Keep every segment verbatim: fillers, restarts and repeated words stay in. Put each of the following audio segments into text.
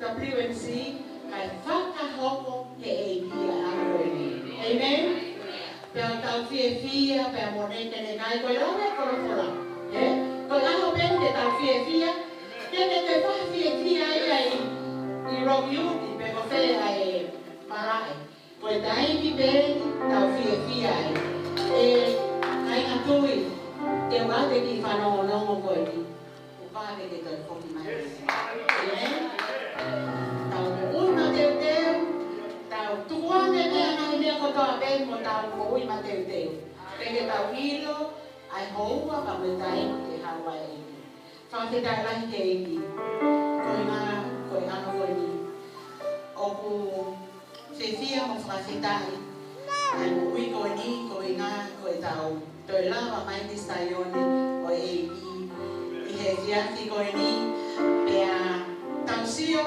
W M C, kae fakahoko ʻe he ʻEiki ʻa e ʻaho ko eni. Amen? Pea tau fiefia, pea mo nekeneka ai ko e lau ʻa e folofola. Ē? Ko e ʻaho pē eni ke tau fiefia, ke ke ke fakafiefia ai ʻi, ʻi Rock Youth, pe ko fē ʻa e malaʻe. Ko e taimi pē eni ke tau fiefia ai. ʻE kāinga tui, te u ʻoatu e kiʻi fanongonongo ko eni. Kuo pau ke ke toe foki mai. Amen. Tau moʻui mateuteu, tau tukuange pē ʻa e ngaahi meʻa kotoa pē mo tau moʻui mateuteu. Pea ke tau ʻilo ʻa e houa pea mo e taimi ke haʻu ai. Fakafetaʻi lahi ki he ʻEiki. Ko e ngā, ko e ʻaho ko eni. ʻOku fiefia mo fakafetaʻi ʻa e moʻui ko eni, ko e ngā, ko e tau toe lava mai ki Saione ʻo e ʻEiki ʻi he efiafi ko eni, pea tau sio,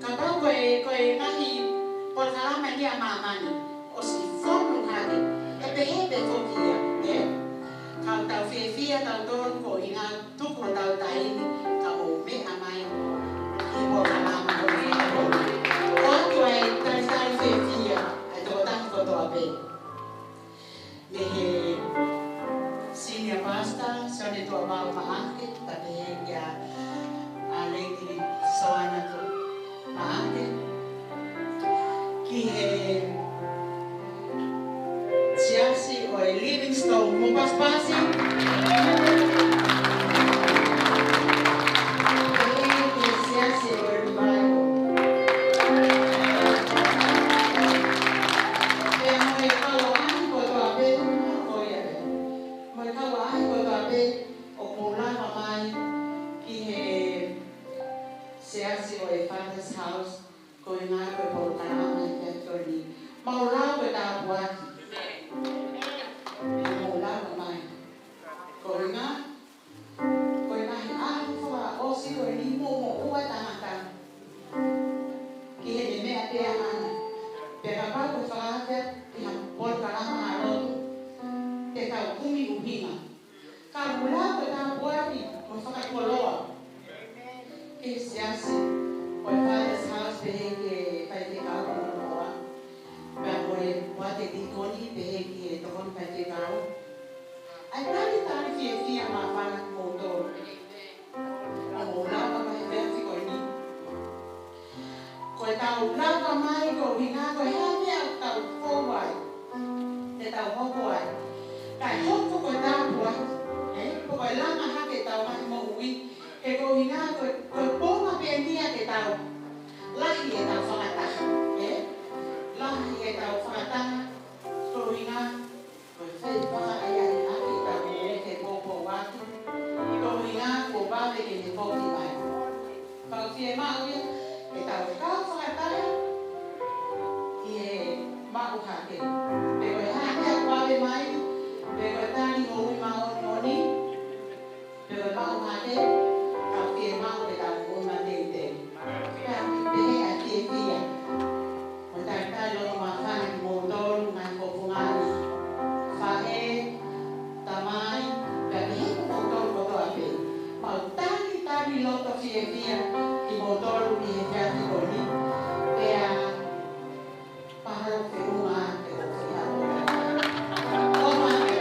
kapau ko e, ko e ngaahi polokalama eni ʻa māmani, ʻosi fonu hake, ʻe pehē pē foki ia, ē? Ka tau fiefia tautolu ko e ngā tuku hotau taimi, ka mou meʻa mai ki he polokalama ko eni. ʻOatu ʻa e talitali fiefia ʻa e tokotaha kotoa pē. Mei he Senior Pastor, Sione Tuʻavao Maʻake, pea pehē kia ʻa Lady Soana Tuʻavao Maʻake. Ki he siasi ʻo e Livingstone, mou pasipasi. Pehē ki he siasi ʻo e Revival. Pea mo e kau ʻaʻahi kotoa pē, ko ia pē. Mo e kau ʻaʻahi kotoa pē, ʻoku mou lava mai ki he siasi ʻo e Father's House, ko e ngā ko e polokalama ʻi he efiafi ni. Mou lau e tāpuaki. Mou lava mai. Ko e ngā, ko e ngaahi ʻaho fakaʻosi ko eni mo, mo ua tangata. Ki heʻene meʻa pē ʻaʻana. Pea kapau ko e fakaafe ʻi ha polokalama ʻa e lotu, te tau kumi ʻuhinga. Ka mou lau e tāpuaki mo fakakoloa ki he siasi ʻo e Father's House, pehē ki he faifekau mo e hoa. Pea mo e poate tīkoni, pehē ki he tokoni faifekau. ʻA e talitali fiefia māfana kimoutolu. Mou lava mai he efiafi ko eni. Ko e tau lava mai ko e ʻuhinga ko e hā e meʻa ʻoku tau fou ai, te tau hoko ai. Kae hoko ko e tāpuaki, ē? Ko e langa hake ʻetau ngaahi moʻui, he ko e ʻuhinga ko e, ko e konga pē eni ia ke tau lahi ʻetau fakataha, ē? Lahi ʻetau fakataha, ko e ʻuhinga ko e fai fakaaʻiaʻi ʻaki ʻetau moʻui ke poupou atu. Ko e ʻuhinga kuo vave ke ne foki mai. Pea ʻoku fiemaʻu ia ke tau kau fakataha ʻi he maʻu hake. Pe ko e hā e meʻa ʻoku vave mai, pe ko e tali moʻui māʻoniʻoni, pe ko e maʻu hake, ka ʻoku fiemaʻu ke tau moʻui mateuteu. Pea ʻoku pehē ʻa e fiefia. Mo e talitali loto māfana kimoutolu ngaahi kopunga ni. Faʻē, tamai, pea pehē ki moutolu kotoa pē. Mau talitali loto fiefia kimoutolu ʻi he efiafi ko eni. Pea mahalo feʻunga ke ʻosi ʻa e ʻofa atu.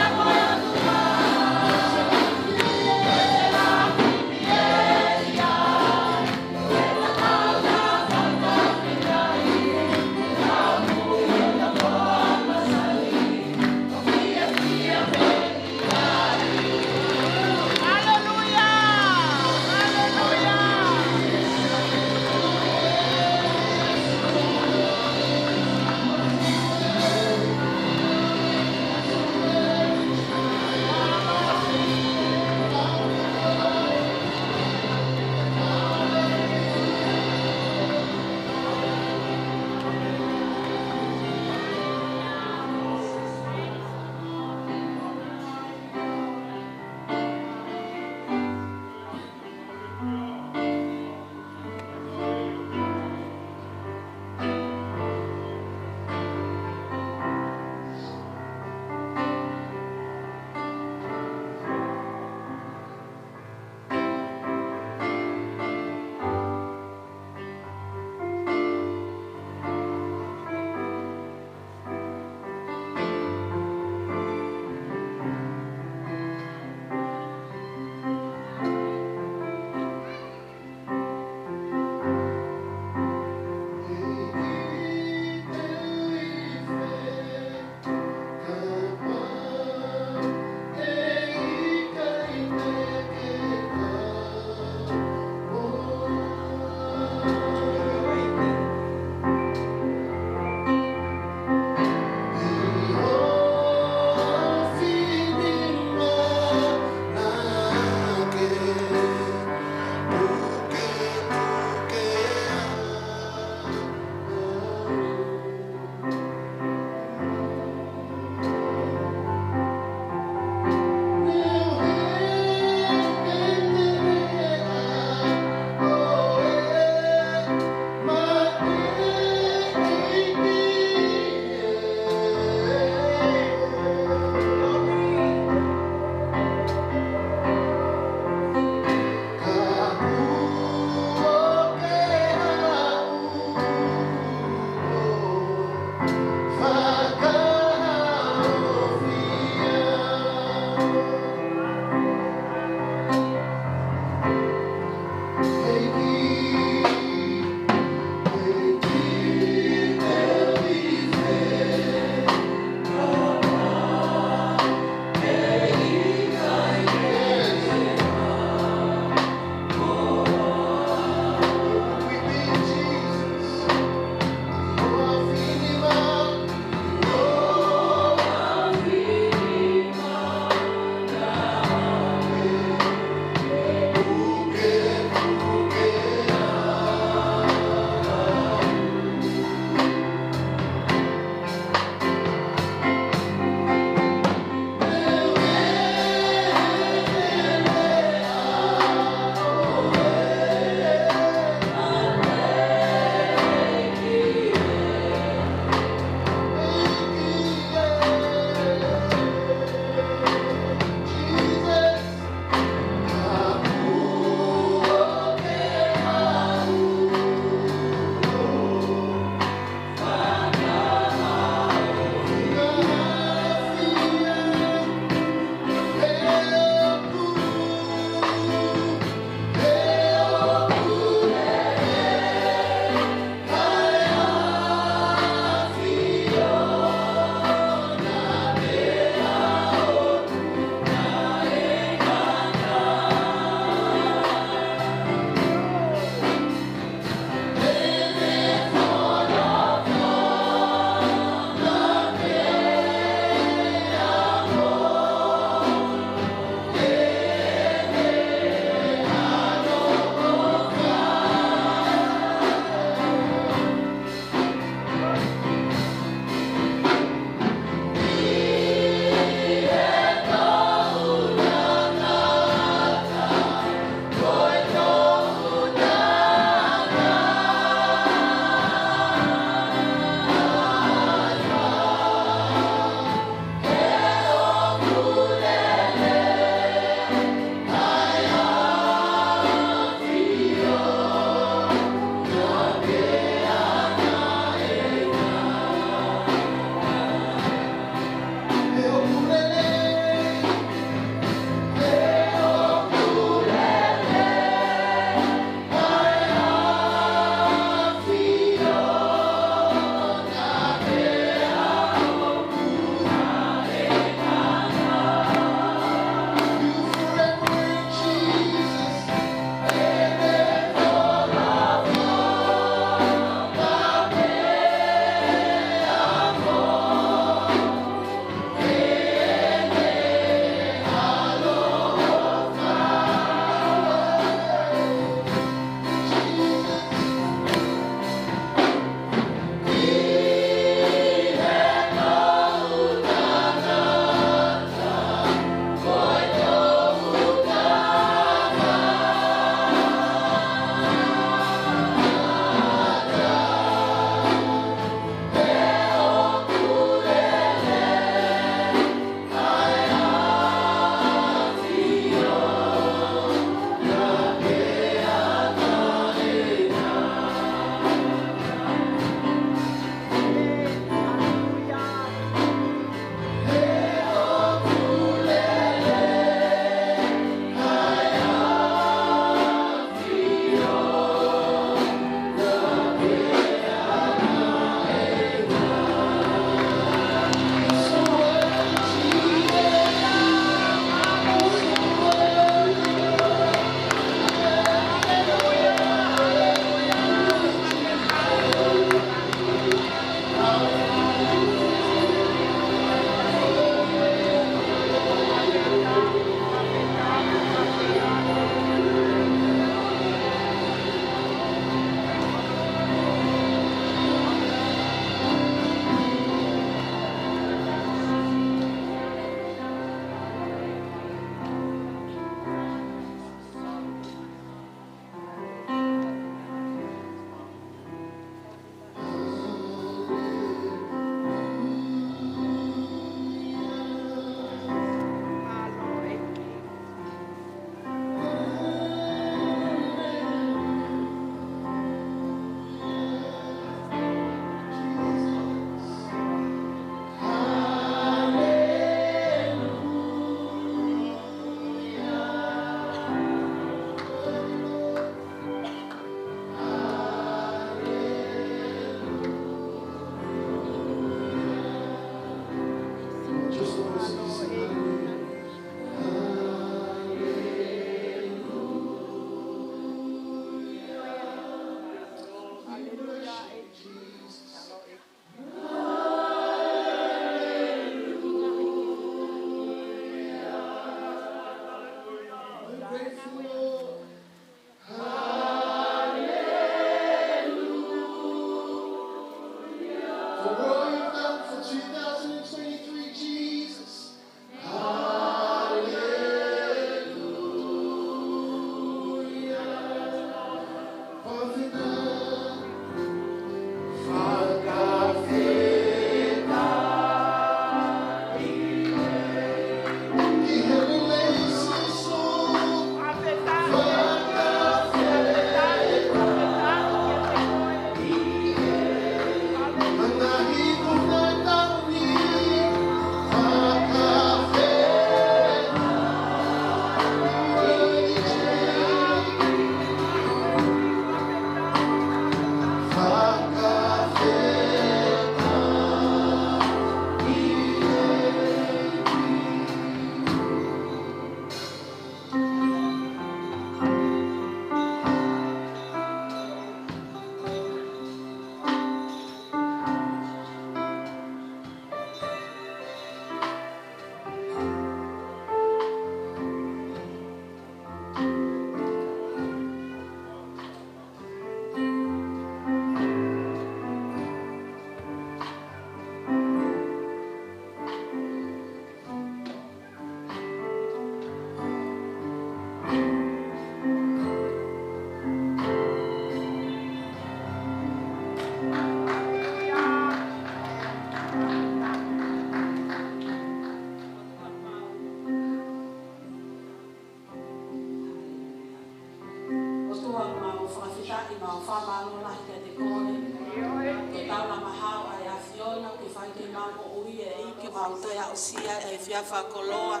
Mau toe aʻusia e efiafi fakakoloa.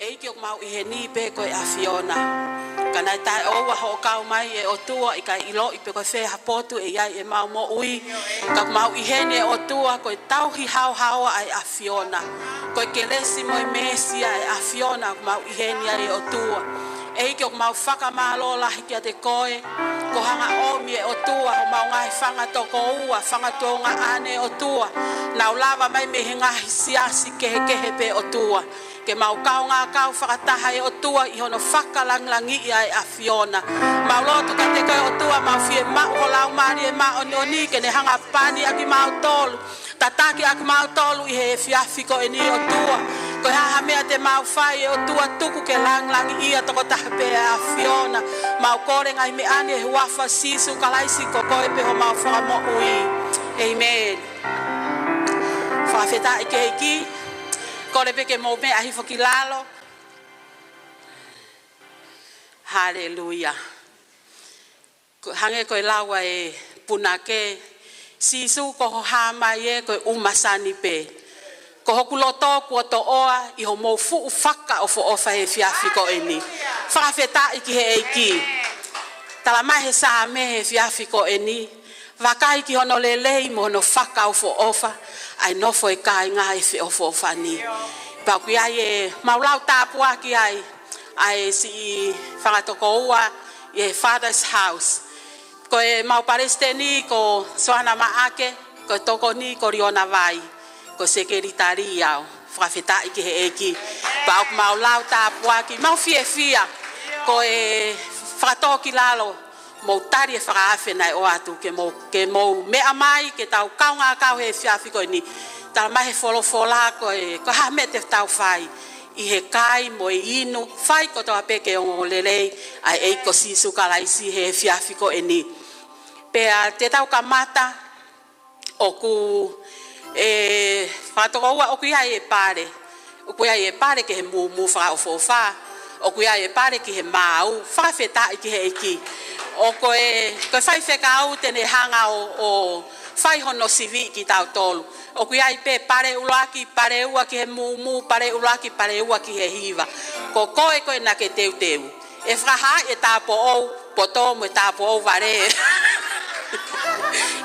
ʻEiki, ʻoku mau ʻi heni pē ko e ʻAfiona. Ka naʻe taʻeʻoua hoʻo kau mai, ʻe ʻOtua, ʻikai ʻiloʻi pe ko fē ha potu ʻe ʻi ai ʻemau moʻui. Ka ʻoku mau ʻi heni, ʻe ʻOtua, ko e tauhi haohaoa ʻa e ʻAfiona. Ko e kelesi mo e meesi ʻa e ʻAfiona ʻoku mau ʻi heni ai, ʻe ʻOtua. ʻEiki, ʻoku mau fakamālō lahi kiate koe. Ko hoʻo hanga ʻo ʻomi, ʻe ʻOtua, homau ngaahi fanga tokoua, fanga tuongaʻane, ʻe ʻOtua, naʻa nau lava mai mei he ngaahi siasi kehekehe pē, ʻOtua, ke mau kaungā kau fakataha, ʻe ʻOtua, ʻi hono fakalangilangiʻi ʻa e ʻAfiona. Mau lotu kiate koe, ʻOtua, mau fiemaʻu ho Laumālie Māʻoniʻoni ke ne hanga pani ʻa kimautolu, tataki ʻa kimautolu ʻi he efiafi ko eni, ʻOtua. Ko e hā ha meʻa te mau fai, ʻe ʻOtua, tuku ke langilangiʻia tokotaha pē ʻa e ʻAfiona. Mau kole ngaahi meʻa ni ʻi he huafa ʻo Sīsū Kalaisi, ko koe pē homau Fakamoʻui. ʻĒmeni. Fakafetaʻi ki he ʻEiki. Kole pē ke mou meʻa hifo ki lalo. Haleluia. Ko, hangē ko e lau ʻa e punake, Sīsū, ko hoʻo hā mai ē, ko e ʻumasani pē. Ko hoku loto kuo toʻoa ʻi hoʻomou fuʻu fakaʻofoʻofa he efiafi ko eni. Fakafetaʻi ki he ʻEiki. Talamai he Saame he efiafi ko eni, vakai ki hono lelei mo hono fakaʻofoʻofa ʻa e nofo ʻa e kāinga ʻi he feʻofoʻofani. Pea ʻoku ʻi ai ʻemau lau tāpuaki ai ʻa e siʻi fanga tokoua ʻi he Father's House. Ko ʻemau palesiteni ko Soana Maʻake, ko e tokoni ko Liona Vai, ko e sekelitali au. Fakafetaʻi ki he ʻEiki. Pea ʻoku mau lau tāpuaki, mau fiefia. Ko e fakatōkilalo, mou tali e fakaafe naʻe ʻoatu, ke mou, ke mou meʻa mai, ke tau kaungā kau he efiafi ko eni. Talamai he folofola ko e, ko e hā ha meʻa te tau fai ʻi he kai mo e inu, fai kotoa pē ke ongoongolelei ʻa e ʻEiki ko Sīsū Kalaisi he efiafi ko eni. Pea te tau kamata, ʻoku, ʻe, fanga tokoua, ʻoku ʻi ai e pale. ʻOku ʻi ai e pale ki he mūmū fakaʻofoʻofa. ʻOku ʻi ai e pale ki he maau. Fakafetaʻi ki he ʻEiki. ʻOku ʻi ai, ko e faifekau te ne hanga ʻo, ʻo fai hono sivi kitautolu. ʻOku ʻi ai pē pale ʻuluaki, pale ua ki he mūmū, pale uluaki, pale ua ki he hiva. Ko koe ko ē naʻa ke teuteu. ʻE fakahā e tāupoʻou poto mo e tāupoʻou vale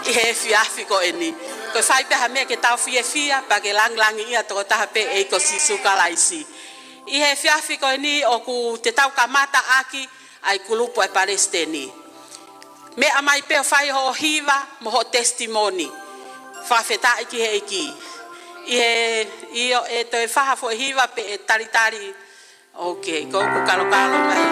ʻi he efiafi ko eni. Ko e fai pē ha meʻa ke tau fiefia, pea ke langilangiʻia tokotaha pē ʻa e ʻEiki ko Sīsū Kalaisi. ʻI he efiafi ko eni ʻoku te tau kamata ʻaki ʻa e kulupu ʻa e palesiteni. Meʻa mai pē ʻo fai hoʻo hiva mo hoʻo testimony. Fakafetaʻi ki he ʻEiki. ʻI he, ʻio, ʻe toe fai ha foʻi hiva pē ʻe talitali. Ok, ko ʻeku kalokalo mai.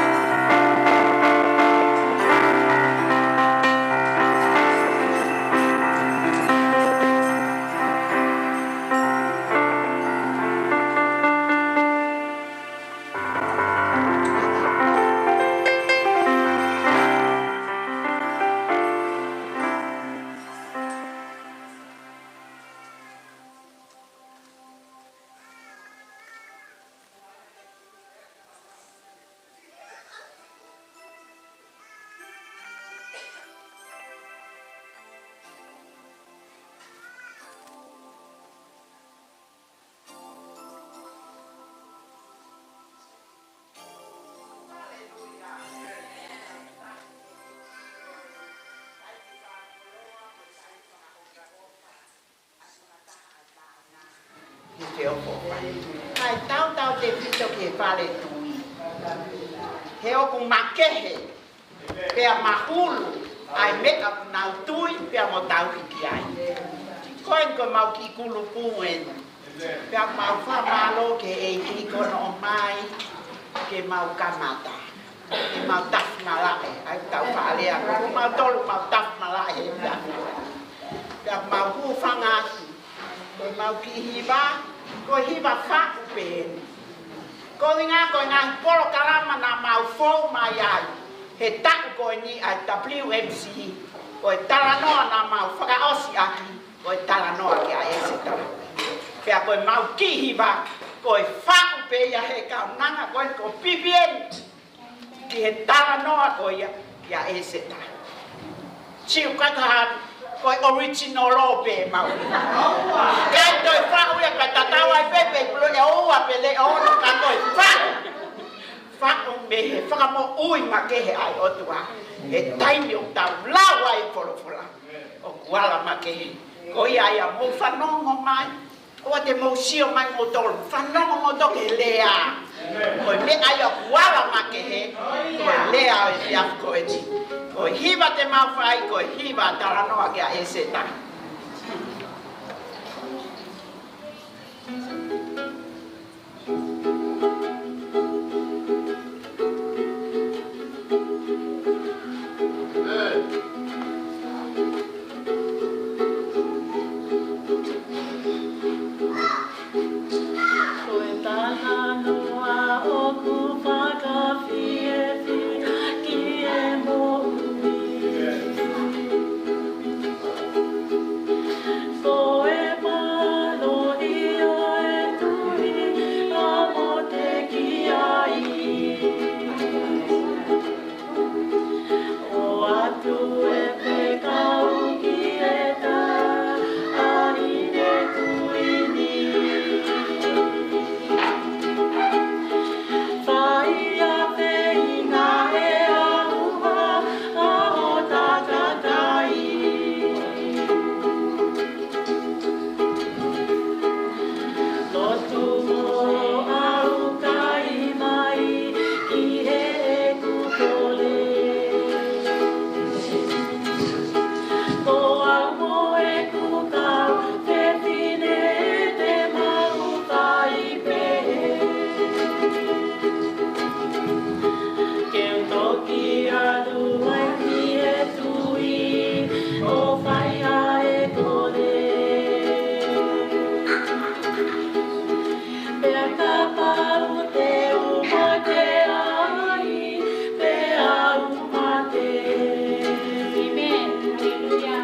He feʻofoʻofani. Kae tautautefito ki he fale tui. He ʻoku makehe, pea mahulu ʻa e meʻa ʻoku nau tui, pea mo tauhi ki ai. Ko eni ko ʻemau kiʻi kulupu eni. Pea mau fakamālō ki he ʻEiki ko hono ʻomai ke mau kamata. ʻEmau tafi malaʻe, ʻa ia ʻoku tau faʻa lea, ko kimautolu ʻoku mau tafi malaʻe he efiafi. Pea mau hūfanga atu, ko ʻemau kiʻi hiva, ko e hiva faʻu pē eni. Ko e ʻuhinga ko e ngaahi polokalama naʻa mau fou mai ai he taʻu ko eni ʻa e W M C, ko e talanoa naʻa mau fakaʻosi ʻaki, ko e talanoa kia ʻEseta. Pea ko ʻemau kiʻi hiva, ko e faʻu pē ia he kaunanga ko eni ko P P N. Ki he talanoa ko ia, kia ʻEseta. Siu kakaharu, Ko e original ʻo pē mau. Kae toe faʻu ia kae tatau ai pē pe ʻoku leʻo ua pe leʻo ono ka ko e faʻu. Faʻu mei he fakamoʻui makehe ʻa e ʻOtua. He taimi ʻoku tau lau ai e folofola. ʻOku ala makehe. Ko ia ia mou fanongo mai. ʻOua te mou sio mai moutolu, fanongo moutolu ki he lea. Ko e meʻa ia ʻoku ala makehe, ko e lea ʻo e efiafi ko eni. Ko e hiva te mau fai, ko e hiva talanoa kia ʻEseta. Ko e talanoa ʻoku fakafiefia ki he moʻui. Ko e mālohi ʻo e tui ʻa Motekiai. ʻOatu e fekau ki he taʻahine kuini. Fai ʻa e feinga ʻe ʻaho ʻa hoʻo takatai. Lotu mo ʻaukai mai ki heʻeku kole. Ko au mo ʻeku kau fefine te mau fai pehē. Ke u toki ʻalu ai ki he tui ʻo fai ʻa e kole. Pea kapau te u mate ai, pea u mate. ʻĒmeni. Haleluia.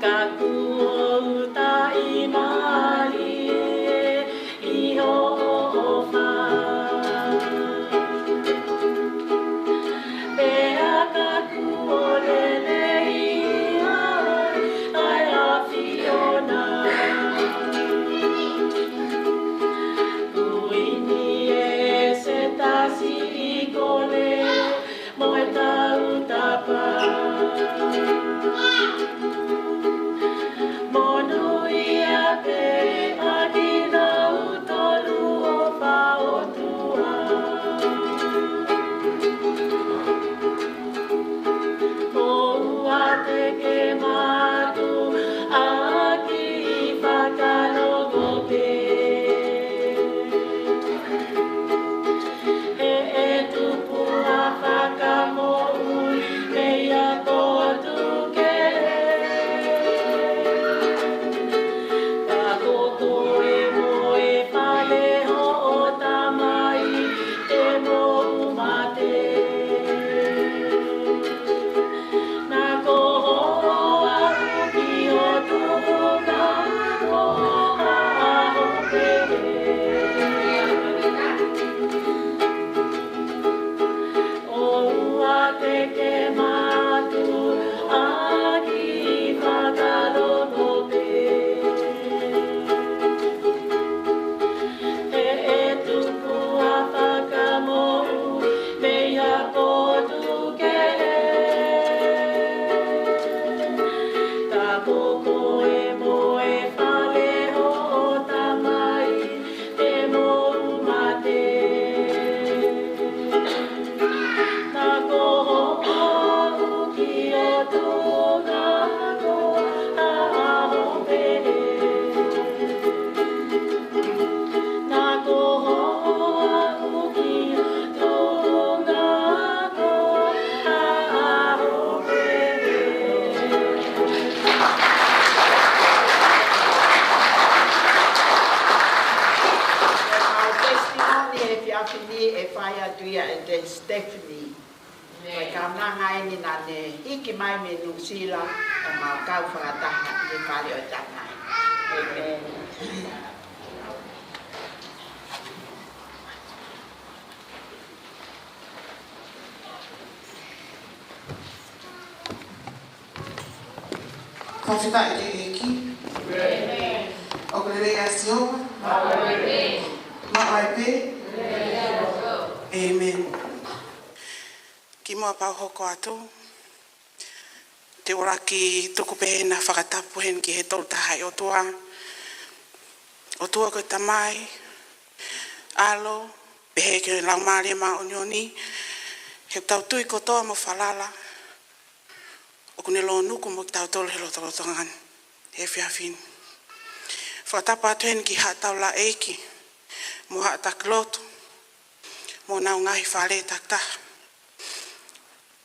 Ka kuo u taʻimālie ʻi hoʻo ʻofa. Pea ka kuo lelei ai ʻa e ʻAfiona. Kuini ʻEseta, siʻi kole mo e tautapa. Monūʻia pē ʻa kinautolu ʻofa ʻOtua. ʻOua te ke mātuʻaki fakalongo pē. He ʻe tupu ʻa e fakamoʻui mei he potu kehe. Ka ko koe mo e fale hoʻo tamai te mou mate. Naʻa ko hoʻo aʻu ki ho tuʻunga ko ha ʻaho pehē. ʻOua te ke mātuʻaki fakalongo pē. He ʻe tupu ʻa e fakamoʻui mei he potu kehe. Ka ko koe mo e fale hoʻo tamai te mou mate. Naʻa ko hoʻo aʻu ki ho tuʻunga ko ha ʻaho pehē. Naʻa ko hoʻo aʻu ki ho tuʻunga ko ha ʻaho pehē. Ko e mau testimony he efiafi ni ʻe fai atu ia ʻe Te Stephanie. Ko e kaunanga eni naʻa ne hiki mai mei Nuʻusila, ʻo mau kau fakataha ʻi he fale ʻo e tamai. ʻĒmeni. Fakafetaʻi ki he ʻEiki. ʻOku lelei ʻa Sihova. Maʻu ai pē. ʻĒmeni. Kimuʻa pea u hoko atu, te u ʻuluaki tuku pē ʻena fakatapu heni ki he Tolu Tahaʻi ʻOtua. ʻOtua ko e Tamai, ʻAlo, pehē ki he Laumālie Māʻoniʻoni, he ʻoku tau tui kotoa mo falala ʻoku ne lōnuku mo kitautolu he lotolotonga ni he efiafi ni. Fakatapu atu heni ki haʻa taulaʻeiki mo haʻa taki lotu mo honau ngaahi fale takitaha.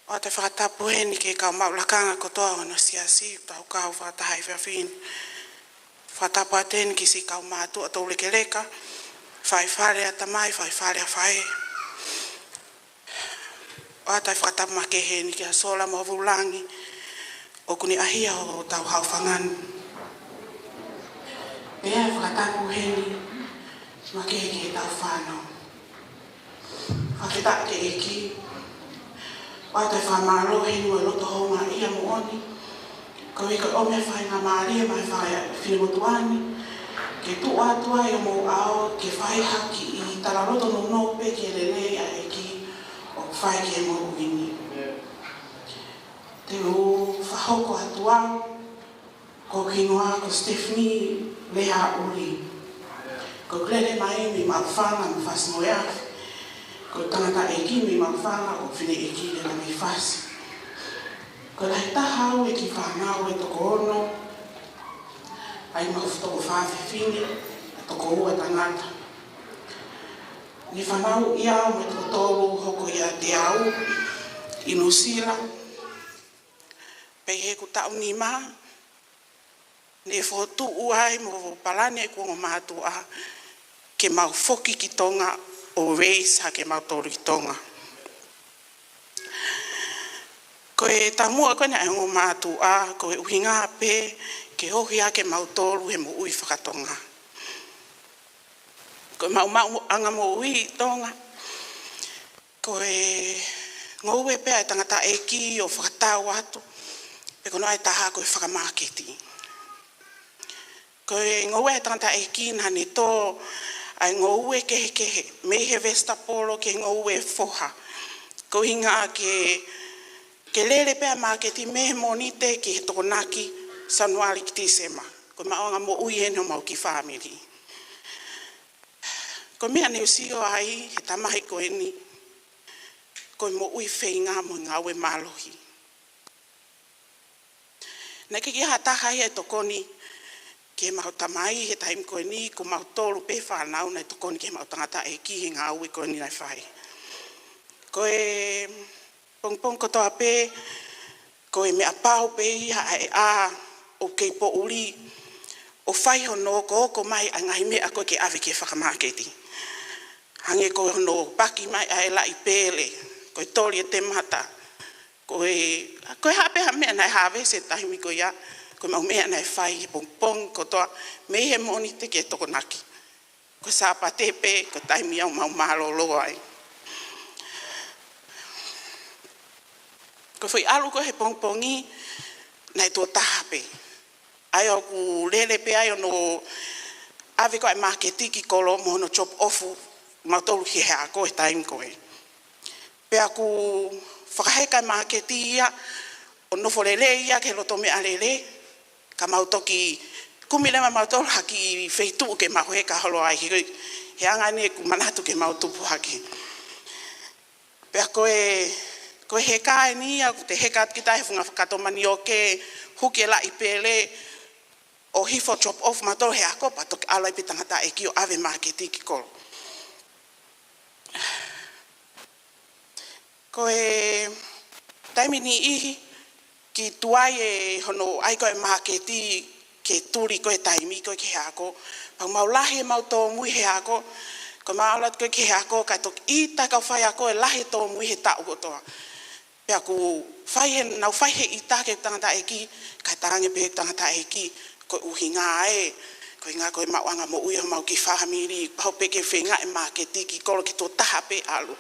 ʻOatu e fakatapu heni ki he kau maʻu lakanga kotoa ʻo hono siasi, tau kau fakataha he efiafi ni. Fakatapu atu heni ki siʻi kau mātuʻa toulekeleka, faifale ʻa tamai, faifale ʻa faʻē. ʻOatu e fakatapu makehe heni kia Sola mo Vulangi, ʻoku ne ʻaʻahi ʻo tau haofanga ni. Pea fakatapu heni makehe ki heʻetau fānau. Fakafetaʻi ki he ʻEiki. ʻOatu e fakamālō heni mo e loto houngaʻia moʻoni, koeʻuhi ko e ʻomi e faingamālie maʻa e fale finemotuʻa ni ke tuʻu atu ai ʻi homou ʻao ke fai ha kiʻi talaloto nounou pē ki he lelei ʻa e ʻEiki ʻoku fai ki he moʻui ni. Te u fakahoko atu au. Ko hoku hingoa ko Stephanie Lehaʻuli. Ko ʻeku lele mai mei Maʻufanga mo Fasi-moe-Afi. Ko e tangataʻeiki mei Maʻufanga, ko e fineʻeiki lele mei Fasi. Ko e lahi taha au ʻi he kiʻi fānau ʻe toko ono, ʻa ia ʻoku mau toko fā fefine, ʻa ia toko ua tangata. Ne fanauʻi au mo e toko tolu hoko ʻiate au ʻi Nuʻusila. Pea ʻi heʻeku taʻu nima, ne fokotuʻu ai mo palani ʻeku ongo mātuʻa ke mau foki ki Tonga ʻo raise hake kimautolu ʻi Tonga. Ko e taumuʻa ko eni ʻa e ongo mātuʻa, ko e ʻuhinga pē ke ohi hake kimautolu he moʻui faka-Tonga. Ko e maʻumaʻuʻanga moʻui ʻi Tonga, ko e ngoue pē ʻa e tangataʻeiki ʻo fakatau atu, pe ko hono ʻai taha ko e fakamāketi. Ko e ngoue ʻa e tangataʻeiki naʻa ne tō ʻa e ngoue kehekehe, mei he vesitapolo ki he ngoue foha. Ko e ʻuhinga ke, ke lele pē ʻa e māketi mei he Mōnite ki he Tokonaki, Sānuali ki Tīsema. Ko e maʻuʻanga moʻui eni homau kiʻi fāmili. Ko e meʻa ne u sio ai he tamai ko eni, ko e moʻui feinga mo e ngāue mālohi. Naʻe ʻikai ke ʻi ai ha taha ia ʻe tokoni ki heʻemau tamai he taimi ko eni, ko mautolu pē fānau naʻe tokoni ki heʻemau tangataʻeiki he ngāue ko eni naʻe fai. Ko e pongipongi kotoa pē, ko e meʻa pau pē ia ʻa e ʻā ʻoku kei poʻuli, ʻo fai hono okooko mai ʻa e ngaahi meʻa ko ē ke ʻave ki he fakamāketi. Hangē ko hono paki mai ʻa e laʻi pele, ko e toli e temata, ko e, ko e hā pē ha meʻa naʻe hāvesi he taimi ko ia, ko ʻemau meʻa naʻe fai he pongipongi kotoa, mei he Mōnite ki he Tokonaki. Ko e Sāpate pē, ko e taimi ia ʻoku mau mālōlō ai. Ko e foʻi ʻalu ko ē he pongipongi, naʻe tuʻo taha pē. ʻA ia ʻoku lele pē ai hono ʻave ko ē ʻa e māketi ki kolo mo hono drop off mautolu ki he ako he taimi ko ē. Pea ʻoku fakaheka e māketi ia, ʻo nofo lelei ia ki he loto meʻalele, ka mau toki kumi leva mautolu ha kiʻi feituʻu ke mau heka holo ai, he, he anga eni ʻeku manatu ke mau tupu hake. Pea ko e, ko e heka eni ia, ʻoku te heka atu kita he funga fakato manioke, huki e laʻi pele, ʻo hifo drop off mautolu he ako, pea toki ʻalu ai pē tangataʻeiki ʻo ʻave māketi ki kolo. Ko e taimi niʻihi, kiʻi tuai e hono ʻai ko ē māketi ke tuli ko ē taimi ko ē ki he ako. Pea ʻoku mau lahi ʻemau tōmui he ako. Ko ʻemau ʻalu atu ko ē ki he ako, kae toki ʻita e kau faiako e lahi e tōmui he taʻu kotoa. Pea ʻoku fai he, nau fai he ʻita ki he tangataʻeiki, kae talaange pē he tangataʻeiki, ko e ʻuhinga ē, ko e ʻuhinga ko e maʻuʻanga moʻui homau kiʻi fāmili, pau pē ke feinga e māketi ki kolo ke tuʻo taha pē ʻalu.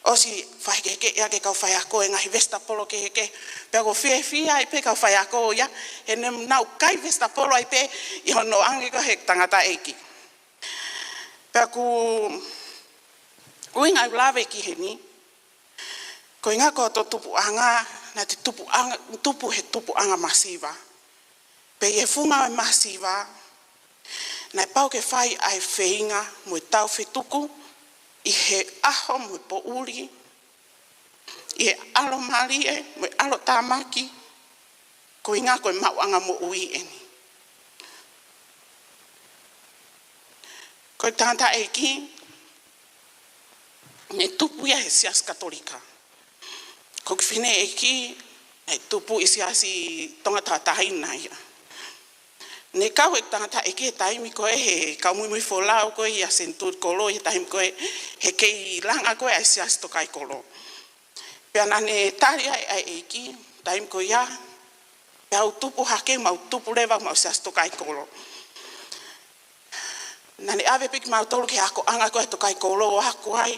ʻOsi fakahekeheke ʻaki e kau faiako e ngaahi vesitapolo kehekehe. Pea ʻoku fiefia ai pē kau faiako ia, he naʻa nau kai vesitapolo ai pē ʻi hono ʻoange ko ē he tangataʻeiki. Pea ko e ʻuhinga ʻeku lave ki heni, ko e ʻuhinga ko hoto tupuʻanga, naʻa te tupuʻanga, tupu he tupuʻanga masiva. Pea ʻi he funga ʻo e masiva, naʻe pau ke fai ʻa e feinga mo e taufetuku ʻi he ʻaho mo e poʻuli, ʻi he ʻalomālie mo e ʻalotāmaki, ko e ʻuhinga ko e maʻuʻanga moʻui eni. Ko e tangataʻeiki, naʻe tupu ia he Siasi Katolika. Ko e kiʻi fineʻeiki, naʻe tupu ʻi he Siasi Tonga Tauʻatāina ia. Naʻe kau e tangataʻeiki he taimi ko ē he kau muimui folau ko ē ʻia Senituli Kolo he taimi ko ē he kei langa ko ē ʻa e Siasi Tokaikoló. Pea naʻa ne tali ai ʻa e ʻEiki, taimi ko ia, pea u tupu hake, mau tupu leva, mau Siasi Tokaikoló. Naʻa ne ʻave pē kimautolu ki he akoʻanga ko ē Tokaikoló ʻo ako ai,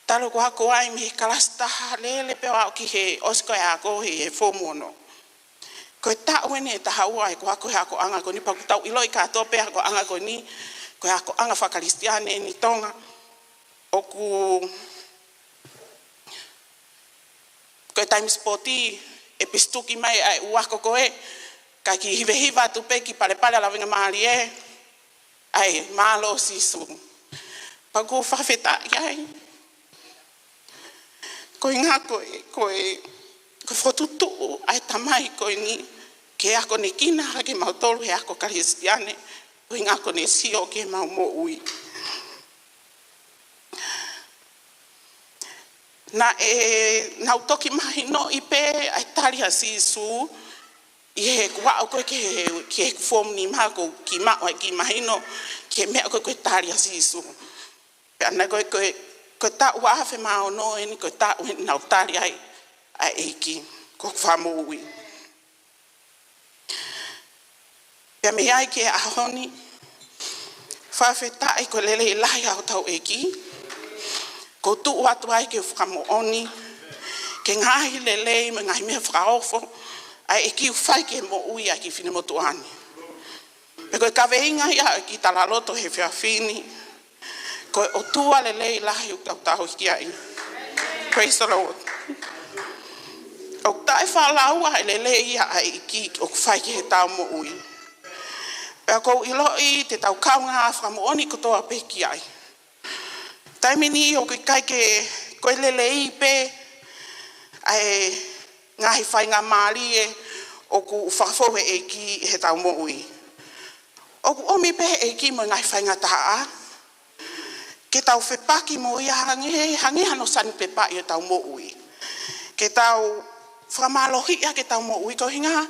talu ʻeku ako ai mei he kalasi taha lele pē ʻo aʻu ki he ʻosi ko ē ako he, he Form Ono. Ko e taʻu eni ʻe taha ua ʻeku ako he akoʻanga ko eni, pea ʻoku tau ʻiloʻi kātoa pē akoʻanga ko eni, ko e akoʻanga fakakalisitiane eni ʻi Tonga. ʻOku ko e taimi sipoti, ʻe pisituki mai ʻa e ʻū ako ko ē, ka kiʻi hivehiva atu pē kiʻi palepale ʻa Lavengamālie, ʻa e mālō Sīsū. Pea ʻoku ou fakafetaʻi ai. Ko e ʻuhinga ko e, ko e, ko e fokotuʻutuʻu ʻa e tamai ko eni, ke akonekina hake kimautolu he ako Kalisitiane, ko e ʻuhinga ko ʻene sio ki heʻemau moʻui. Naʻe, naʻa ku toki mahinoʻi pē ʻa e tali ʻa Sīsū ʻi heʻeku aʻu ko ē ki he, ki heʻeku Form Nima, ko e kiʻi maʻu ai e kiʻi mahino ki he meʻa ko ē ko e tali ʻa Sīsū. Pea naʻe ko e, ko e, ko e taʻu ua afe mā ono eni, ko e taʻu eni naʻa ku tali ai ʻa e ʻEiki ko hoku Fakamoʻui. Pea mei ai ki he ʻaho ni, fakafetaʻi ko e lelei lahi ʻa hotau ʻEiki, ʻoku ou tuʻu atu ai ke u fakamoʻoni ki he ngaahi lelei mo e ngaahi meʻa fakaofo ʻa e ʻEiki ʻoku fai ki he moʻui ʻa e kiʻi finemotuʻa ni. Pea ko e kaveinga ia ʻo e kiʻi talaloto he efiafi ni, ko e ʻOtua lelei lahi ʻoku tau tauhi ki ai. Praise the Lord. ʻOku taʻefaʻalaua e lelei ia ʻa e ʻEiki ʻoku fai ki heʻetau moʻui. Pea ʻoku ou ʻiloʻi te tau kaungā fakamoʻoni kotoa pē ki ai. Taimi ni ʻoku ʻikai ke ko e lelei pē ʻa e ngaahi faingamālie ʻoku fakafou he ʻEiki heʻetau moʻui. ʻOku ʻomi pē he ʻEiki mo e ngaahi faingataʻa ke tau fepaki mo ia hangē, hangē hano sanipepa ʻi heʻetau moʻui. Ke tau fakamālohiʻi ʻaki ʻetau moʻui, ko e ʻuhinga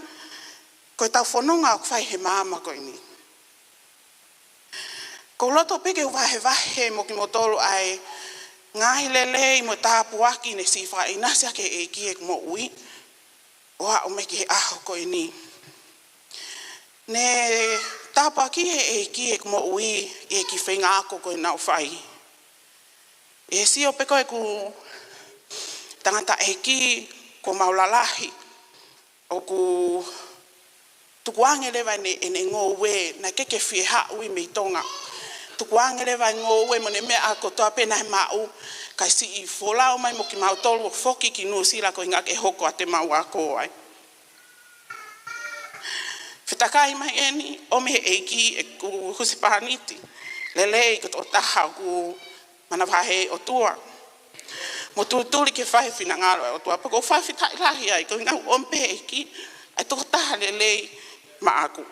ko ʻetau fononga ʻoku fai he maama ko eni. ʻOku ou loto pē ke u vahevahe mo kimoutolu ʻa e ngaahi lelei mo e tāpuaki naʻe siʻi fakaʻinasi ʻaki ʻe he ʻEiki ʻeku moʻui ʻo aʻu mai ki he ʻaho ko eni. Naʻe tāpuakiʻi ʻe he ʻEiki ʻeku moʻui ʻi he kiʻi feinga ako ko ē naʻa ku fai. ʻI he sio pē ko ē ʻeku tangataʻeiki, ko mau lalahi, ʻoku tukuange leva ʻene, ʻene ngoue, naʻe ʻikai ke fie haʻu ia mei Tonga. Tukuange leva e ngoue mo ʻene meʻa kotoa pē naʻe maʻu, kae siʻi folau mai mo kimautolu ʻo foki ki Nuʻusila ko e ʻuhinga ke hoko atu ʻemau ako ai. Fetakai mai eni, ʻomi ʻe he ʻEiki ʻeku husepāniti lelei ko e tokotaha ʻoku manavahē ʻOtua mo tūtuli ke fai e finangalo ʻo e ʻOtua. Pea ʻoku ou fakafetaʻi lahi ai, ko e ʻuhinga ʻoku ʻomi pē ʻe he ʻEiki ʻa e tokotaha lelei maʻaku.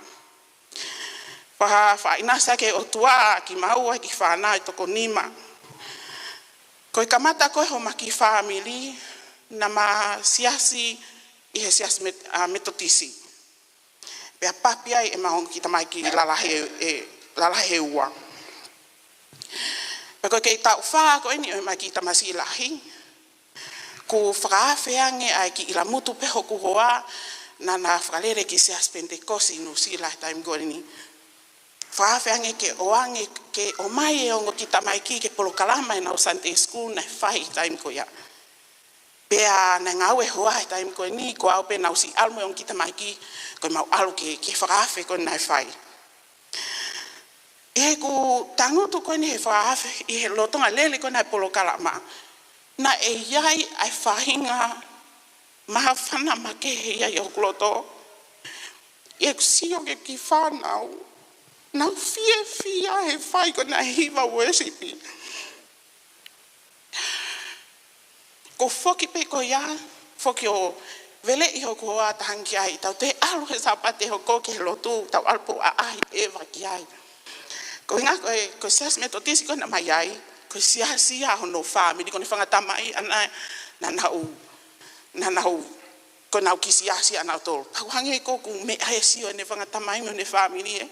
Pea fakaʻinasi ʻaki ʻe he ʻOtua kimaua e kiʻi fānau ʻe toko nima. Ko e kamata ko ē homa kiʻi fāmili, naʻa ma siasi ʻi he siasi Met-, ʻa, Metotisi. Pea papi ai ʻemau kiʻi tamaiki lalahi ʻe, ʻe, lalahi ʻe ua. Pea ko e kei taʻu fā ko eni ʻo ʻemau kiʻi tamasiʻi lahi, kuo fakaafe ange ʻa e kiʻi ʻilamutu pē hoku hoa, naʻa na fakalele ki he siasi Penitekosi ʻi Nuʻusila he taimi ko eni. Fakaafe ange ke ʻoange, ke ʻomai e ongo kiʻi tamaiki ki he polokalama ʻenau Sunday School naʻe fai he taimi ko ia. Pea naʻe ngāue hoa he taimi ko eni, ko au pē naʻa ku siʻi ʻalu mo e ongo kiʻi tamaiki, ko ʻemau ʻalu ki he, ki he fakaafe ko ē naʻe fai. ʻI heʻeku tangutu ko eni he fakaafe, ʻi he lolotonga lele ko ena e polokalama, naʻe ʻi ai ʻa e faʻahinga māfana makehe ia ʻi hoku loto. ʻI heʻeku sio ki he kiʻi fānau, nau fiefia he fai ko ena e hiva worship. Ko e foki pē ko ia, foki ʻo veleʻi hoku hoa, talaange ki ai, tau toe ʻalu he Sāpate hoko ki he lotu, tau ʻalu pē ʻo ʻaʻahi ʻeva ki ai. Ko e ʻuhinga ko e, ko e Siasi Metotisi ko ē naʻa mou ʻi ai, ko e siasi ia hono fāmili, ko ʻene fanga tamaiki ʻaʻana, naʻa nau, naʻa nau, ko ʻenau kiʻi siasi ʻanautolu. Pea u hangē ko ʻeku meʻa he sio ʻene fanga tamaiki mo ʻene fāmili ē.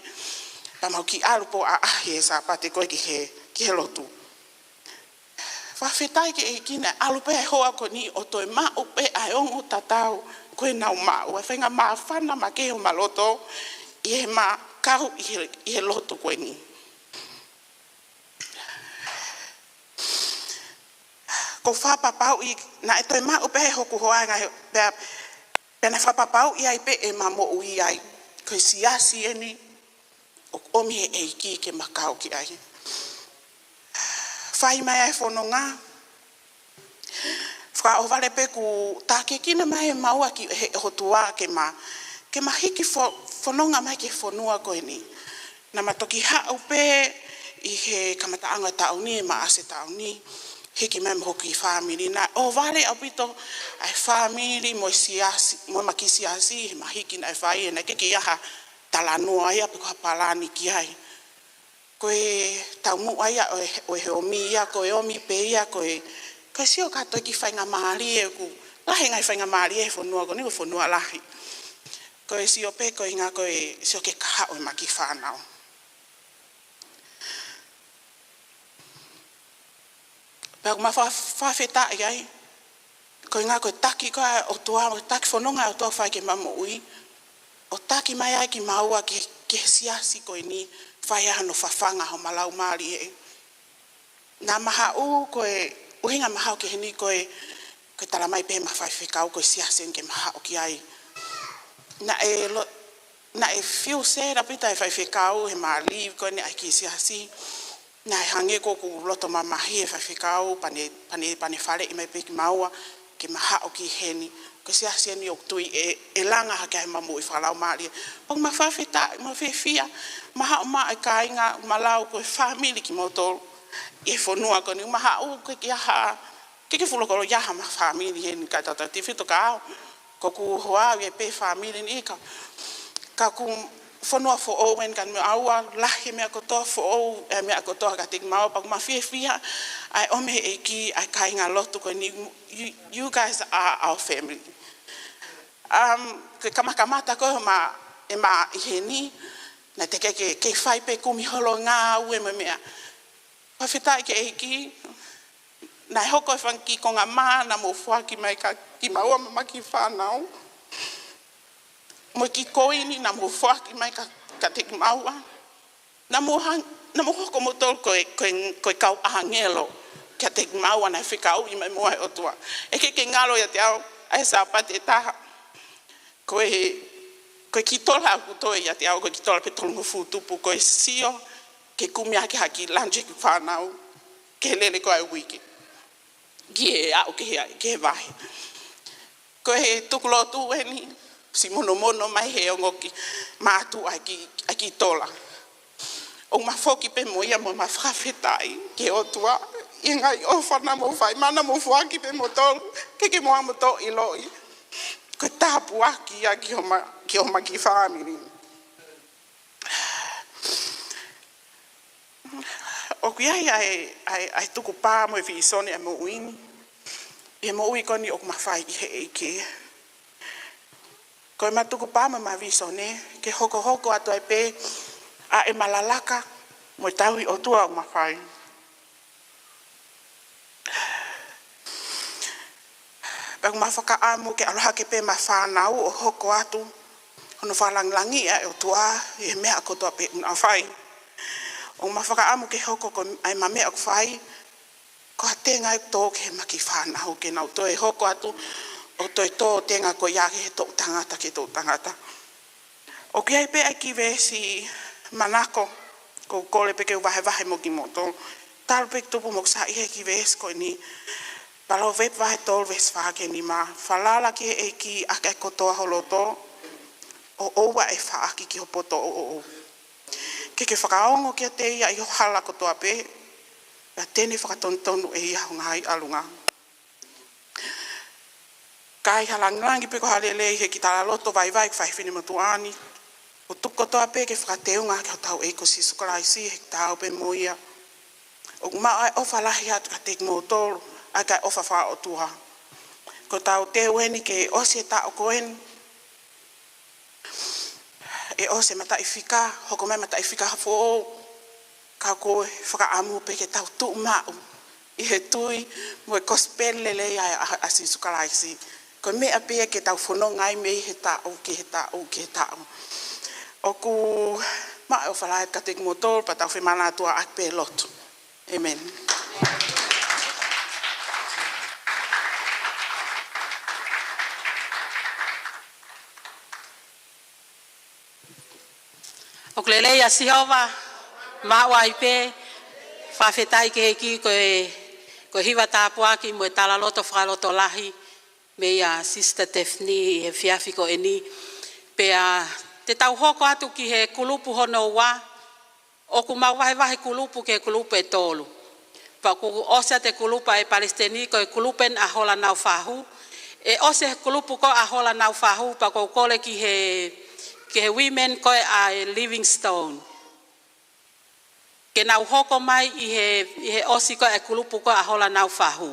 Pea mau kiʻi ʻalu pē ʻo ʻaʻahi he Sāpate ko ē ki he, ki he lotu. Fakafetaʻi ki he ʻEiki naʻe ʻalu pē ʻa e hoa ko eni ʻo toe maʻu pē ʻa e ongo tatau ko ē naʻa ku maʻu, ʻa e faʻahinga māfana makehe ʻi homa loto ʻi heʻema kau ʻi he, ʻi he lotu ko eni. Ko e fakapapauʻi naʻe toe maʻu pē ʻe hoku hoa e ngaahi, pea, pea naʻe fakapapauʻi ai pē ʻema moʻui ai. Ko e siasi eni ʻoku ʻomi he ʻEiki ke ma kau ki ai. Fai mai ʻa e fononga, fakaʻohovale pē ʻeku tākiekina mai ʻe maua ki he ʻOtua ke ma, ke ma hiki fo-, fononga mai ki he fonua ko eni. Naʻa ma toki haʻu pē ʻi he kamataʻanga ʻo e taʻu ni, Maʻasi taʻu ni, hiki mai mo hoku kiʻi fāmili. Naʻe ʻohovale ʻaupito ʻa e fāmili mo e siasi, mo ʻema kiʻi siasi, he mahiki naʻe fai, he naʻe ʻikai ke ʻi ai ha talanoa ia pe ko ha palani ki ai. Ko e taumuʻa ia ʻo e, ʻo e omi ia, ko e omi pē ia, ko e, ko e sio kātoa ki he faingamālie, ʻoku lahi e ngaahi faingamālie he fonua ko eni, ko e fonua lahi. Ko e sio pē, ko e ʻuhinga ko e sio ki he kahaʻu ʻema kiʻi fānau. Pea ʻoku ma fa-, fakafetaʻi ai. Ko e ʻuhinga ko e taki ko ē ʻa e ʻOtua, ko e taki fononga ʻa e ʻOtua ʻoku fai ki heʻema moʻui. ʻO taki mai ai kimaua ki, ki he siasi ko eni, fai ai hano fafanga homa laumālie. Naʻa ma haʻu ko e, ʻuhinga ʻema haʻu ki heni ko e, ko e tala mai pē ʻe heʻema faifekau ko e siasi eni ke ma haʻu ki ai. Naʻe lo-, naʻe fiu sē ʻaupito ʻa e faifekau heʻema leave ko eni ʻa e kiʻi siasi. Naʻe hangē ko ʻeku loto mamahi e faifekau, pea ne, pea ne faleʻi mai pē kimaua ke ma haʻu ki heni. Ko e siasi eni ʻoku tui ʻe, ʻe langa hake ai ʻema moʻui fakalaumālie. Pea ʻoku ma fakafetaʻi, ma fiefia, ma haʻu maʻa e kāinga, ma lau ko e fāmili kimoutolu ʻi he fonua ko eni, ma haʻu ʻikai ke ʻi ai ha, ʻikai ke fuʻu loko ʻi ai hama fāmili heni, ʻikai tatau, tefito ka au. Ko ʻeku hoa au ia pē fāmili ni ka, ka ko e fonua foʻou eni ka ne meʻa ʻaua, lahi e meʻa kotoa, foʻou e meʻa kotoa kiate kimaua, pea ʻoku ma fiefia ʻa e ʻomi he ʻEiki ʻa e kāingalotu ko eni, you, you guys are our family. Um, ko e kamakamata ko ē ʻema, ʻema ʻi heni, naʻe teʻeki ke, ke fai pē kumi holo ngāue mo e meʻa. Fakafetaʻi ki he ʻEiki, naʻe hoko e fanga kiʻi konga mā naʻa mou foaki mai kia kimaua mo ʻema kiʻi fānau. Mo e kiʻi koini naʻa mou foaki mai kia, kiate kimaua. Naʻa mou hang-, naʻa mou hoko moutolu ko e, ko e, ko e kau ʻāngelo kiate kimaua naʻe fekauʻi mai moua ʻe he ʻOtua. ʻIkai ke ngalo ʻiate au ʻa e Sāpate ʻe taha. Ko e, ko e kiʻi tola ʻoku toe ʻiate au, ko e kiʻi tola pē tolungofulu tupu, ko e sio ke kumi ʻaki ha kiʻi lunch ki he fānau, ki he lele ko ē ʻa e uike. Ki he aʻu ki he, ki he vahe. Ko e tuku lotu eni, siʻi monomono mai he ongo kiʻi mātuʻa ʻa e kiʻi, ʻa e kiʻi tola. ʻOku ma foki pē mo ia mo ma fakafetaʻi ki he ʻOtua, ʻi he ngaahi ʻofa naʻa mou fai, ma naʻa mou foaki pē moutolu, ʻikai ke mou ʻamanaki ʻiloʻi. Ko e tāpuaki ia ki homa, ki homa kiʻi fāmili. ʻOku ʻi ai ʻa e, ʻa e, ʻa e tukupā mo e vīsone ʻa e moʻui ni. ʻI he moʻui ko eni ʻoku ma fai ki he ʻEiki. Ko ʻema tukupā mo ʻema vīsone, ke hokohoko atu ai pē ʻa ʻema lalaka mo e tauhi ʻOtua ʻoku ma fai. Pea ʻoku ma fakaʻamu ke ʻalu hake pē ʻema fānau ʻo hoko atu hono fakalāngilangiʻi ʻa e ʻOtua ʻi he meʻa kotoa pē ʻoku nau fai. ʻOku ma fakaʻamu ke hoko ko e ʻai ma meʻa ʻoku fai, ko ha tenga ʻoku tō ki he maki fānau ke nau toe hoko atu ʻo toe tō tenga ko ia ki he toʻu tangata, ki he toʻu tangata. ʻOku ʻi ai pē ʻa e kiʻi veesi manako, ʻoku ou kole pē ke u vahevahe mo kimoutolu. Talu pē ʻeku tupu mo ʻeku saiʻia he kiʻi veesi ko eni. Palōvepi vahe tolu veesi fā ki he nima. Falala ki he ʻEiki ʻaki ʻa e kotoa ho loto, ʻo ʻoua ʻe faʻaki ki ho poto ʻoʻou. Ke ke fakaongo kiate ia ʻi ho hala kotoa pē, pea te ne fakatonutonu ʻe ia ho ngaahi ʻalunga. Ka ʻi ha langilangi pe ko ha lelei he kiʻi talaloto vaivai ʻoku fai he finemotuʻa ni, ʻoku tuku kotoa pē ke fakateunga ki hotau ʻEiki ko Sīsū Kalaisi he ʻikai ke tau pē mo ia. ʻOku maʻu ʻa e ʻofa lahi atu kiate kimoutolu, ʻa e kakai ʻofa fakaʻotua. Ko ʻetau teu eni ke ʻosi e taʻu ko eni, ʻe ʻosi e mataʻifika, hoko mai mataʻifika foʻou, ka ko e fakaʻamu pē ke tau tuʻu maʻu ʻi he tui mo e kosipeli lelei ʻa, ʻa, ʻa Sīsū Kalaisi. Ko e meʻa pē ia ke tau fononga ai mei he taʻu ki he taʻu ki he taʻu. ʻOku maʻu e ʻofa lahi kiate kimoutolu, pea tau femanatua ʻaki pē lotu. ʻĒmeni. ʻOku lelei ʻa Sihova, maʻu ai pē, fakafetaʻi ki he ʻEiki ko e, ko e hiva tāpuaki mo e talaloto fakalotolahi mei a Sister Daphne ʻi he efiafi ko eni. Pea te tau hoko atu ki he kulupu hono ua, ʻoku mau vahevahe kulupu ki he kulupu ʻe tolu. Pea ʻoku ʻosi atu e kulupu ʻa e palesiteni ko e kulupu eni ʻa Hola Naufahu. ʻE ʻosi e kulupu ko ē ʻa Hola Naufahu, pea ʻoku ou kole ki he, ki he women ko ē ʻa e Livingstone. Ke nau hoko mai ʻi he, ʻi he ʻosi ko ē e kulupu ko ē ʻa Hola Naufahu.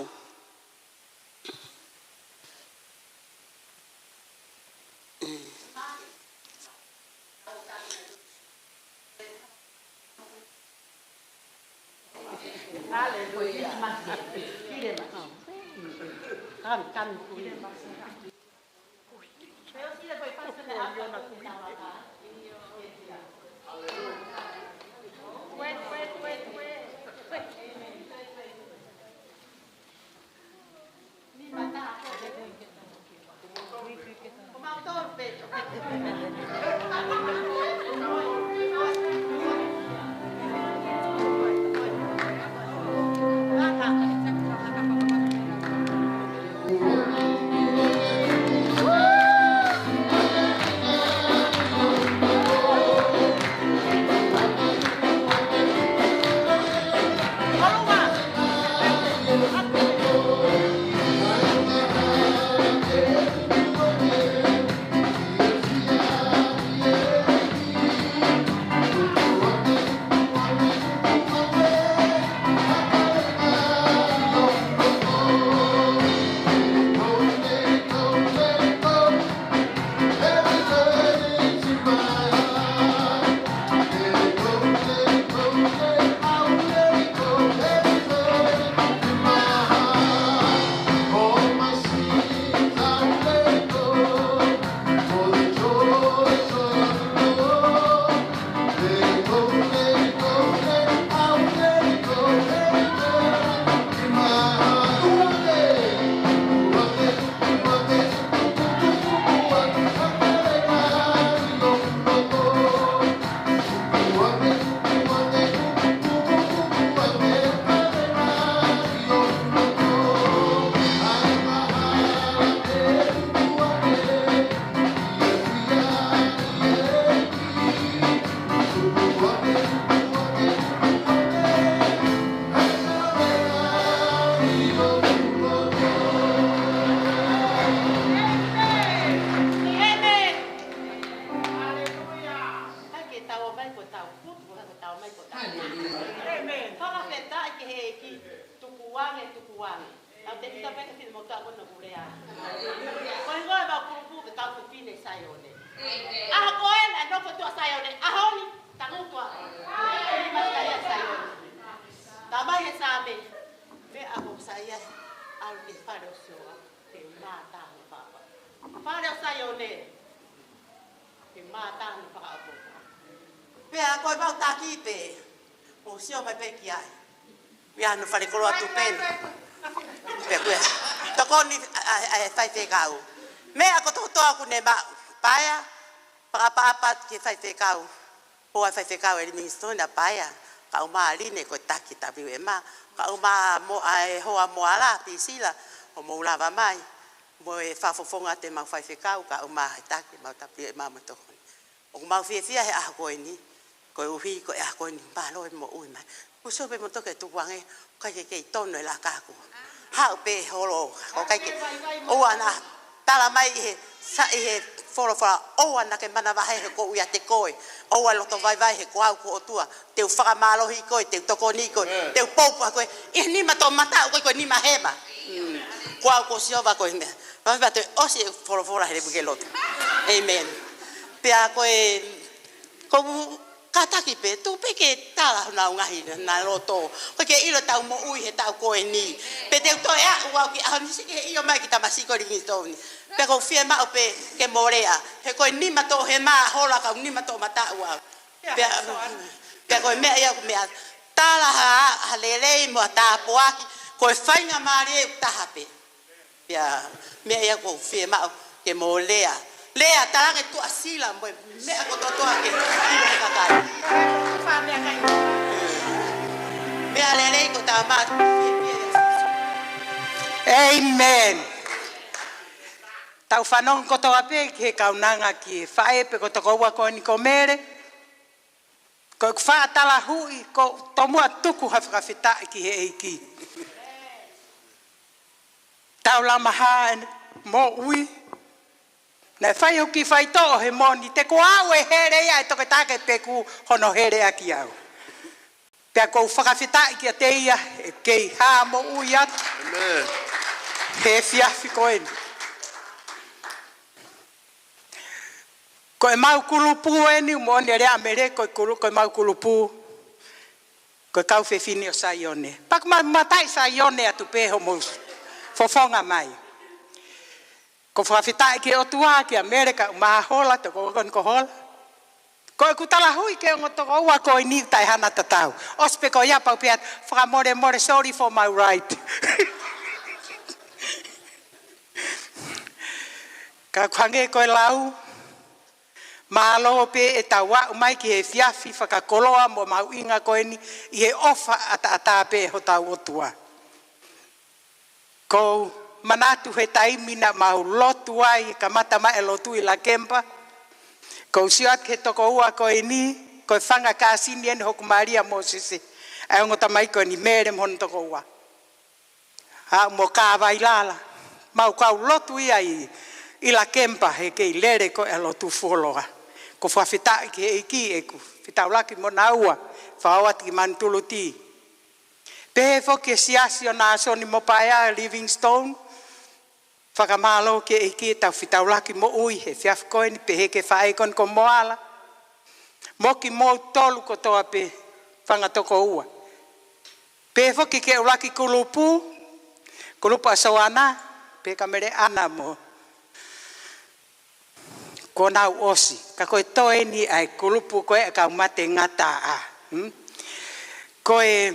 ʻĒmeni. Haleluia. Kae ke tau mai ko tau kutu, ko tau mai ko tau. ʻĒmeni. Fakafetaʻi ki he ʻEiki, tukuange, tukuange. Tau te ita pē ke fili mo tau kono kulea. Ko e ngoe mau kulupu ke tau ko fine Saione. ʻAho ko ē naʻe nofo tuʻa Saione, ʻaho ni tangutu ā. Ni masiʻi ʻa Saione. Tau mai he Saame, meʻa ko Saione, ʻalu ki he fale ʻo Sihova, ke mātā hono papa. Fale ʻo Saione, ke mātā hono fakaʻofoʻofa. Pea ko e mau taki pē. Mou sio mai pē ki ai. Ia no fale koloa tupenu. Pea ko e tokoni ʻa, ʻa, ʻa e faifekau. Meʻa kotoa ʻoku ne maʻu, paea, fakaʻapaʻapa ki he faifekau. Ko e faifekau ʻe Livingstone ʻa paea, kae ʻumaʻā Line ko e taki taviu e mā, kae ʻumaʻā mo, ʻa e hoa Moala, Pisila, ʻo mou lava mai. Mo e fakafofonga ʻa e mau faifekau, kae ʻumaʻā e taki, mau taviu e mā mo e tokoni. ʻOku mau fiefia he ʻaho ko eni, koeʻuhi ko e ʻaho ko eni mālō e moʻui mai. Mou sio pē mo toke tukuange, ʻikai ke kei tonu e laka ko. Haʻu pē holo, ko ʻikai ke. ʻOua naʻa tala mai ʻi he, sa ʻi he folofola, ʻoua naʻa ke manavahē he ko au ʻiate koe. ʻOua loto vaivai he ko au ko e ʻOtua. Te u fakamālohi koe, te u tokoni koe, te u poupou koe. ʻI he nima toʻomataʻu ko e, ko e nima hema. Ko au ko Sihova ko e meʻa. Pea pea toe ʻosi e folofola he levu ke lotu. ʻĒmeni. Pea ko e, ko u kātaki pē, tuku pē ke tala honau ngaahi, ʻenau loto. ʻOku ʻikai ke ʻilo ʻetau moʻui he taʻu ko eni. Pea te u toe aʻu au ki ʻaho ni sike he ʻio mai ki tamasiʻi ko Livingstone. Pea ʻoku ou fiemaʻu pē ke mo lea. He ko e nima toʻohema hola ka u nima toʻomataʻu au. Pea, pea ko e meʻa ia ʻoku meʻa. Tala ha, ha lelei mo ha tāpuaki. Ko e faingamālie ʻoku taha pē. Pea meʻa ia ʻoku ou fiemaʻu ke mo lea. Lea, talaange tuʻasila mo e meʻa kotoa ke ʻilo he kakai. Meʻa lelei ko e tama. ʻĒmeni. Tau fanongo kotoa pē ki he kaunanga ki he faʻē pe ko e tokoua ko eni ko Mele. Ko ʻeku faʻa talahuʻi, ko e tomuʻa tuku ha fakafetaʻi ki he ʻEiki. Taulama hā ʻene moʻui. Naʻe fai hoku kiʻi faitoʻo he moni, te ko au e hele ia ʻe toke take peku hono hele ʻaki au. Pea ʻoku ou fakafetaʻi kiate ia, ʻe kei hā moʻui atu. ʻĒmeni. He efiafi ko eni. Ko e mau kulupu eni, moʻoni e lea Mele, ko e kulu-, ko e mau kulupu. Ko e kau fefine ʻo Saione. Pea ʻoku ma-, mataʻi Saione atu pē hoʻomou fofonga mai. ʻOku ou fakafetaʻi ki he ʻOtua, kia Mele kae ʻumaʻā Hola, tokoua ko eni ko Hola. Ko ʻeku talahuʻi ki he ongo tokoua ko eni taʻe hana tatau. ʻOsi pē ko ia pea u pehē atu, fakamolemole, sorry for my right. Ka ʻoku hangē ko e lau, mālō pē ʻetau aʻu mai ki he efiafi fakakoloa mo mahuʻinga ko eni ʻi he ʻofa ʻataʻatā pē hotau ʻOtua. ʻOku ou manatu he taimi naʻa mau lotu ai, kamata mai e lotu ʻi Lakempa. ʻOku ou sio atu ki he tokoua ko eni, ko e fanga kāsini eni hoku Malia Mōsese. ʻA e ongo tamaiki ko eni Mele mo hono tokoua. ʻA mo Kavailala. Mau kau lotu ia ʻi, ʻi Lakempa he kei lele ko e lotu fuoloa. ʻOku ou fakafetaʻi ki he ʻEiki ʻeku fetaulaki mo naua, fakaʻoatu ki Manutulutī. Pehē foki e siasi ʻo Nāsoni mo Paea Livingstone. Fakamālō ki he ʻEiki ʻetau fetaulaki moʻui he efiafi ko eni, pehē ki he faʻē ko eni ko Moala. Mo kimoutolu kotoa pē fanga tokoua. Pehē foki ki he ʻuluaki kulupu, kulupu ʻa Soana, pehē kia Mele ʻAna mo ko nau ʻosi. Ka ko e toe eni ʻa e kulupu ko ē ʻa e kau mate ngataʻa. Hmm? Ko e,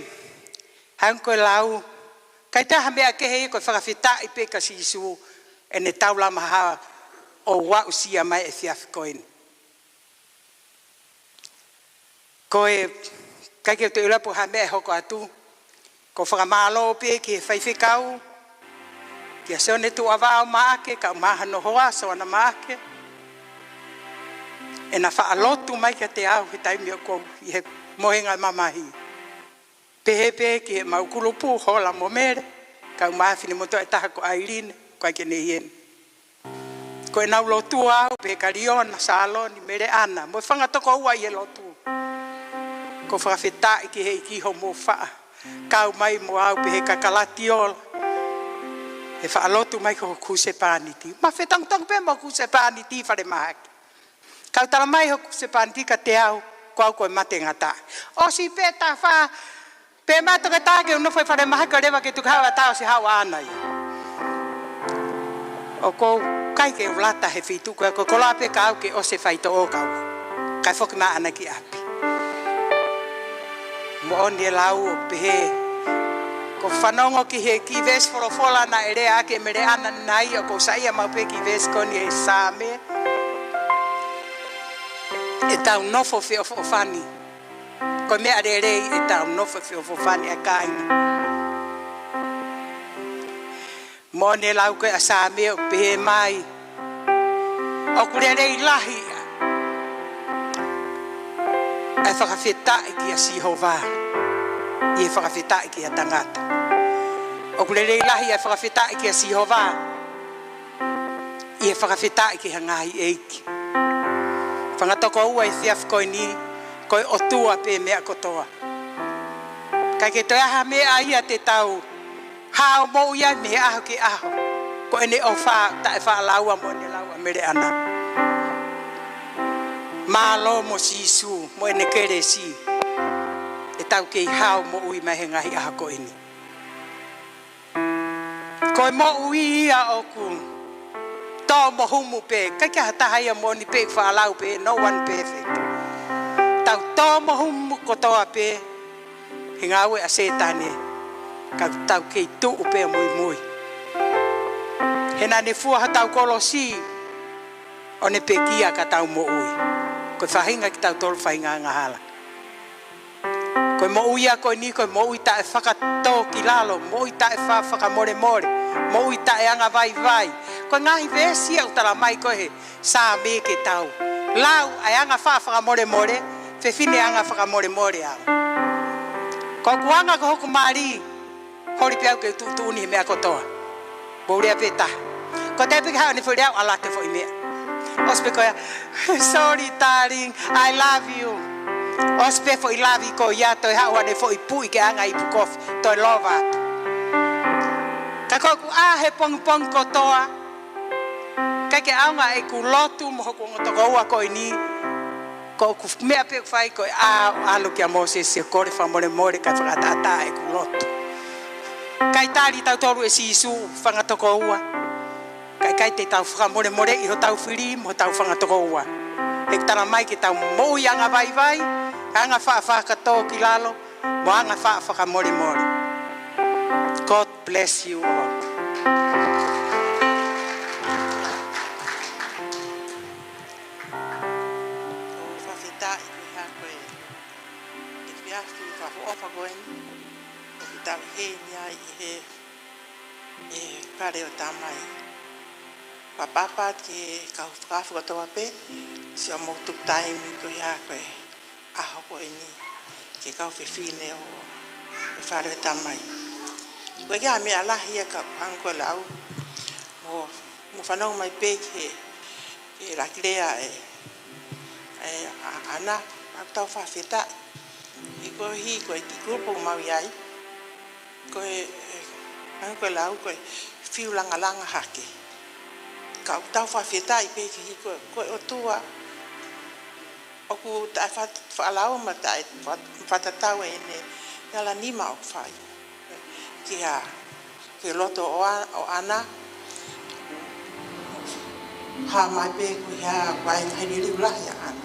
hangē ko e lau, ʻikai toe ha meʻa kehe ia ko e fakafetaʻi pē kia Sīsū ʻene taulama hā ʻo aʻusia mai e efiafi ko eni. Ko e, ʻikai ke u toe ʻilo pe ko e hā e meʻa ʻe hoko atu. ʻOku ou fakamālō pē ki he faifekau, kia Sione Tuʻavao Maʻake, kae ʻumaʻā hono hoa, Soana Maʻake. ʻEna faʻa lotu mai kiate au he taimi ʻoku ou ʻi he mohenga mamahi. Pehē pē ki he mau kulupu, Hola mo Mele, kae ʻumaʻā e finemotuʻa ʻe taha ko ʻAiline, ʻoku ʻikai ke ne ʻi heni. Ko ʻenau lotua au, pehē kia Liona, Saloni, Mele ʻAna, mo e fanga tokoua ʻi he lotu. ʻOku ou fakafetaʻi ki he ʻEiki hoʻomou faʻa kau mai mo au, pehē kia Kalatiola. He faʻa lotu mai ki hoku husepāniti. Ma fetongotongo pē mo hoku husepāniti falemahaki. Ka u tala mai hoku husepāniti kiate au, ko au ko e mate ngataʻa. ʻOsi pē taʻu fā, pea ma toki tā ke u nofo ʻi falemahaki ʻo leva ke tuku haʻu ʻa e tau si hau ʻana ia. ʻOku ou ʻikai ke u lata he feituʻu ko ē, ko e koloa pē ka au ke ʻosi e faitoʻo ka u. Kae foki mai ʻana ki ʻapi. Moʻoni e lau ʻo pehē. Ko e fanongo ki he kiʻi veesi folofola naʻe lea ʻaki ʻe Meleʻana, naʻe ʻikai ko e saiʻia maʻu pē kiʻi veesi ko eni he Saame. ʻEtau nofo feʻofoʻofani. Ko e meʻa lelei ʻetau nofo feʻofoʻofani ʻa e kāinga. Moʻoni e lau ko ē ʻa e Saame ʻoku pehē mai, ʻoku lelei lahi ʻa e fakafetaʻi kia Sihova ʻi he fakafetaʻi ki ha tangata. ʻOku lelei lahi ʻa e fakafetaʻi kia Sihova ʻi he fakafetaʻi ki ha ngaahi ʻeiki. Fanga tokoua, he efiafi ko eni, ko e ʻOtua pē meʻa kotoa. ʻIkai ke toe ʻi ai ha meʻa ia te tau hao moʻui ai mei he ʻaho ki he ʻaho. Ko ʻene ʻofa taʻefaʻalaua mo ʻene lau ʻa Meleʻana. Mālō mo Sīsū mo ʻene kelesi. ʻEtau kei hao moʻui mai he ngaahi ʻaho ko eni. Ko e moʻui ia ʻoku tō mo humu pē, ʻikai ke ʻi ai ha taha ia moʻoni pē ʻoku faʻa lau pē, no one perfect. Tau tō mo humu kotoa pē he ngāue ʻa Sētane, ka tau kei tuʻu pē muimui. He naʻa ne fua hotau kolosi, ʻo ne pekia ka tau moʻui. Ko e faʻahinga kitautolu faʻahinga angahala. Ko e moʻui ia ko eni, ko e moʻui taʻefakatōkilalo, moʻui taʻefa-, fakamolemole, moʻui taʻeangavaivai. Ko e ngaahi veesi ia ʻoku tala mai ko ē he Saame ke tau lau ʻa e anga faʻa fakamolemole, fefine anga fakamolemole au. Ko hoku anga ko hoku mali, holi pē au ke tuʻutuʻuni he meʻa kotoa. Mou lea pē taha. Ko e taimi pē ke haʻu ʻene foʻi lea ʻo ʻalu atu e foʻi meʻa. ʻOsi pē ko ia, "Sorry, darling, I love you." ʻOsi pē foʻi love ko ia, toe haʻu ʻene foʻi puʻi ke anga ipu kofi, toe lova atu. Ka ko ʻeku ʻā he pongipongi kotoa, ʻikai ke ʻaonga ʻeku lotu mo hoku ongo tokoua ko eni, ko ʻeku meʻa pē ʻoku fai ko e ʻā ʻo ʻalu kia Mōsese ʻo kole fakamolemole kae fakaʻataʻatā ʻeku lotu. ʻIkai tali tautolu ʻe Sīsū, fanga tokoua. Ka ʻikai te tau fakamolemoleʻi hotau fili mo hotau fanga tokoua. He ʻoku tala mai ke tau moʻui angavaivai, anga faʻa fakatōkilalo, mo anga faʻa fakamolemole. God bless you all. ʻOku fakafetaʻi ko e hā ko e efiafi fakaʻofoʻofa ko eni ʻoku tau ʻi heni ai ʻi he, ʻi he fale ʻo e Tamai. Pāpāpā ki he kau fakafofonga kotoa pē, sio mo tuku taimi ko e hā ko e ʻaho ko eni ki he kau fefine ʻo e fale ʻo e Tamai. Ko e kiʻi meʻa lahi ia ka ʻoku hangē ko e lau, mo, mo fanongo mai pē ki he, ki he laki lea ʻe, ʻe ʻa-, ʻAna, ʻoku tau fakafetaʻi. ʻI ko hi, ko e kiʻi kulupu ʻoku mau ʻi ai. Ko e, e, hangē ko e lau, ko e fiu langalanga hake. Ka ʻoku tau fakafetaʻi pē ki he ko, ko e ʻOtua ʻoku taʻefa-, faʻalaua mo taʻe fa-, fakatatau ʻene ala nima ʻoku fai. Ki ha, ki he loto ʻo ʻa-, ʻo ʻAna, hā mai pē ko e hā, ko e ngaahi liliu lahi ʻa ʻAna.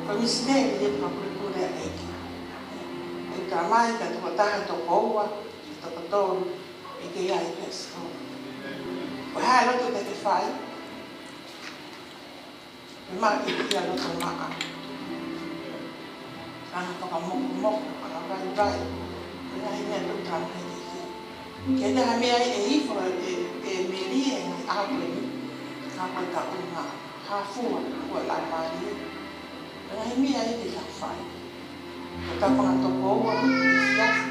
Ko e misineli ia ʻoku pulipuli ʻa e ʻEiki. ʻE tala mai ka toko taha, toko ua, toko tolu, ʻe kei ʻi ai pē ʻa Sihova. Ko e hā e lotu te ke fai? ʻE maʻu ia ʻi he loto maʻa. Anga fakamokomoko, angavaivai. Ko e ngaahi meʻa ʻoku tala mai ki he. Ke ʻi ai ha meʻa ʻe ifo ʻe, ʻe Mele ʻi he ngaahi ʻaho ko eni. Ka ko e taʻu na, hā fua, ko e lau mai. Ko e ngaahi meʻa ia ke tau fai. Ko e tau fanga tokoua, ʻi he siasi.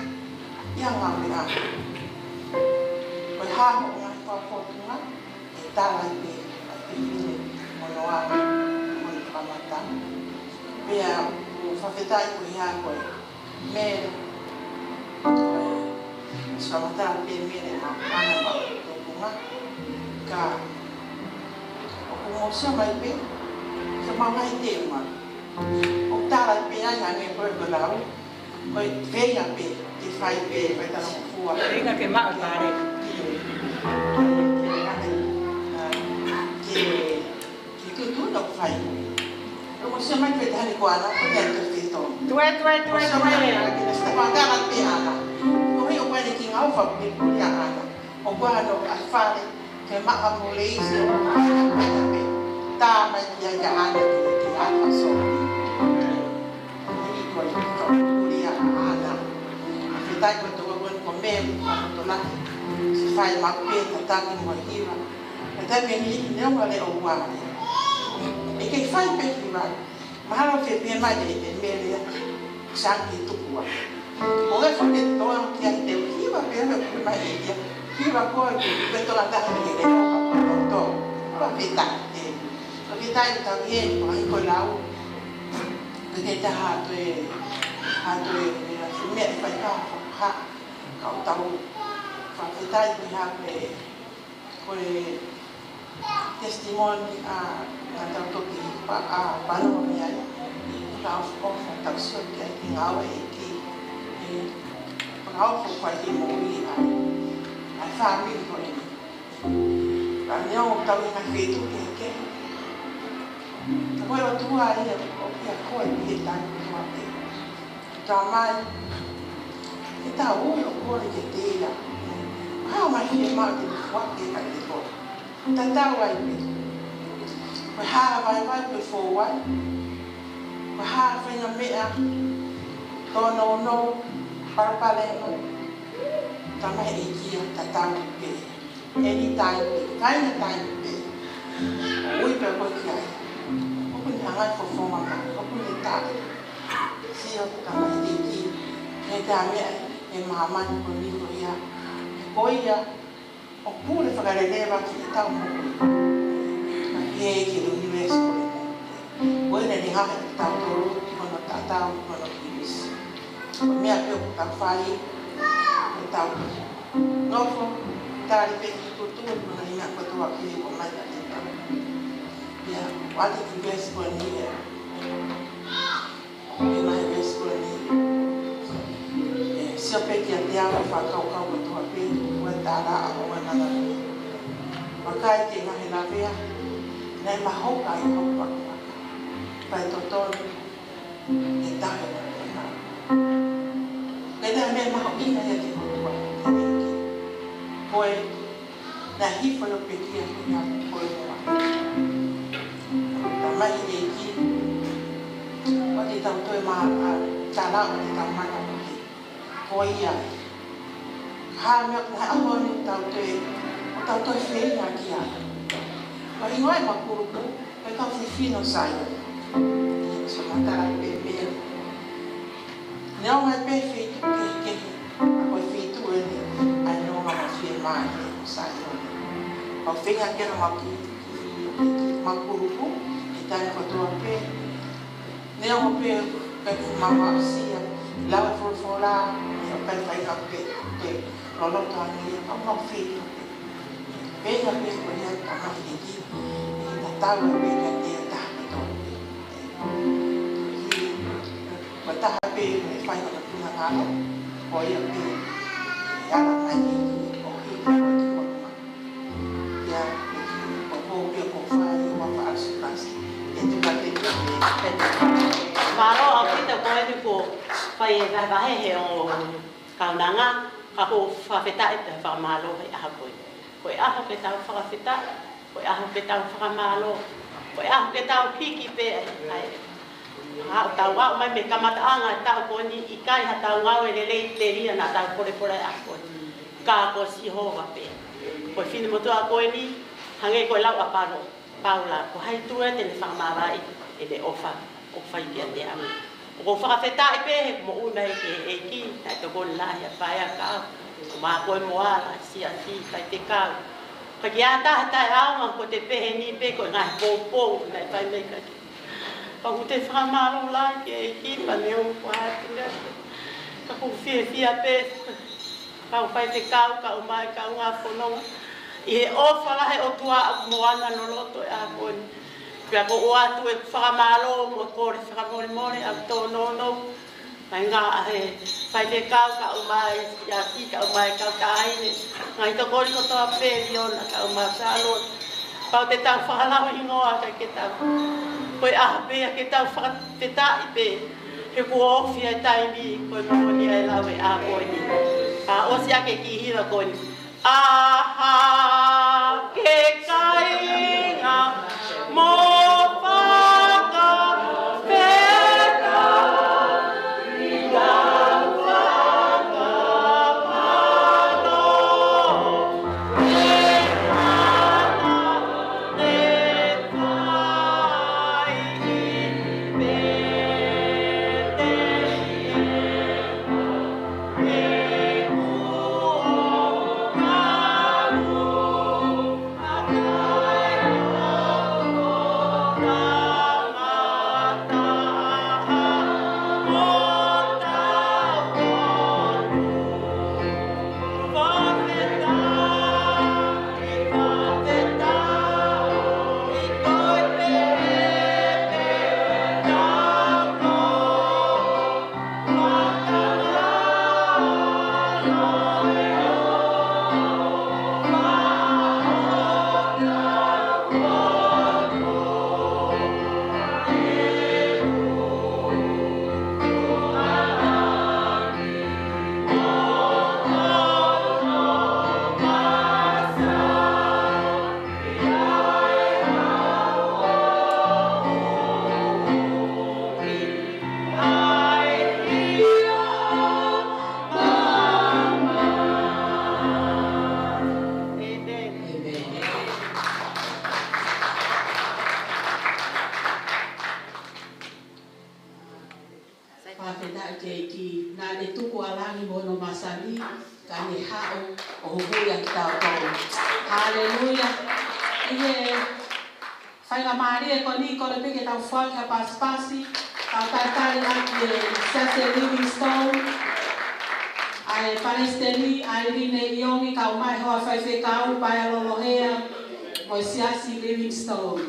ʻI he ngaahi meʻa. Ko e hā hoʻo ngaahi fakafōtunga, ʻe tala ai pē ʻa e fefine mo hono anga, mo hono kamata. Pea ʻoku fakafetaʻi ko e hā ko e Mele. Sio ʻoku tala pē Mele ma ana ma tōtunga. Ka ʻoku mou sio mai pē, sio mai ngaahi tēma. ʻOku tala pē ai hangē ko e ko e lau. Ko e feinga pē, ke fai pē, fai talangofua. Feinga ke maʻu e pale. Ke, ke, ke, ke, ke tuʻutuʻuni ʻoku fai. ʻOku mou sio mai pē taha ni ko ʻAna, ko e ʻai ke feto. Tue, tue, tue, tue. Ko e ʻuhinga ko eni ki he ngāue fakapulepuleʻanga. ʻOku ʻi ai hono ʻa e fale, ke maʻa mo leisi ʻo tā mai ki ai ʻa ʻAna ki he ʻapi ʻo Sopi. Ko e ʻuhinga ko eni fakapulepuleʻanga. Fakafetaʻi ko e tau ʻoua ko e meʻa ʻoku tokolahi. Siʻi fai maʻu pē tataki mo e hiva. Ka taimi ni, neongo leʻo ua. ʻE kei fai pē hiva. Mahalo ke pehē mai ʻe, ʻe Mele ia, Sanki Tukua. ʻO e fo ke toa ki ai te u hiva pē ʻo pehē mai ʻe ia. Hiva ko e pē toa taha ni ʻe leo ka ko to. Ko e fetaʻi ē. Ko e fetaʻi tau ē, ko ai ko e lau. Ko e taha atu ē, atu ē, ē, ʻa e meʻa ʻe fai ka, ka, ka u tau. Fakafetaʻi ko e hā ko e Ko e testimony ʻa, ʻa tau toki pa, ʻa, pano ni ai. Ka o, o, tau sio ki ai ki he ngāue ʻa e ʻEiki. ʻE, ka o, ko e fai ki moʻui ʻa, ʻa e family ko eni. Ka neongo tau ʻi he ngaahi feituʻu kehekehe. Ka ko e ʻOtua ia, ʻoku ʻia koe ʻi he taimi kotoa pē. Tamai, ke tau ui ʻo kole kiate ia. Hao mai he mate ni fua ke ka te ko. Tatau ai pē. Ko e hā vaivai ko e fou ai. Ko e hā faʻahinga meʻa. Tōnounou, palopalema. Tamai ʻEiki ia tatau pē. Anytime, kaina taimi pē. ʻOku ui pē koe ki ai. ʻOku ne hanga ʻo fofonga mai, ʻoku ne tali. Sio ki he Tamai ʻEiki, he taimi ʻe māmani ko eni ko ia. Ko ia, ʻoku pule fakaleleva ki heʻetau moʻui. Ka ke ki he ʻunivēsi ko eni. Ko ia naʻe ngaohi kitautolu ki hono tatau, ki hono kilisi. Ko e meʻa pē ʻoku tau fai, ʻoku tau nofo, tali pē ki tuʻutuʻuni mo e ngaahi meʻa kotoa pē ʻoku ʻomai kiate kitautolu. ʻIa, ʻoatu e kiʻi veesi ko eni ē. Ko e ngaahi veesi ko eni. ʻE, sio pē kiate au ʻa e fakakaukau kotoa pē, ʻoku ʻi ai e tālā ʻa e ʻOtua ʻi hono ngaahi lavea. Vakai ki he ngaahi lavea, naʻe mahoka ʻi hoku vakuvaku. Pea ʻe totonu ke taʻe ʻo puna. Ko e taha e meʻa mahuʻinga ia ki he ʻOtua, ki he ʻEiki. Ko e, naʻe hifo ʻo pekia ko ia ko e moa. Tamai ʻEiki, ʻoua te tau toe ma, a, tala ʻoua te tau mana ko ia. Ko ia. Hā meʻa ko e ʻaho ni tau toe, tau toe feinga ki ai. Ko e hingoa ʻo e kulupu, ko e kau fefine ʻo Saione. So matala pē pē. Neongo ʻa e feituʻu kehekehe, ka ko e feituʻu eni, ʻa e nonga mo e fiemālie ʻo Saione. Kau feinga ke na mau ki, ki, ki, ki mau kulupu, ʻi he taimi kotoa pē. Neongo pē, ka ke mau aʻusia, lau e folofola, ʻi he ʻikai faʻahinga pē, pē, loloto ange ia, ka mau feinga pē. Feinga pē ko ia ka mau feinga. ʻE tatau pē ka te ata kotoa pē. Ko e taha pē ʻe fai hono finangalo, ko ia pē ʻe ala mai ʻEiki, ʻoku ʻikai ko e kiʻi konga. ʻIa, ko e pō pē ʻoku fai, ʻo fai ʻa Sīsū Kalaisi. ʻE tuku atu kiate koe. Mālō ʻaupito ko eni kuo fai e vahevahe he ongo kaunanga, ka ʻoku ou fakafetaʻi pea fakamālō he ʻaho ko eni. Ko e ʻaho ke tau fakafetaʻi, ko e ʻaho ke tau fakamālō, ko e ʻaho ke tau hiki pē ai. ʻA ʻetau aʻu mai mei he kamataʻanga ʻo e taʻu ko eni, ʻikai haʻatau ngāue lelei telia naʻa tau polepole ʻa ko eni. Ka ko Sihova pē. Ko e finemotuʻa ko eni, hangē ko e lau ʻa Palo. Paula, ko hai ʻe tuʻu ai te ne fakamāvae ʻene ʻofa, ʻoku fai kiate au. ʻOku ou fakafetaʻi pē he moʻui mai ki he ʻEiki, naʻe tokoni lahi ʻa e paea ka, ʻo mā ko e moala, siasi, faifekau. Ka ʻikai ha taha taʻeʻaonga ko te pehē ni pē ko e ngaahi poupou, naʻe fai mai ka ke. Ka ʻoku te fakamālō lahi ki he ʻEiki, pea neongo ko e hā e meʻa. Ka ʻoku ou fiefia pē, kau faifekau, kau mai, kau ngā fononga. ʻI he ʻofa lahi ʻa e ʻOtua ʻoku moana loloto ʻa e ʻaho ni. Pea ʻoku ou ʻoatu e fakamālō mo e kole fakamolemole ʻa e tōnounou. Mai ngā ʻa e faifekau, kau mai, siasi, kau mai, kau taʻahine. Ngaahi tokoni kotoa pē, Liona, kau mai, Sāloti. Pau te tau fakalau hingoa ka ke tau. Ko e ʻaho pē ia ke tau fakafetaʻi pē. Kuo ofi ʻa e taimi ko e moʻoni ʻa e lau ʻa e ʻaho ni. ʻA, ʻosi ʻa e kiʻi hiva ko eni. ʻAha ke kāinga mo fakafetaʻi, fakamālō. Fakafetaʻi ki he ʻEiki, naʻa ne tuku ʻa langi mo hono masani, ka ne haʻu ʻo huhuʻi ʻa kitautolu. Haleluia. ʻI he faingamālie ko eni, kole pē ke tau foaki ha pasipasi, tau talitali ʻaki e Siasi Livingstone, ʻa e Palesiteni, ʻa ʻAilini ʻIongi, kae ʻumaʻā e hoa faifekau, Paea Lolohea, mo e Siasi Livingstone.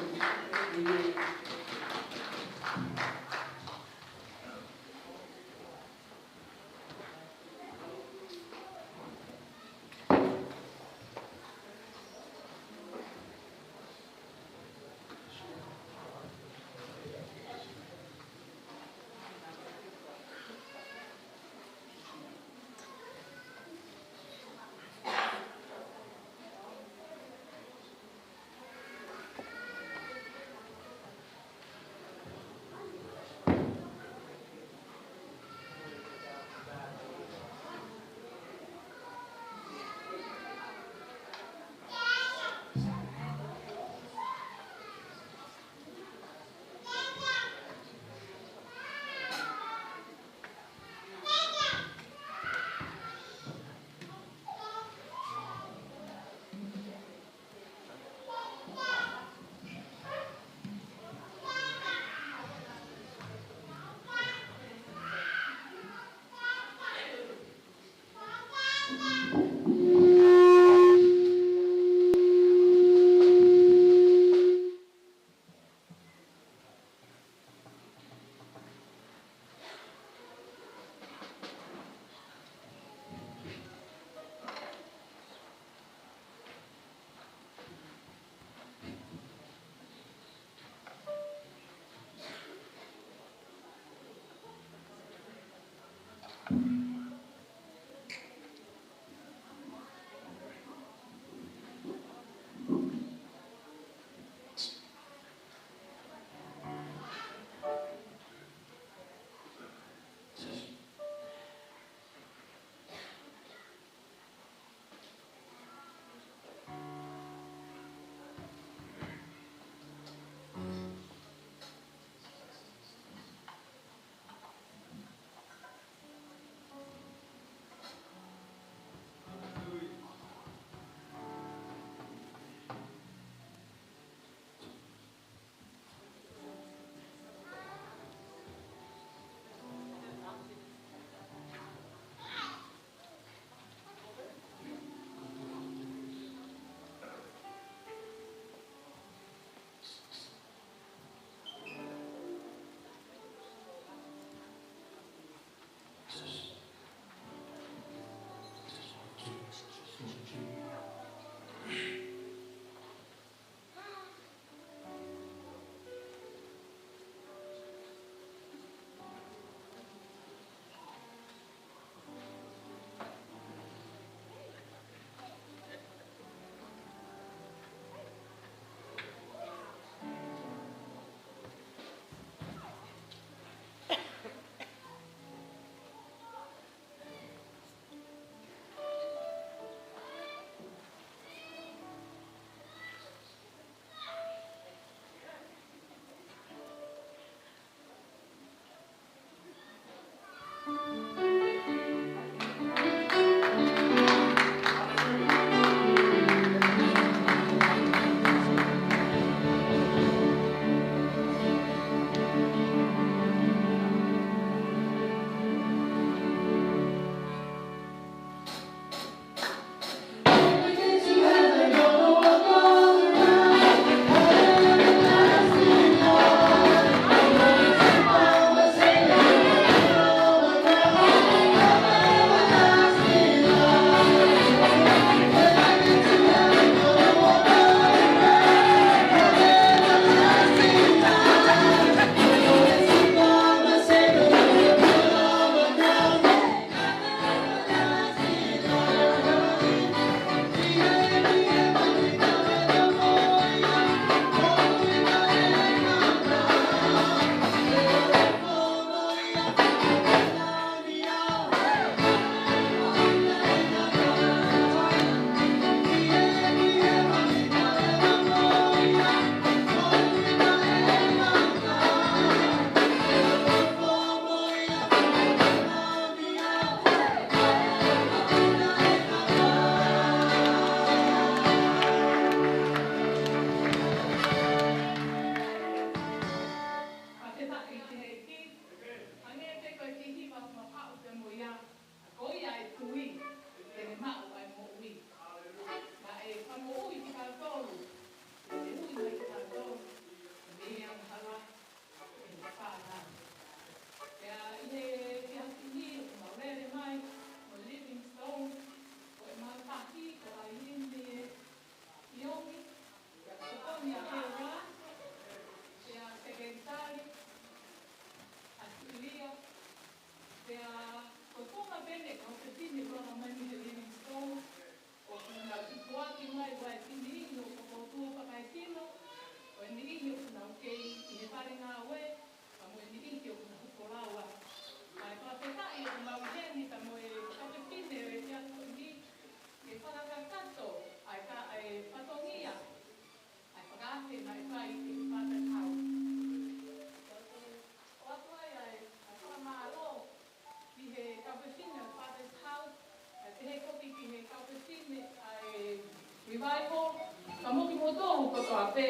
kotoa pē,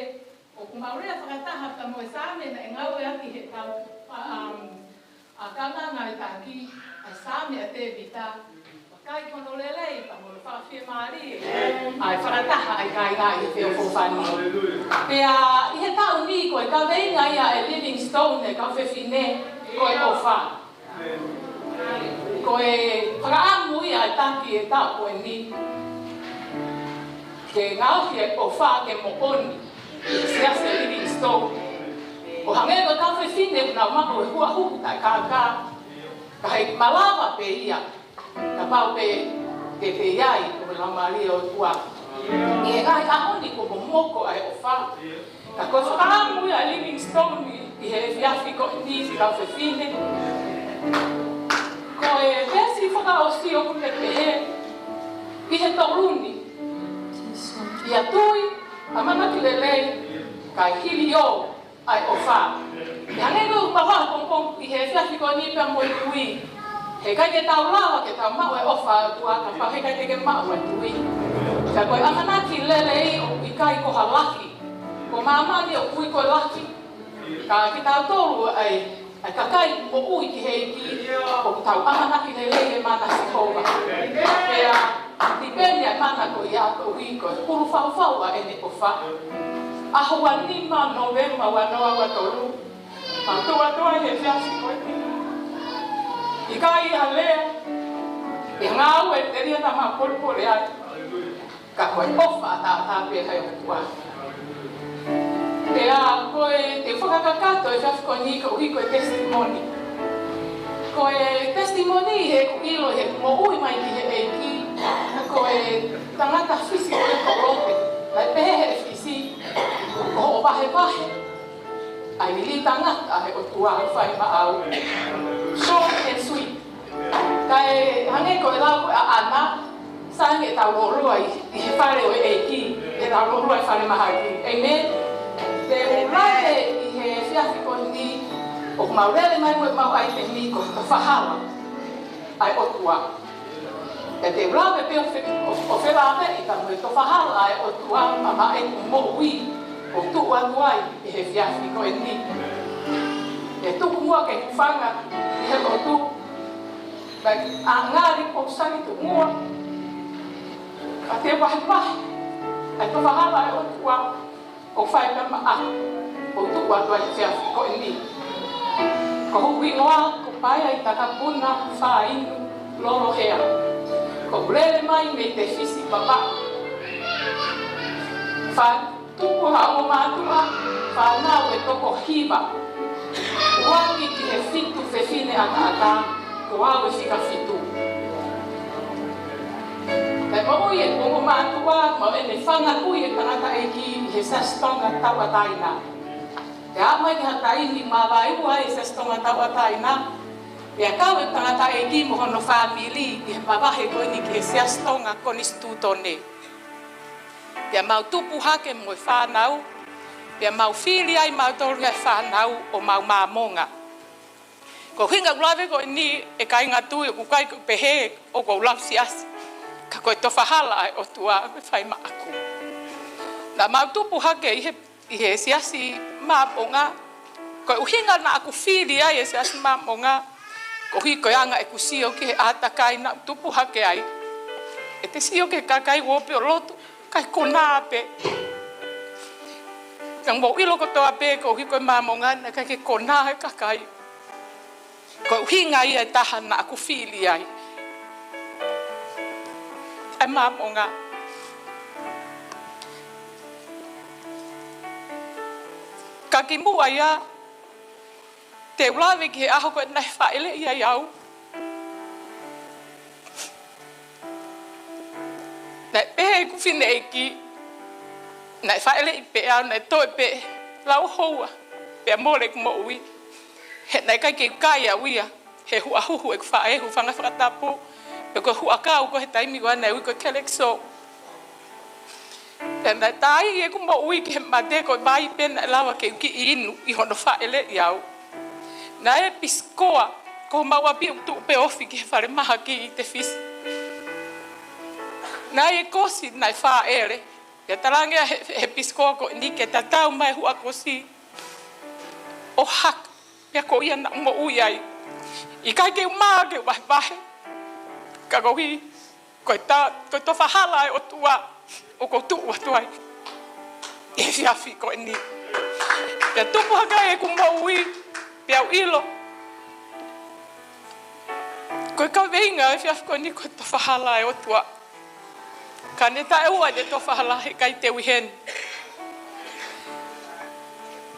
ʻoku mau lea fakataha pea mo e Saame naʻe ngāueʻaki he tau, um, ʻa e kāinga ʻi taki, ʻa e Saame ʻa Tēvita, ʻoku ʻikai ko hono lelei, ka mo e fakafiemālie ʻa e fakataha ʻa e kāinga ʻi he feʻofoʻofani. Pea ʻi he taʻu ni ko e kaveinga ia ʻa e Livingstone e kau fefine ko e ʻofa. Ko e fakaʻamu ia ʻa e taki e taʻu ko eni ke ngaohi e ʻofa ke moʻoni ʻi he Siasi Livingstone. ʻO hangē ko e kau fefine ʻoku nau maʻu e huʻahuhu taʻekākā, ka ʻe malava pē ia kapau pē te te ʻi ai ʻa e Laumālie ʻo e ʻOtua. ʻI he ngaahi ʻaho ni kuo momoko ʻa e ʻofa. Ka ko e fakaʻamu ia ʻa Livingstone ʻi he efiafi ko eni, siʻi kau fefine, ko e veesi fakaʻosi ʻoku ne pehē ʻi he tolu ni: ʻIo tui, ʻamanaki lelei, kae hiliō ʻa e ʻofa. Pea hangē ko e ʻuhinga ʻoku ou ʻi he efiafi ko eni pea mo e tui, heʻikai ke tau lava ke tau maʻu e ʻofa ʻa e ʻOtua kapau heʻikai te ke maʻu e tui. Ka ko e ʻamanaki lelei ʻoku ʻikai ko ha laki. Ko māmani ʻoku ui ko e laki. Ka kitautolu ʻa e, ʻa e kakai moʻui ki he ʻEiki, ʻoku tau ʻamanaki lelei he mana ʻa Sihova. Pea ʻoku tipeni ʻa e mana ko ia koeʻuhi ko e hulu faufau ʻa ʻene ʻofa. ʻAho ua nima Nōvema ua noa ua tolu. Mātuʻa ʻi he efiafi ko eni, ʻikai ha lea, ʻe ngāue telia naʻa mau polepole ai. Ka ko e ʻofa ʻataʻatā pē ʻa e ʻOtua. Pea ko e, te u fakakakato e efiafi ko eni koeʻuhi ko e testimony. Ko e testimony he ʻoku ʻilo he moʻui mai ki he ʻEiki, ko e tangata Fisi ko e kolope. Naʻe pehē he Fisi, ko hoʻo vahevahe ʻa e liliu tangata ʻa e ʻOtua ʻoku fai maʻau. Short and sweet. Kae hangē ko e lau ʻa ʻAna, sai ange ʻetau lōlō ʻi, ʻi he fale ʻo e ʻEiki, ʻetau lōlō ʻi falemahaki. Amen. Te u lave ʻi he efiafi ko eni, ʻoku mau lele mai mo ʻemau ʻaitemi ko e Tofahala ʻa e ʻOtua. Pea te u lave pē ʻo fe-, ʻo, ʻo felāveʻi pea mo e Tofahala ʻa e ʻOtua maʻa ʻeku moʻui ʻoku tuʻu atu ai ʻi he efiafi ko eni. ʻE tuku muʻa ke u hūfanga ʻi he lotu. Kae ʻa ngali ʻoku ou sani tuʻu muʻa, ka te u vahevahe ʻa e Tofahala ʻa e ʻOtua ʻoku fai pē maʻaku ʻoku tuʻu atu ai he efiafi ko eni. Ko hoku hingoa ko Paea ʻi Takapuna Fainu Lolohea. ʻOku ou lele mai mei Tefisi, Vavaʻu. Fa-, tupu ha ongo mātuʻa, fānau ʻe toko hiva. ʻUluaki ki he fitu fefine ʻataʻatā, ko au ʻe fika fitu. Pea moʻui ʻeku ongo mātuʻa, mo ʻene fanga kui e tangataʻeiki ʻi he Siasi Tonga Tauʻatāina. Pea aʻu mai ki ha taimi māvaeua e Siasi Tonga Tauʻatāina, pea kau e tangataʻeiki mo hono fāmili ʻi he mavahe ko eni ki he Siasi Tonga Konisitūtone. Pea mau tupu hake mo e fānau, pea mau fili ai mautolu he fānau ʻo mau Māmonga. Ko e ʻuhinga ʻeku lave ko eni, ʻe kāinga tui, ʻoku ʻikai ke u pehē ʻoku ou lau siasi, ka ko e Tofahala ʻa e ʻOtua ʻoku fai maʻaku. Naʻa mau tupu hake ʻi he, ʻi he Siasi Māmonga, ko e ʻuhinga naʻa ku fili ai e Siasi Māmonga, koeʻuhi ko e anga ʻeku sio ki he ʻātakai naʻa ku tupu hake ai. ʻE te sio ki he kakai ʻoku ō pē ʻo lotu, kae konā pē. Ka mou ʻilo kotoa pē koeʻuhi ko e Māmonga naʻe ʻikai ke konā e kakai. Ko e ʻuhinga ia ʻe taha naʻa ku fili ai ʻa e Māmonga. Ka kimuʻa ia, te u lave ki he ʻaho ko ē naʻe fāʻeleʻi ai au. Naʻe pehē ʻeku fineʻeiki, naʻe fāʻeleʻi pē au, naʻe toe pē lau houa, pea mole ʻeku moʻui. He naʻe ʻikai ke u kai au ia he huʻahuhu ʻeku faʻē, hūfanga he fakatapu, pe ko e huʻakau ko ē he taimi ko ē naʻe ui ko e kelekisō. Pea naʻe tāʻi ʻeku moʻui ki he mate, ko e vai pē naʻe lava ke u kiʻi inu ʻi hono fāʻeleʻi au. Naʻe Pisikoa, ko homau ʻapi ʻoku tuʻu pē ofi ki he falemahaki ʻi Tefisi. Naʻe Kosi, naʻe Fāʻele. Pea talaange ʻe he, he pisikoa ko eni ke tatau mai huʻa kosi ʻo haka, pea ko ia naʻa ku moʻui ai. ʻIkai ke u mā ke u vahevahe, ka koeʻuhi ko e ta-, ko e tofa hala ʻa e ʻOtua ʻoku ou tuʻu atu ai he efiafi ko eni. Pea tupu hake ai ʻeku moʻui, pea u ʻilo ko e kaveinga ʻo e efiafi ko eni ko e tofa hala ʻa e ʻOtua. Ka ne taʻeʻoua ʻene tofa hala, heʻikai te u ʻi heni.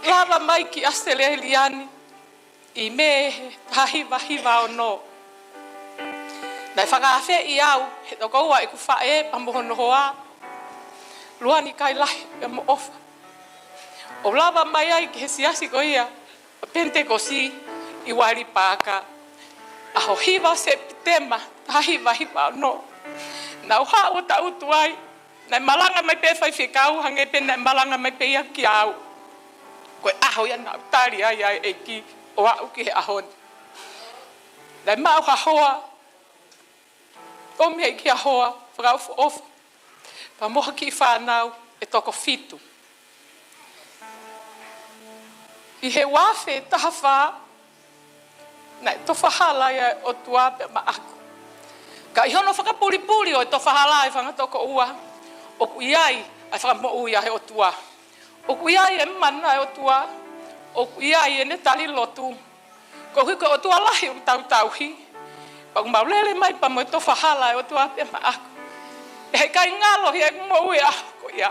Lava mai ki ʻAositelēlia ni ʻi Mē taha hiva hiva ono. Naʻe fakaafeʻi au he tokoua ʻeku faʻē pea mo hono hoa, Luani Kailahi pea mo ʻOfa, ʻo lava mai ai ki he siasi ko ia ʻo Penitekosi ʻi Wailea Paaka, ʻaho hiva Sepitema taha hiva hiva ono. Naʻa ku haʻu ʻo tangutu ai, naʻe malanga mai pē faifekau, hangē pē naʻe malanga mai pē ia kiate au. Ko e ʻaho ia naʻa ku tali ai ʻa e ʻEiki ʻo aʻu ki he ʻaho ni. Naʻe maʻu ha hoa, ʻomi ʻe he ʻEiki ha hoa fakaʻofoʻofa, pea mo ha kiʻi fānau ʻe toko fitu. ʻI he ua afe taha fā, naʻe tofa hala ai ʻa e ʻOtua pea maʻaku. Ka ʻi hono fakapulipuli ʻo e tofa hala ʻa e fanga tokoua, ʻoku ʻi ai ʻa e fakamoʻui ʻa e ʻOtua. ʻOku ʻi ai e mana ʻa e ʻOtua, ʻoku ʻi ai ʻene tali lotu. Koeʻuhi ko e ʻOtua lahi ʻoku tau tauhi. Pea ʻoku mau lele mai pea mo e tofa hala ʻa e ʻOtua pea maʻaku. Heʻikai ngalo ia ʻeku moʻui he ʻaho ko ia.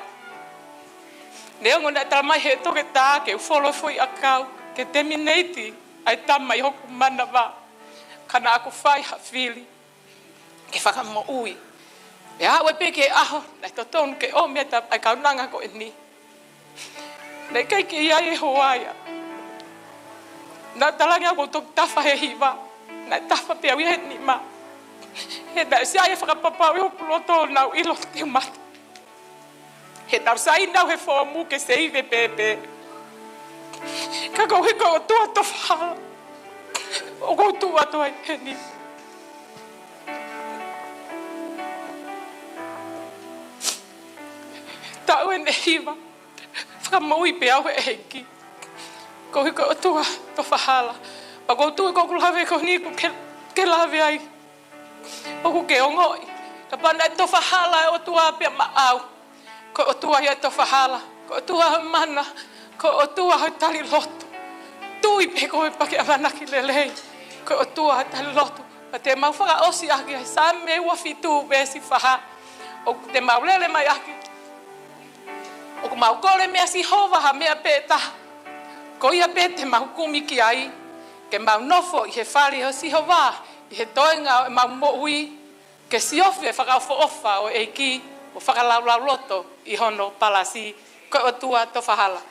Neongo naʻe tala mai ʻe he toketā ke u folo e foʻi ʻakau ke terminate ʻa e tama ʻi hoku manava, ka naʻa ku fai ha fili ke fakamoʻui. Pea aʻu ai pē ki he ʻaho naʻe totonu ke ʻomi ai ʻa e kaunanga ko eni, naʻe ʻikai ke ʻi ai e hoa ia. Naʻe talaange ʻoku ou toki tafa he hiva, naʻe tafa pē au ia he nima. He naʻe ʻosi ʻi ai e fakapapau ʻi hoku loto naʻa ku ʻilo te u mate. He naʻa ku saini au he foomu ke seivi e pēpē. Ka koeʻuhi ko e ʻOtua tofa hala ʻoku ou tuʻu atu ai heni. Taʻu ʻeni ʻe hiva fakamoʻui pē au ʻe he ʻEiki. Koeʻuhi ko e ʻOtua tofa hala. Pea ʻoku ou tui ko ʻeku lave ko eni ʻoku ke, ke lave ai. ʻOku ke ongoʻi kapau naʻe tofa hala ʻa e ʻOtua pea maʻau. Ko e ʻOtua ia ʻo e tofa hala. Ko e ʻOtua ʻo e mana. Ko e ʻOtua ʻo e tali lotu. Tui pē koe pea ke ʻamanaki lelei. Ko e ʻOtua ʻo e tali lotu. Pea te mau fakaʻosi ʻaki ʻa e Saame ua fitu veesi fā. ʻOku te mau lele mai ʻaki. ʻOku mau kole meia Sihova ha meʻa pē ʻe taha, ko ia pē te mau kumi ki ai, ke mau nofo ʻi he fale ʻo Sihova ʻi he toenga ʻo ʻemau moʻui, ke siofi e fakaʻofoʻofa ʻo e ʻEiki, ʻo fakalaulauloto ʻi hono palasi. Ko e ʻOtua tofa hala.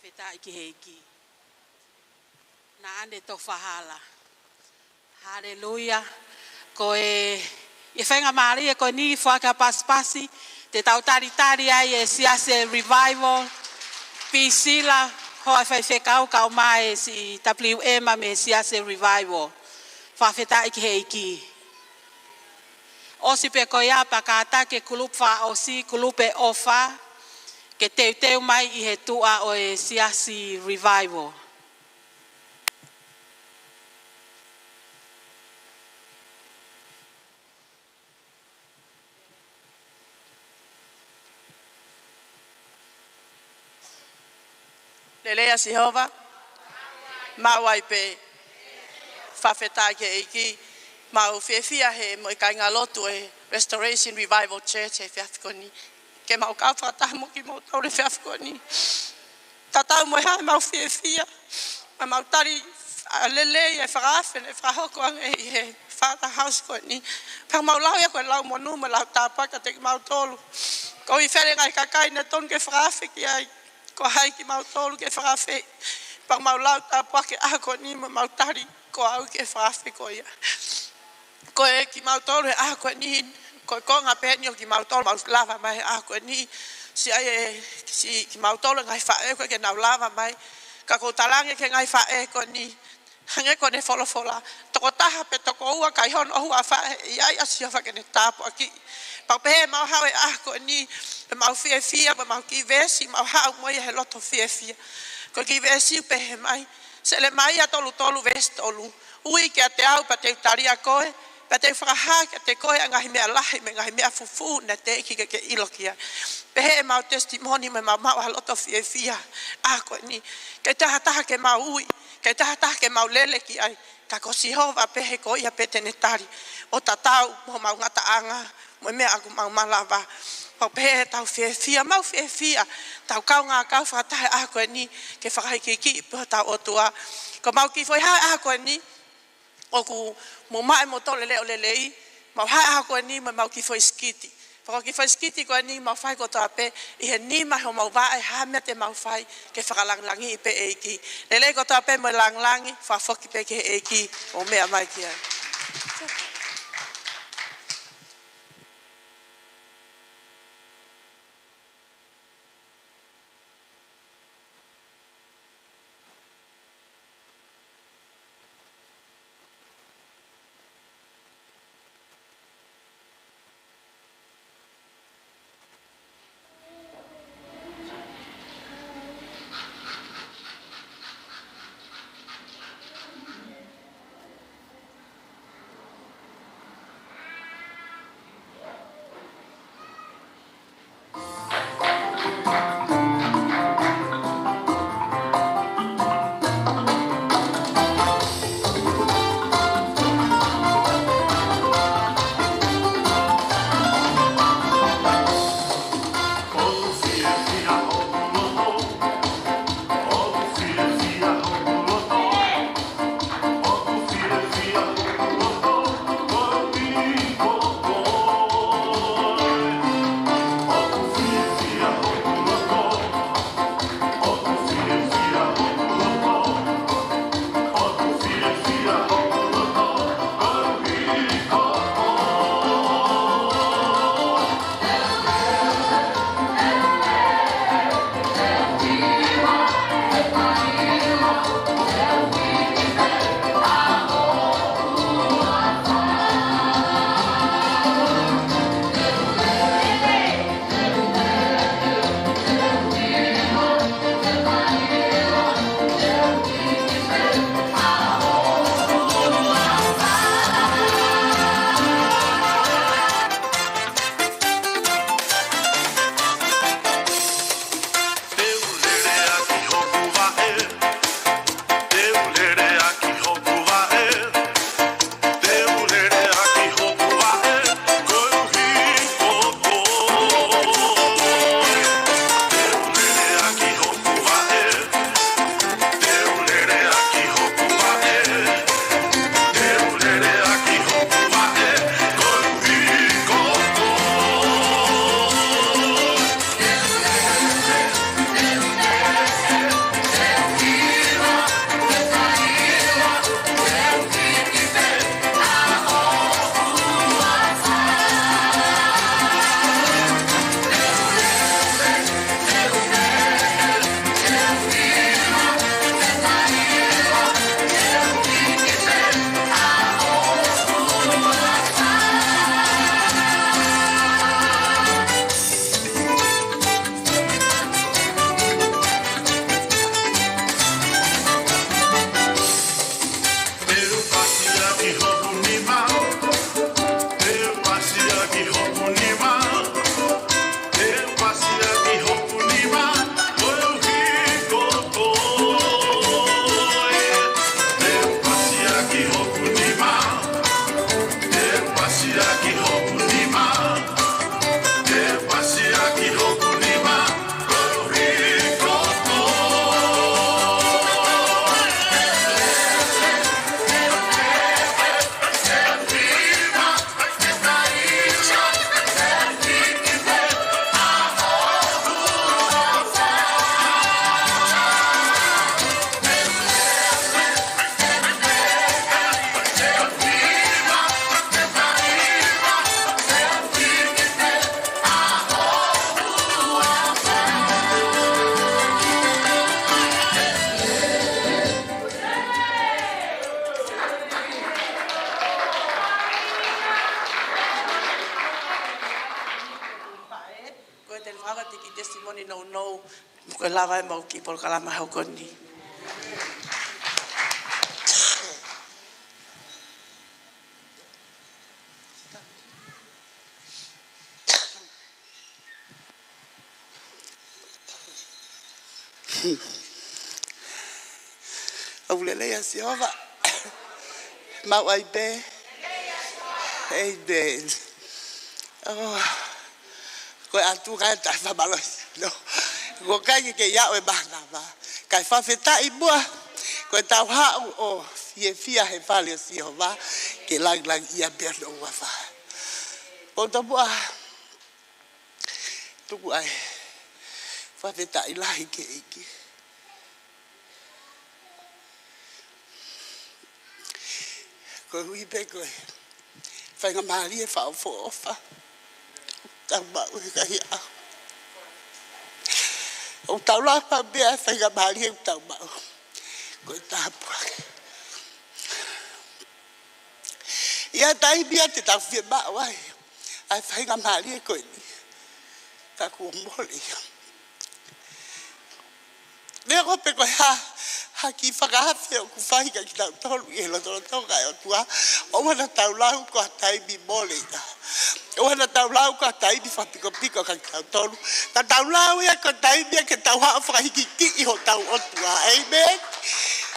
Fakafetaʻi ki he ʻEiki. Naʻa ne tofa hala. Haleluia. Ko e, ʻi he faingamālie ko eni, foaki ha pasipasi, te tau talitali ai e Siasi Revival, Pisila, hoa faifekau kae ʻumaʻā e siʻi W M mei he Siasi Revival. Fakafetaʻi ki he ʻEiki. ʻOsi pē ko ia pea kātaki e kulupu fakaʻosi, kulupu ʻe ʻofa, ke teuteu mai ʻi he tuʻa ʻo e Siasi Revival. Lelei ʻa Sihova, maʻu ai pē. Fakafetaʻi ki he ʻEiki. Mau fiefia he mo e kāingalotu e Restoration Revival Church he efiafi ko eni, ke mau kau fakataha mo kimoutolu he efiafi ko eni. Tatau mo e hā ʻemau fiefia, ʻa ʻemau tali ʻa e lelei e fakaafe naʻe fakahoko ange ʻi he Father's House ko eni. Pea mau lau ia ko e lau monū mo e lau tāpuaki kiate kimautolu. Ko e fele ngaahi kakai naʻe tonu ke fakaafe ki ai, ko hai kimautolu ke fakaafe. Pea mau lau tāpuaki ʻaho ko eni mo ʻemau tali ko au ki he fakaafe ko ia. Ko e kimautolu he ʻaho ko eni, ko e konga pē eni ʻo kimautolu mau lava mai he ʻaho ko eni. Siʻi ʻai e, siʻi kimautolu ngaahi faʻē ko ē ke nau lava mai. Ka ʻoku ou talaange ki he ngaahi faʻē ko eni, hangē ko ʻene folofola, toko taha pe toko ua kae ʻi ai hono ʻohofi ʻa e faʻē, ʻe ʻi ai ʻa Sihova ke ne tāpuakiʻi. Pea ʻoku pehē ʻemau haʻu he ʻaho ko eni, ʻemau fiefia, ʻemau kiʻi veesi, ʻemau haʻu mo ia he loto fiefia. Ko e kiʻi veesi ʻoku pehē mai, Selemaia tolu tolu veesi tolu. Ui kiate au pea te u talia koe, pea te u fakahā kiate koe ʻa e ngaahi meʻa lahi mo e ngaahi meʻa fufū naʻe teʻeki ke ke ʻilo ki ai. Pehē ʻemau testimony mo ʻemau maʻu ha loto fiefia ʻaho ko eni. ʻIkai ke ʻi ai ha taha ke mau ui, ʻikai ke ʻi ai ha taha ke mau lele ki ai. Ka ko Sihova pē he ko ia pē te ne tali ʻo tatau mo homau ngataʻanga, mo e meʻa ʻoku mau malava. Mau pehē ʻetau fiefia, mau fiefia, tau kaungā kau fakataha he ʻaho ko eni ke fakaikiiki pē hotau ʻOtua. Ko ʻemau kiʻi foʻi hā he ʻaho ko eni, ʻoku mou maʻu ʻe moutolu e leʻo lelei, mau hā he ʻaho ko eni mo ʻemau kiʻi foʻi sikiti. Pea ko e kiʻi foʻi sikiti ko eni mau fai kotoa pē ʻi he nima homau vaʻe, hā e meʻa te mau fai ke fakalāngilangiʻi pē ʻEiki. Lelei kotoa pē mo e lāngilangi, fakafoki pē ki he ʻEiki ʻo meʻa mai ki ai. Aka te ki testimony nounou, mo ke lava e mau ki polokalama hoko ni. ʻOku lelei ʻa Sihova. Mau ai pē. Amen. Oh. Ko e atu kai taʻe fakamālō. No. Ko kai ke ke ia ʻo e mānava. Kae fakafetaʻi muʻa. Ko e tau haʻu ʻo fiefia he fale ʻo Sihova. Ke langilangiʻia pea no ua fa. Ko to muʻa. Tuku ai. Fakafetaʻi lahi ki he ʻEiki. Koeʻuhi pē ko e faingamālie fakaʻofoʻofa. Tau maʻu he kahi ʻaho. ʻOku tau lava pē ʻa e faingamālie ʻoku tau maʻu. Ko e tāpuaki. ʻI he taimi ia te tau fiemaʻu ai ʻa e faingamālie ko eni. Ka kuo mole ia. Neongo pe ko e hā, ha kiʻi fakaafe ʻoku fai kia kitautolu ʻi he lotolotonga ʻo e ʻOtua, ʻoua naʻa tau lau ko ha taimi mole ia. ʻOua naʻa tau lau ko ha taimi fakapikopiko kia kitautolu. Ka tau lau ia ko e taimi ia ke tau haʻu ʻo fakahikihikiʻi hotau ʻOtua. Amen.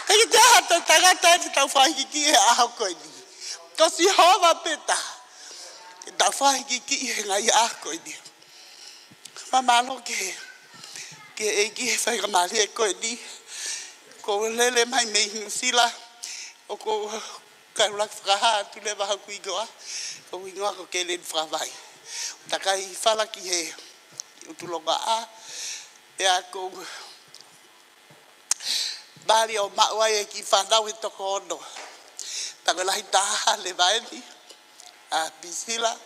He ʻikai toe ʻi ai ha tangata te tau fakahikihikiʻi he ʻaho ko eni. Ko Sihova pē taha. Ke tau fakahikihikiʻi he ngaahi ʻaho ko eni. Fakamālō ki he, ki he ʻEiki he faingamālie ko eni. Ko e lele mai mei Nuʻusila. ʻOku ou kau laki fakahā atu leva hoku hingoa. Ko hoku hingoa ko Kelen Fakavai. Takai fala ki he ʻUtulongaʻa. Pea ko mali ʻo maʻu ai e kiʻi fānau ʻe toko ono. Pea ko e lahi taha leva eni, ʻa Pisila,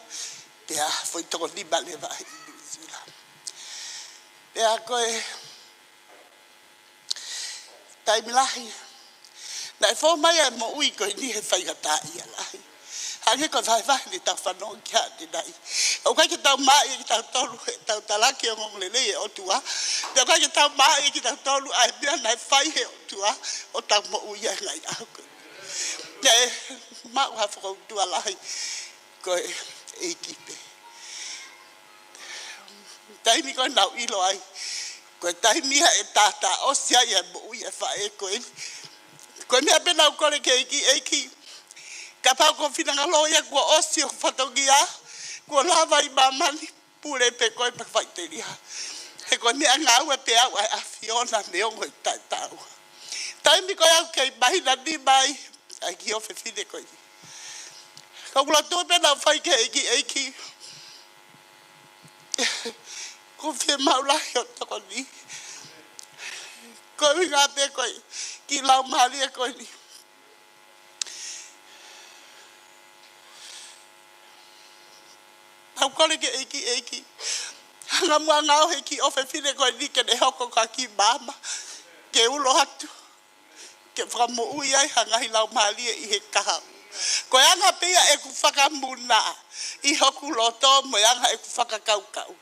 pea foʻi toko nima leva ʻi Nuʻusila. Pea ko e taimi lahi, naʻe fou mai ʻa e moʻui ko eni he faingataʻaʻia lahi. Hangē ko e vahevahe ne tau fanongo ki ai ʻanenai. ʻOku ʻikai ke tau maʻu ia kitautolu, ʻetau talaki ʻo e ongoongolelei ʻa e ʻOtua. Pea ʻoku ʻikai ke tau maʻu ia kitautolu, ʻa e meʻa naʻe fai he ʻOtua, ʻo tau moʻui ai he ngaahi ʻaho ko eni. Naʻe maʻu ha fakautua lahi, ko e ʻEiki pē. Taimi ko ē naʻa ku ʻilo ai. Ko e taimi ia ʻe tātāʻosi ai ʻa e moʻui ʻa e faʻē ko eni. Ko e meʻa pē naʻa ku kole ki he ʻEiki, ʻEiki. Kapau ko e finangalo ia kuo ʻosi hoku fatongia, kuo lava ʻi māmani, pule pē koe pea faʻiteliha. He ko e meʻangāue pē au ʻa e ʻAfiona neongo ʻeku taʻetaau. Taimi ko ē ʻoku kei mahino ni mai, ʻa e kiʻi ʻofefine ko eni. Ka ʻoku ou lotu pē naʻa ku fai ki he ʻEiki, ʻEiki. ʻOku ou fiemaʻu lahi hoʻo tokoni. Ko e ʻuhinga pē ko e kiʻi laumālie ko eni. Naʻa ku kole ki he ʻEiki, ʻEiki. Hanga muʻa ʻo ngaohi e kiʻi ʻofefine ko eni ke ne hoko ko ha kiʻi maama. Ke ulo atu. Ke fakamoʻui ai ha ngaahi laumālie ʻi he kahaʻu. Ko e anga pē ia ʻeku fakamuna ʻi hoku loto mo e anga ʻeku fakakaukau.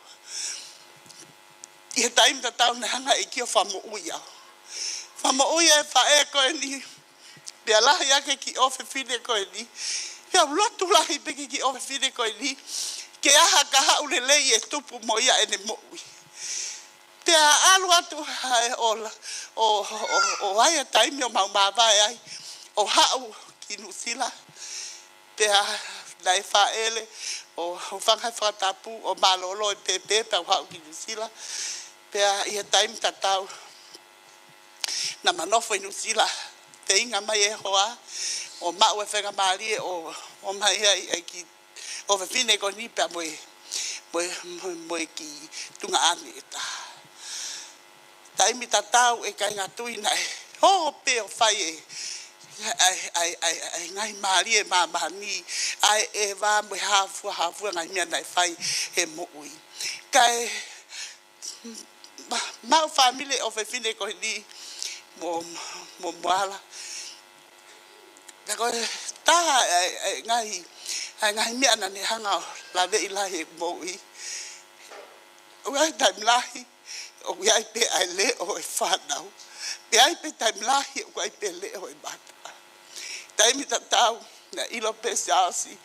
ʻI he taimi tatau naʻe hanga ʻe he ʻEiki ʻo fakamoʻui au. Fakamoʻui e faʻē ko eni. Pea lahi ange e kiʻi ʻofefine ko eni. Pea u lotu lahi pē ki he kiʻi ʻofefine ko eni. Ke ʻi ai ha kahaʻu lelei ʻe tupu mo ia ʻene moʻui. Pea ʻalu atu ʻa e ola, ʻo, ʻo, ʻo, ʻo ʻai e taimi ʻo mau māvae ai, ʻo haʻu ki Nuʻusila. Pea naʻe fāʻele, ʻo, ʻo hūfanga he fakatapu, ʻo mālōlō e pēpē, pea u haʻu ki Nuʻusila. Pea ʻi he taimi tatau, naʻa ma nofo ʻi Nuʻusila, feinga mai e hoa, ʻo maʻu e faingamālie, ʻo, ʻomai ai, ʻa e kiʻi ʻofefine ko eni pea mo e, mo e, mo e, mo e kiʻi tuongaʻane ʻe taha. Taimi tatau e kāinga tui naʻe hoko pē ʻo fai e, ʻa e, ʻa e, ʻa e, ʻa e ngaahi mālie ʻa māmani, ʻa e ʻeva mo e hā fua, hā fua ngaahi meʻa naʻe fai he moʻui. Kae ma-, maʻu fāmili ʻofefine ko eni mo, mo, mo ala. Pea ko e taha ʻa e, ʻa e ngaahi, ʻa e ngaahi meʻa naʻa ne hanga ʻo laveʻi lahi ʻeku moʻui. ʻOku ʻi ai taimi lahi ʻoku ʻi ai pē ʻa e leʻo ʻo e fānau, pea ʻi ai pē taimi lahi ʻoku ʻi ai pē leʻo ʻo e mātuʻa. Taimi tatau, naʻe ʻilo pē ʻe Siaosi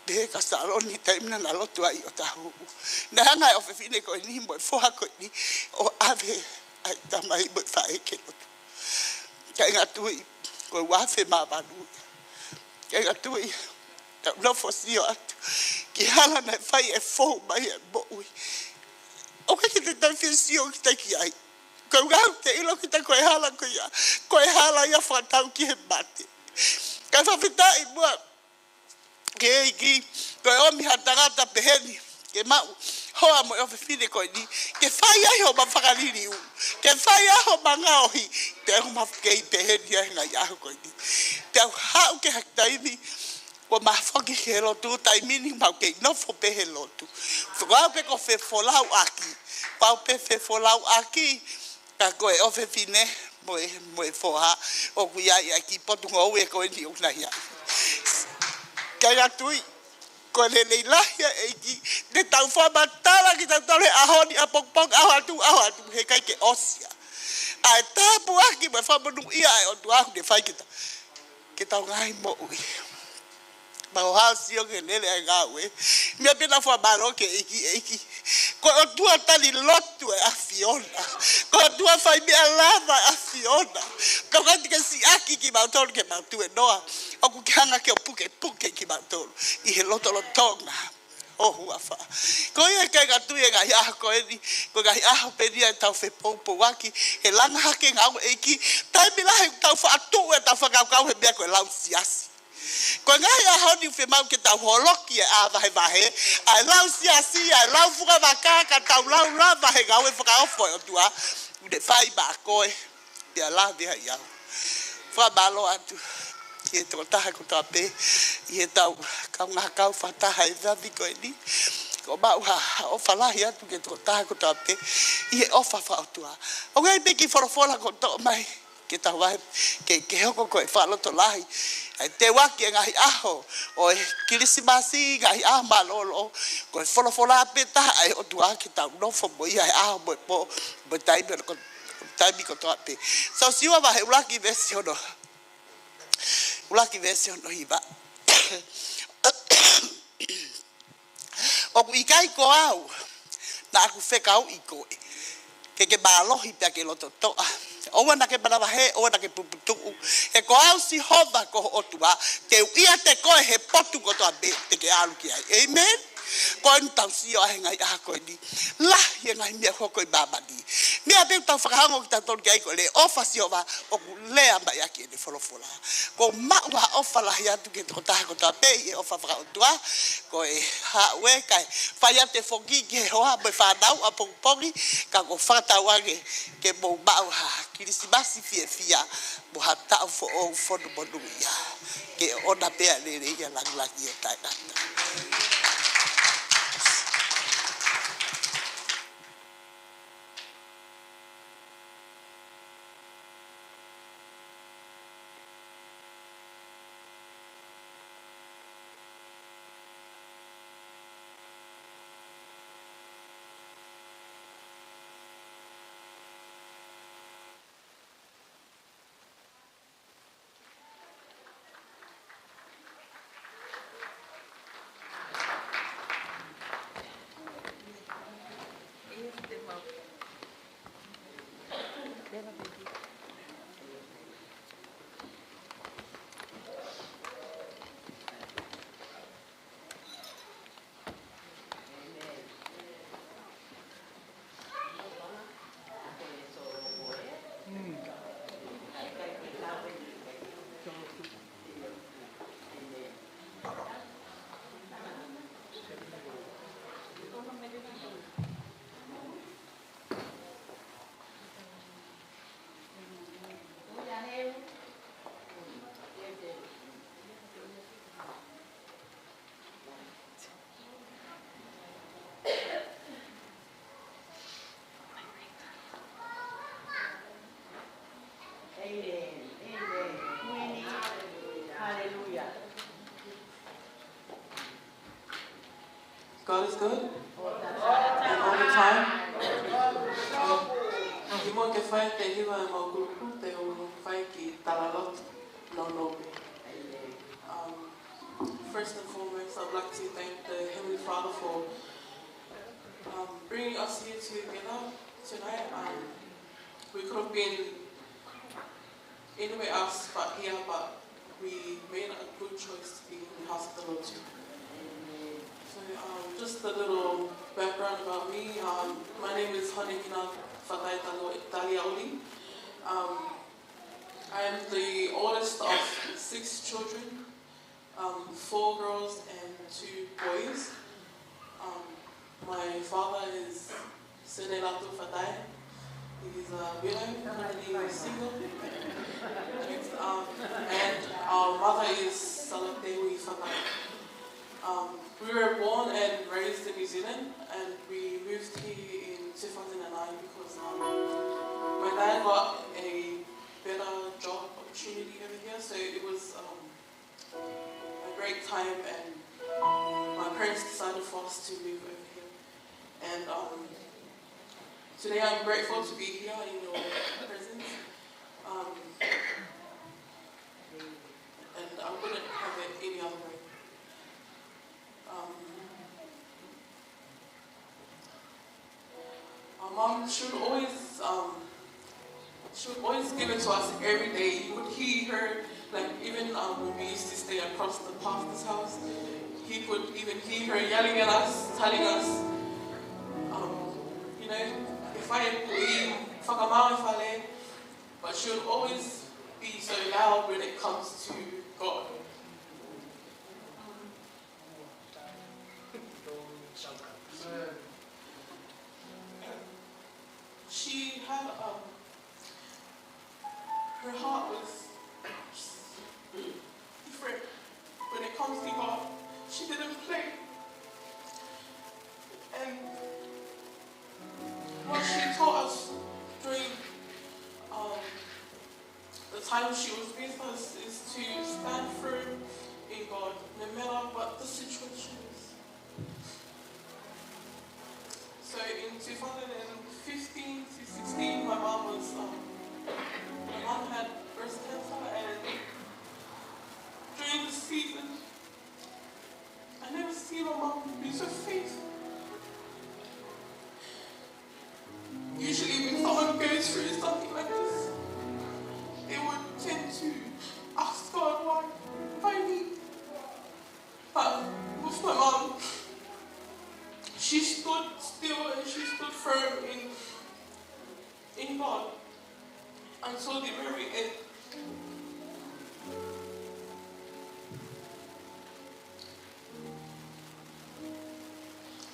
pehē kia Saloni taimi naʻa na lotu ai ʻi ʻŌtāhuhu, naʻe hanga ʻe he ʻofefine ko eni mo e foha ko eni ʻo ʻave ʻa e tamai mo e faʻē ke lotu. Kāinga tui, ko e uafe mā valu ia. Kāinga tui, tau nofo sio atu ki he hala naʻe fai e fou mai e moʻui. ʻOku ʻikai ke te tau fie sio kita ki ai. Ko e ʻuhinga ʻoku te ʻilo kita ko e hala ko ia, ko e hala ia fakatau ki he mate. Kae fakafetaʻi muʻa ki he ʻEiki, ko e ʻomi ha tangata peheni ke maʻu hoa mo e ʻofefine ko eni, ke fai ai homa fakaliliu, ke fai ai homa ngaohi, pea ʻoku ma kei peheni ai he ngaahi ʻaho ko eni. Te u haʻu ki ha taimi, kuo ma foki ki he lotu, taimi ni mau kei nofo pē he lotu. Fekau pē ko e fefolauʻaki, pau pē fefolauʻaki, ka ko e ʻofefine mo e, mo e foha, ʻoku ʻi ai ʻa e kiʻi potungāue ko eni ʻoku na ʻi ai. Kāinga tui, ko e lelei lahi ʻa e ʻEiki, te tau fakamatala kitautolu he ʻaho ni, ʻapongipongi, ʻaho atu, ʻaho atu, he ʻikai ke ʻosi ia. ʻA e tāpuaki mo e fakamonūʻia ʻa e ʻOtua ʻoku ne fai kita, ke tau ngaahi moʻui. Mau hao sio ki he lele ʻa e ngāue. Meʻa pē naʻa fakamālō ki he ʻEiki, ʻEiki. Ko e ʻOtua tali lotu ʻa e ʻAfiona. Ko e ʻOtua fai meʻa lava ʻa e ʻAfiona. Ka ʻoku ʻikai te ke siʻaki kimautolu ke mau tuēnoa. ʻOku ke hanga ke pukepuke kimautolu ʻi he lotolotonga ʻo ho huafa. Ko ia kāinga tui, e ngaahi ʻaho ko eni, ko e ngaahi ʻaho pē eni ʻa e tau fepoupouaki, he langa hake e ngāue ʻa e ʻEiki, taimi lahi ʻoku tau faʻa tuʻu e tau fakakaukau he meʻa ko e lau siasi. Ko e ngaahi ʻaho ni ʻoku fiemaʻu ke tau holoki e ʻā vahevahe, ʻa e lau siasi, ʻa e lau fungavaka, ka tau lau lava he ngāue fakaofo ʻa e ʻOtua, ʻoku ne fai maʻa koe, pea lave ai au. Fakamālō atu ki he tokotaha kotoa pē, ʻi he tau kaungā kau fakataha he efiafi ko eni. ʻOku maʻu ha, ha ʻofa lahi atu ki he tokotaha kotoa pē, ʻi he ʻofa fakaʻotua. ʻOku ʻi ai pē kiʻi folofola kuo toʻo mai, ke tau vahe, ke, ke hoko ko e fakalotolahi. ʻA e teuaki e ngaahi ʻaho ʻo e Kilisimasi, ngaahi ʻaho mālōlō, ko e folofola pē taha ʻa e ʻOtua ke tau nofo mo ia he ʻaho mo e pō, mo e taimi ko, taimi kotoa pē. Siosiua vahe ʻuluaki veesi hono, ʻuluaki veesi hono hiva. ʻOku ʻikai ko au naʻa ku fekauʻi koe ke ke mālohi pea ke lototoʻa. ʻOua naʻa ke manavahē, ʻoua naʻa ke puputuʻu. He ko au Sihova ko ho ʻOtua, te u ʻiate koe he potu kotoa pē te ke ʻalu ki ai. ʻĒmeni. Ko eni tau sio ai he ngaahi ʻaho ko eni. Lahi e ngaahi meʻa hoko ʻi māmani. Meʻa pē ʻoku tau fakaongo kitautolu ki ai ko e leʻo ʻofa ʻa Sihova ʻoku lea mai ʻaki ʻene folofola. ʻOku ou maʻu ha ʻofa lahi atu ki he tokotaha kotoa pē ʻi he ʻofa fakaʻotua. Ko e haʻu ē kae fai atu e foki ki he hoa mo e fānau ʻapongipongi, ka ʻoku ou fakatauange ke mou maʻu ha Kilisimasi fiefia mo ha taʻu foʻou fonu monūʻia. Ke ʻoʻona pē ʻa e lelei ʻa e lāngilangi ʻo taʻengata. Amen. Amen. Hallelujah. God is good. And all the Hi. Um, kimuʻa ke fai ʻeku hiva ʻemau kulupu, te u fai e kiʻi talalotu nounou pē. Um, first and foremost, I'd like to thank the Heavenly Father for, um, bringing us here together tonight. Um, we could have been anywhere else but here, but we made a good choice to be in the house of the Lord too. So, um, just a little background about me. Um, my name is Honekina Fatai Talo-, Taliauli. Um, I am the oldest of six children, um, four girls and two boys. Um, my father is Senelatu Fatai. He's a widow, currently single. Um, and our mother is Salatewi Fatai. Um, we were born and raised in New Zealand, and we moved here in two thousand nine because, um, my dad got a better job opportunity over here, so it was, um, a great time, and my parents decided for us to move over here. And, um, today I'm grateful to be here in your presence. Um, and I wouldn't have it any other way. Um, Our mom, she would always, um, she would always give it to us every day. You could hear her, like, even, um, when we used to stay across the pastor's house, he could even hear her yelling at us, telling us, um, you know, if I, if I, but she would always be so loud when it comes to God. She had, um, her heart was different when it comes to God. She didn't play. And what she taught us during, um, the time she was with us is to stand firm in God, no matter what the situation is. So in two thousand fifteen to sixteen, my mom was, um, my mom had breast cancer, and during the season, I never see my mom lose her faith. Usually when someone goes through something like this, they would tend to ask God, "Why? Why me?" But with my mom, she stood still and she stood firm in, in God until the very end.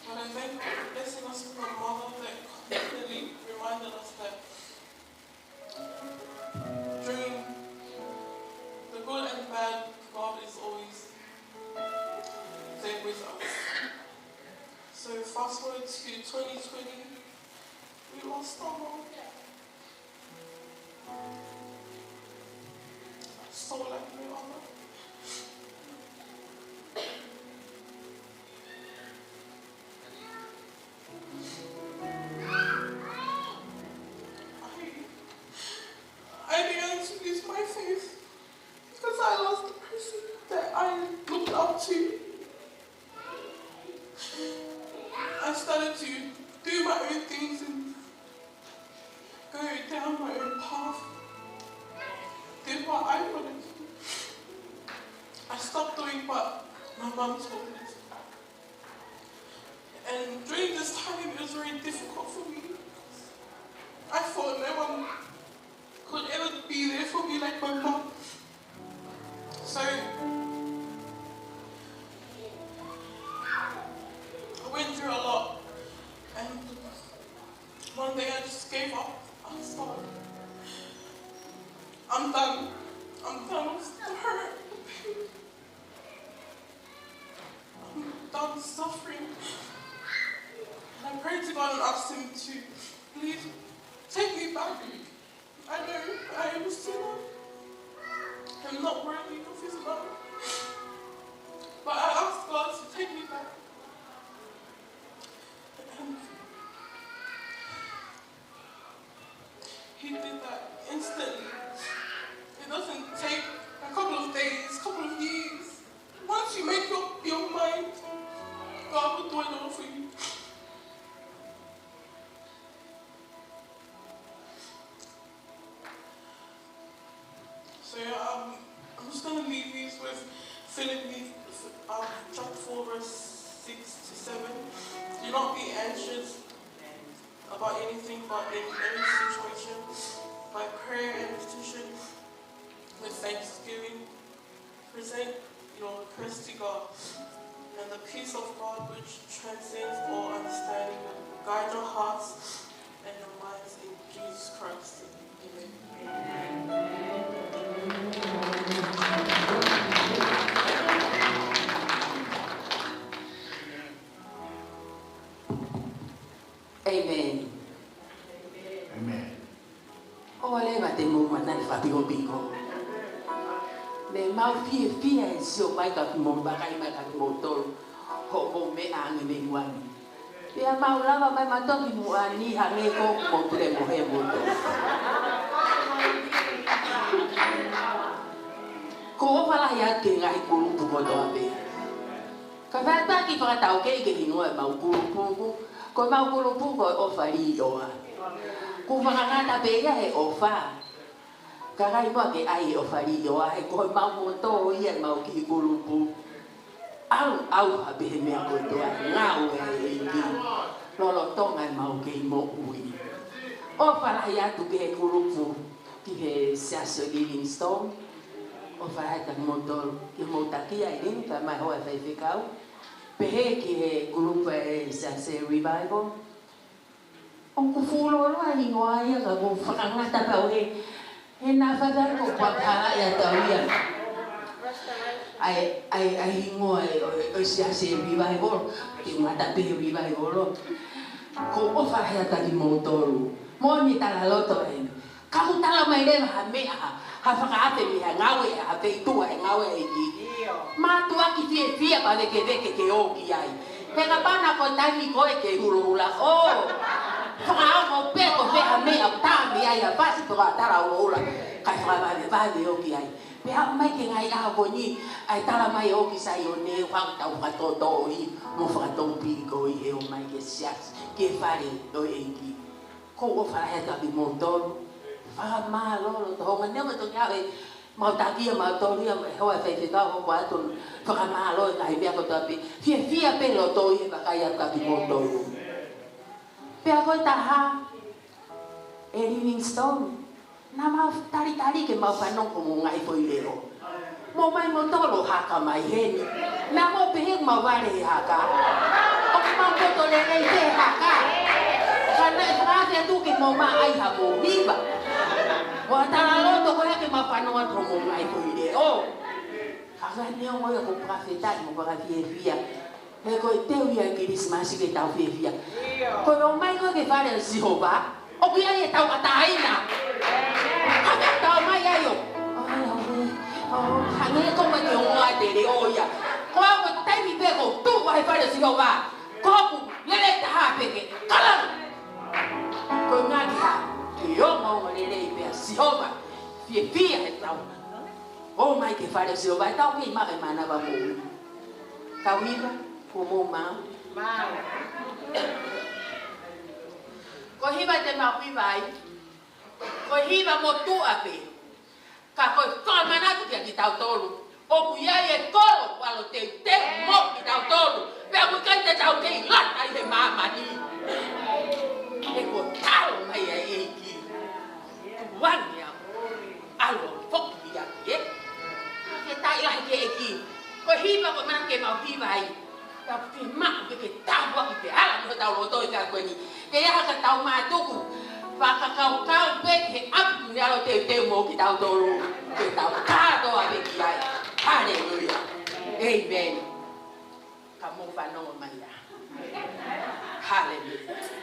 But I thank God for blessing us with a mother that constantly reminded us that during the good and bad, God is always there with us. So fast forward to twenty twenty, we lost our mom. So like no other. I, I began to lose my faith because I lost the person that I looked up to. I started to do my own things and go down my own path. Did what I wanted to. I stopped doing what my mom told me to. And during this time, it was very difficult for me. I thought no one could ever be there for me like my mom. So, I went through a lot. And one day I just gave up. I was like, "I'm done. I'm done with the hurt." I'm done suffering. And I prayed to God and asked him to please take me back. I know I am a sinner. I'm not worthy of his love. But I asked God to take me back. And He did that instantly. It doesn't take a couple of days, couple of years. Once you make up your mind, God will do it all for you. So, um, I'm just gonna leave you with Philippians, um, chapter four, verse six to seven. Do not be anxious about anything, but in every situation, by prayer and petition, with thanksgiving, present your request to God, and the peace of God, which transcends all understanding, will guide your hearts and your minds in Jesus Christ. Amen. Amen. Amen. ʻOua leva te mou manali fakapikopiko. Naʻa mau fiefia he sio mai kia kimoutolu, vakai mai kia kimoutolu, hoʻomou meʻa ange mei muʻa ni. Pea mau lava mai mautolu ki muʻa ni, hangē ko ʻoku mou pule mo he moto. Ko e ʻofa lahi atu ki he ngaahi kulupu kotoa pē. Ka fai pē ha kiʻi fakataukei ki he hingoa ʻemau kulupu, ko ʻemau kulupu ko e ʻOfa Līʻoa. Kuo fakangata pē ia he ʻofa. Ka ʻikai muʻa ke ʻai e ʻOfa Līʻoa, he ko ʻemau moto ia ʻemau kiʻi kulupu. ʻAlu ʻauha pē he meʻa kotoa, ngāue ʻa e ʻEiki lolotonga ʻemau kei moʻui. ʻOfa lahi atu ki he kulupu, ki he Siasi Livingstone. ʻOfa lahi atu kia kimoutolu, ki homou taki ʻa e link, kae ʻumaʻā e hoa ʻo e faifekau. Pehē ki he kulupu ʻa e Siasi Revival. ʻOku fuʻu lōloa e hingoa ia ka kuo fakangata pē au he, he naʻa faifai ko pua pala ia tau ia. ʻAi, ʻai, ʻai hingoa e, ʻo, ʻo e Siasi Revival, ke ngata pē Revival. Ko e ʻofa lahi atu kia kimoutolu. Moʻoni e talaloto eni. Ka ʻoku tala mai leva ha meʻa, ha, ha fakaafe mei ha ngāue, ha feituʻu ʻa e ngāue ʻa e ʻEiki. Mātuʻaki fiefia pea vēkeveke ke ō ki ai. He kapau naʻe ko e taimi ko ē ke hulohula, ʻo fakaongo pē ko fē ha meʻa ʻoku tā mei ai ha fasi pe ko ha tala hulohula, kae fakavavevave ō ki ai. Pea aʻu mai ki he ngaahi ʻaho ko eni, ʻa e tala mai ʻo ʻoku ʻi Saione, ʻoku tau fakatōtōʻi mo fakatōpikoʻi he ō mai ki he siasi, ki he fale ʻo e ʻEiki. Ko e ʻofa lahi atu kia kimoutolu. Fakamālō loto hounga, neongo e toki ʻave ʻemau taki ʻa mautolu ia, e hoa ʻo e faifekau, hoko atu, fakamālō e ngaahi meʻa kotoa pē. Fiefia pē loto ʻi he vakai atu kia kimoutolu. Pea ko e taha, ʻe Livingstone. Naʻa mau talitali ke mau fanongo ki hoʻomou ngaahi foʻi leʻo. Mou ō mai moutolu ʻo haka mai heni. Naʻa mou pehē ʻoku mau vale he haka. ʻOku mau poto lelei pē he haka. Ka naʻe fakaafe atu ke mou maʻu ai hamou hiva. Mo ha talaloto ko ia ke mau fanongo ki hoʻomou ngaahi foʻi leʻo. Ka neongo ia ko e fakafetaʻi mo e fakafiefia. He ko e teu ia e Kilisimasi ke tau fiefia. Ko e ō mai ko ē ki he fale ʻo Sihova, ʻoku ʻi ai e tauʻatāina. Ka ke tau ō mai ai ʻo, ʻo, ʻo, hangē ko e meʻa ke ongoʻi ʻe he leʻo ia. Ko au ko e taimi pē ʻoku ou tuʻu ai he fale ʻo Sihova, ko hoku lelei taha pē ke kalanga. Ko e ngaahi ha, ke ongoongo lelei pē ʻa Sihova, fiefia he tau ō mai ki he fale ʻo Sihova, ʻe tau kei maʻu e mānava moʻui. Tau hiva, kuo mou maʻu. Maʻu. Ko e hiva te mau hiva ai, ko e hiva motuʻa pē. Ka ko e fakamanatu kia kitautolu, ʻoku ʻi ai e kolo ʻoku ʻalu ʻo teuteu mo kitautolu. Pea ʻoku ʻikai te tau kei lata ʻi he māmani. He kuo tala mai ʻe he ʻEiki. Tuʻu ange au, ʻalu au foki ʻiate ia. Ke tai lahi ki he ʻEiki. Ko e hiva ko ē naʻa ke mau hiva ai, tau fiemaʻu ke ke tāpuaki pea ala mei hotau loto ʻi he ʻaho ko eni. Ke ʻi ai ha ka tau mātuku, fakakaukau pē ki he ʻapi naʻe ʻalu ʻo teuteu mo kitautolu. Ke tau kātoa pē ki ai. Haleluia. ʻĒmeni. Ka mou fanongo mai ā. Haleluia.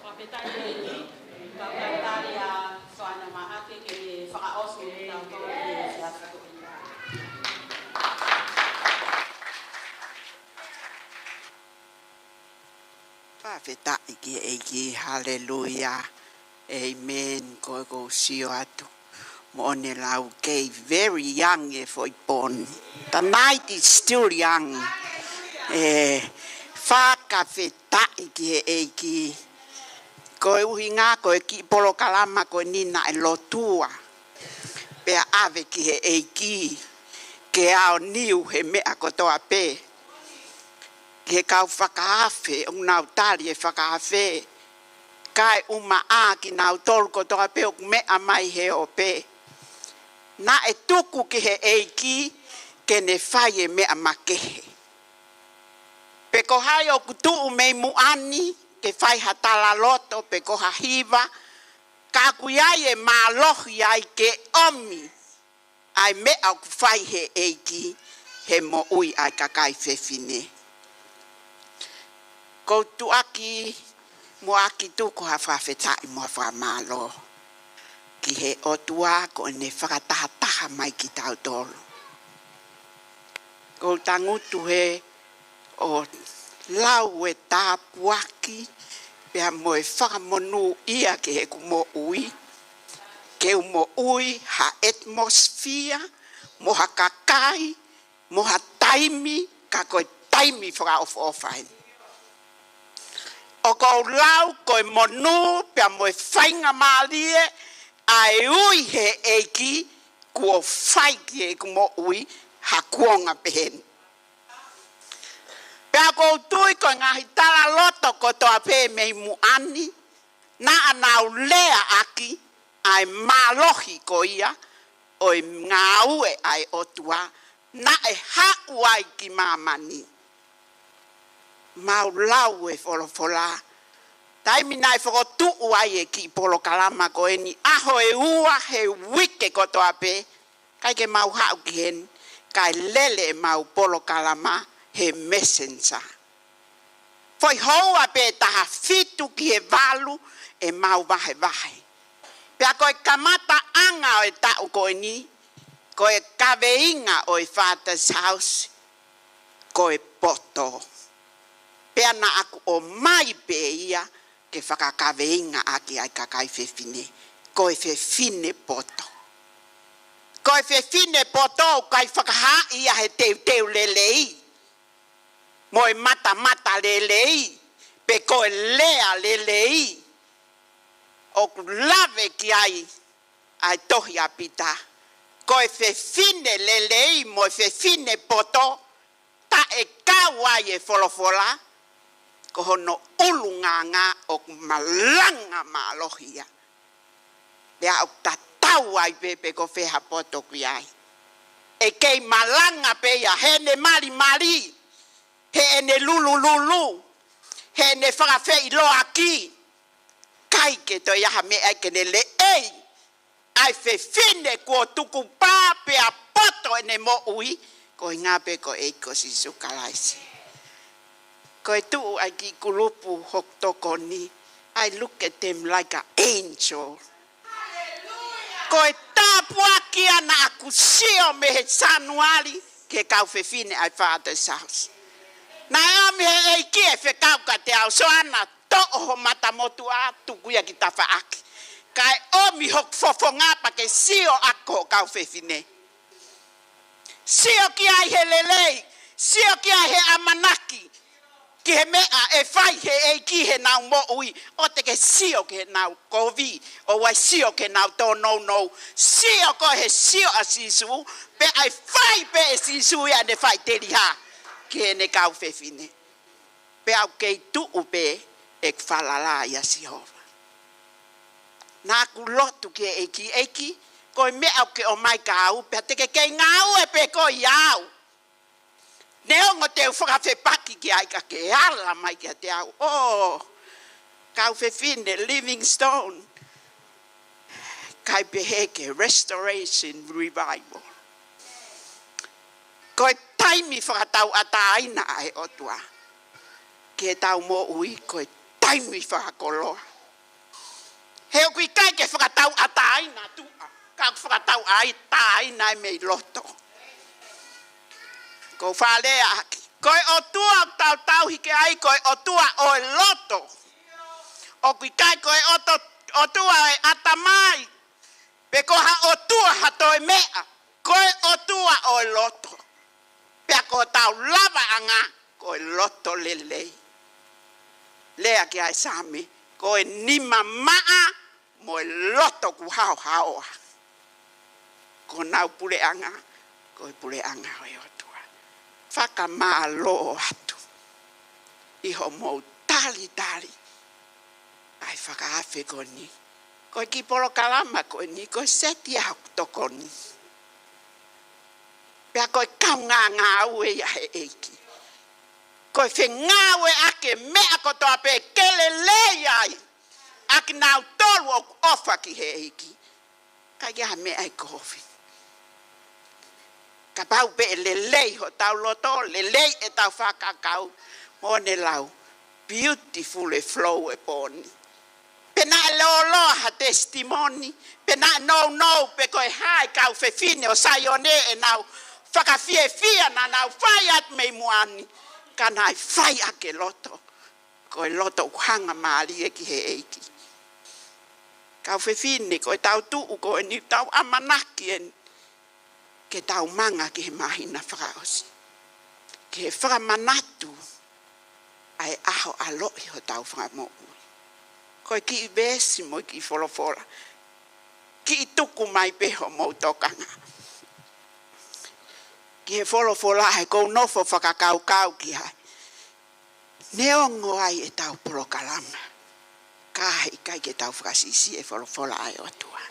Fakafetaʻi ki he ʻEiki, fakafetaʻi ʻa Soana Maʻake ke fakaʻosi kitautolu ki he siasi ko eni. Fakafetaʻi ki he ʻEiki, haleluia. Amen. Ko e ʻoku ou sio atu moʻoni lau kei very young e foʻi pō ni. The night is still young. ʻE, fakafetaʻi ki he ʻEiki. Ko e ʻuhinga, ko e kiʻi polokalama ko eni naʻe lotua. Pea ʻave ki he ʻEiki, ke aoniu he meʻa kotoa pē. Ki he kau fakaafe, ʻoku nau tali e fakaafe. Kae ʻumaʻā kinautolu kotoa pē ʻoku meʻa mai he ope. Naʻe tuku ki he ʻEiki ke ne fai e meʻa makehe. Pe ko hai ʻoku tuʻu mei muʻa ni ke fai ha talaloto, pe ko ha hiva, ka ʻoku ʻi ai e mālohi ai ke ʻomi ʻa e meʻa ʻoku fai he ʻEiki he moʻui ʻa e kakai fefine. ʻOku ou tuʻaki muʻaki tuku ha fakafetaʻi mo ha fakamālō ki he ʻOtua ko ʻene fakatahataha mai kitautolu. ʻOku ou tangutu he ʻo lau e tāpuaki, pea mo e fakamonūʻia ki heʻeku moʻui, ke u moʻui ha atmosphere, mo ha kakai, mo ha taimi, ka ko e taimi fakaʻofoʻofa eni. ʻOku ou lau ko e monū, pea mo e faingamālie, ʻa e ui he ʻEiki, kuo fai ki heʻeku moʻui ha kuonga pehē ni. Pea ʻoku ou tui ko e ngaahi talaloto kotoa pē mei muʻa ni, naʻa nau leaʻaki ʻa e mālohi ko ia ʻo e ngāue ʻa e ʻOtua, naʻe haʻu ai ki māmani. Mau lau e folofola. Taimi naʻe fokotuʻu ai e kiʻi polokalama ko eni, ʻaho ʻe ua he uike kotoa pē, ʻikai ke mau haʻu ki heni, kae lele ʻemau polokalama he Messenger. Foʻi houa pē taha fitu ki he valu ʻemau vahevahe. Pea ko e kamataʻanga ʻo e taʻu ko eni, ko e kaveinga ʻo e Father's House, ko e poto. Pea naʻa ku ʻomai pē ia ke fakakaveinga ʻaki ʻa e kakai fefine, ko e fefine poto. Ko e fefine poto ʻoku ʻikai fakahaaʻi ia he teuteu lelei, mo e matamata lelei, pe ko e lea lelei. ʻOku lave ki ai ʻa e tohi ʻa Pita. Ko e fefine lelei mo e fefine poto, taʻe kau ai e folofola, ko hono ʻulungaanga ʻoku malanga mālohi ia. Pea ʻoku tatau ai pē pe ko fē ha poto ʻoku ʻi ai. ʻE kei malanga pē ia, heʻene malimali, heʻene lulululu, heʻene fakafeʻiloaki. ʻIkai ke toe ʻi ai ha meʻa ke ne leʻei ʻa e fefine kuo tukupā pea poto ʻene moʻui, ko e ʻuhinga pē ko e ʻEiki ko Sīsū Kalaisi. Ko e tuʻu ʻa e kiʻi kulupu hoku tokoni, I look at them like an angel. Ko e tāpuaki ia naʻa ku sio mei he Sānuali ki he kau fefine ʻa e Father's House. Naʻe ʻomi he ʻEiki e fekau kiate au, Soana, toʻo ho mata motuʻa, tuku ia ki tafaʻaki. Kae ʻomi hoku fofonga pea ke sio ʻaki ho kau fefine. Sio ki ai he lelei, sio ki ai he ʻamanaki, ki he meʻa ʻe fai he ʻEiki heʻenau moʻui, ʻoua te ke sio ki heʻenau kovi, ʻoua ʻe sio ki heʻenau tōnounou, sio koe he sio ʻa Sīsū, pea ʻe fai pē ʻe Sīsū ia ʻene faʻiteliha ki heʻene kau fefine. Pea ʻoku kei tuʻu pē ʻeku falala ʻia Sihova. Naʻa ku lotu ki he ʻEiki, ʻEiki, Ko e meʻa ʻoku ke ʻomai kia au, pea te ke kei ngāue pē koe ʻia au. Neongo te u fakafepaki ki ai ka ke ala mai kiate au. ʻŌ, kau fefine Livingstone, ʻikai pehē ki he Restoration Revival. Ko e taimi fakatauʻatāina ʻa e ʻOtua ki heʻetau moʻui, ko e taimi fakakoloa. He ʻoku ʻikai ke fakatauʻatāina tuʻa, ka ʻoku fakatauʻatāina ia mei loto. Ko e fale aki. Ko e ʻOtua ʻoku tau tauhi ki ai, ko e ʻOtua ʻo e loto. ʻOku ʻikai ko e ʻoto-, ʻOtua ʻo e ʻatamai, pe ko ha ʻotua ha toe meʻa, ko e ʻOtua ʻo e loto. Pea ko hotau lavaʻanga, ko e loto lelei. Lea ki ai e Saame, ko e nima maʻa mo e loto ʻoku haohaoa, ko honau puleʻanga, ko e puleʻanga ʻo e ʻOtua. Fakamālō atu ʻi hoʻomou talitali ʻa e fakaafe ko eni. Ko e kiʻi polokalama ko eni, ko e seti ʻa hoku tokoni. Pea ko e kaungā ngāue ia ʻa e ʻEiki. Ko e fengāueʻaki e meʻa kotoa pē ke lelei ai ʻa kinautolu ʻoku ʻofa ki he ʻEiki. ʻIkai ke ʻi ai ha meʻa ʻe kovi. Kapau pē ʻe lelei hotau loto, lelei ʻetau fakakaukau, mo ne lau, beautiful e flow e pō ni. Pe naʻe lōloa ha testimony, pe naʻe nounou, pe ko e hā e kau fefine ʻo Saione ʻenau fakafiefia naʻa nau fai atu mei muʻa ni, ka naʻe fai ʻaki e loto. Ko e loto ʻoku hangamālie ki he ʻEiki. Kau fefine, ko ʻetau tuʻu ko eni ʻoku tau ʻamanaki eni ke tau manga ki he māhina fakaʻosi, ki he fakamanatu ʻa e ʻaho ʻaloʻi hotau Fakamoʻui. Ko e kiʻi veesi mo e kiʻi folofola, kiʻi tuku mai pē hoʻomou tokanga ki he folofola he ʻoku ou nofo fakakaukau ki ai. Neongo ʻa ʻetau polokalama, ka he ʻikai ke tau fakasiʻisiʻi e folofola ʻa e ʻOtua.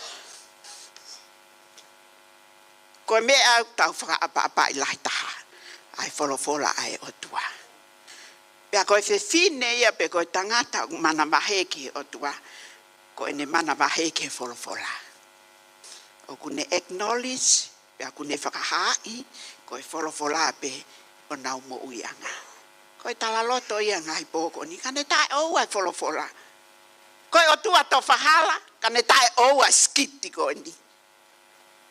Ko e meʻa ʻoku tau fakaʻapaʻapaʻi lahi taha, ʻa e folofola ʻa e ʻOtua. Pea ko e fefine ia pe ko e tangata ʻoku manavahē ki he ʻOtua, ko ʻene manavahē ki he folofola. ʻOku ne acknowledge, pea ʻoku ne fakahaaʻi, ko e folofola pē ʻo ʻenau moʻuiʻanga. Ko e talaloto ia ngaahi pō ko eni, ka ne taʻeʻoua e folofola. Ko e ʻOtua tofa hala, ka ne taʻeʻoua e sikiti ko eni.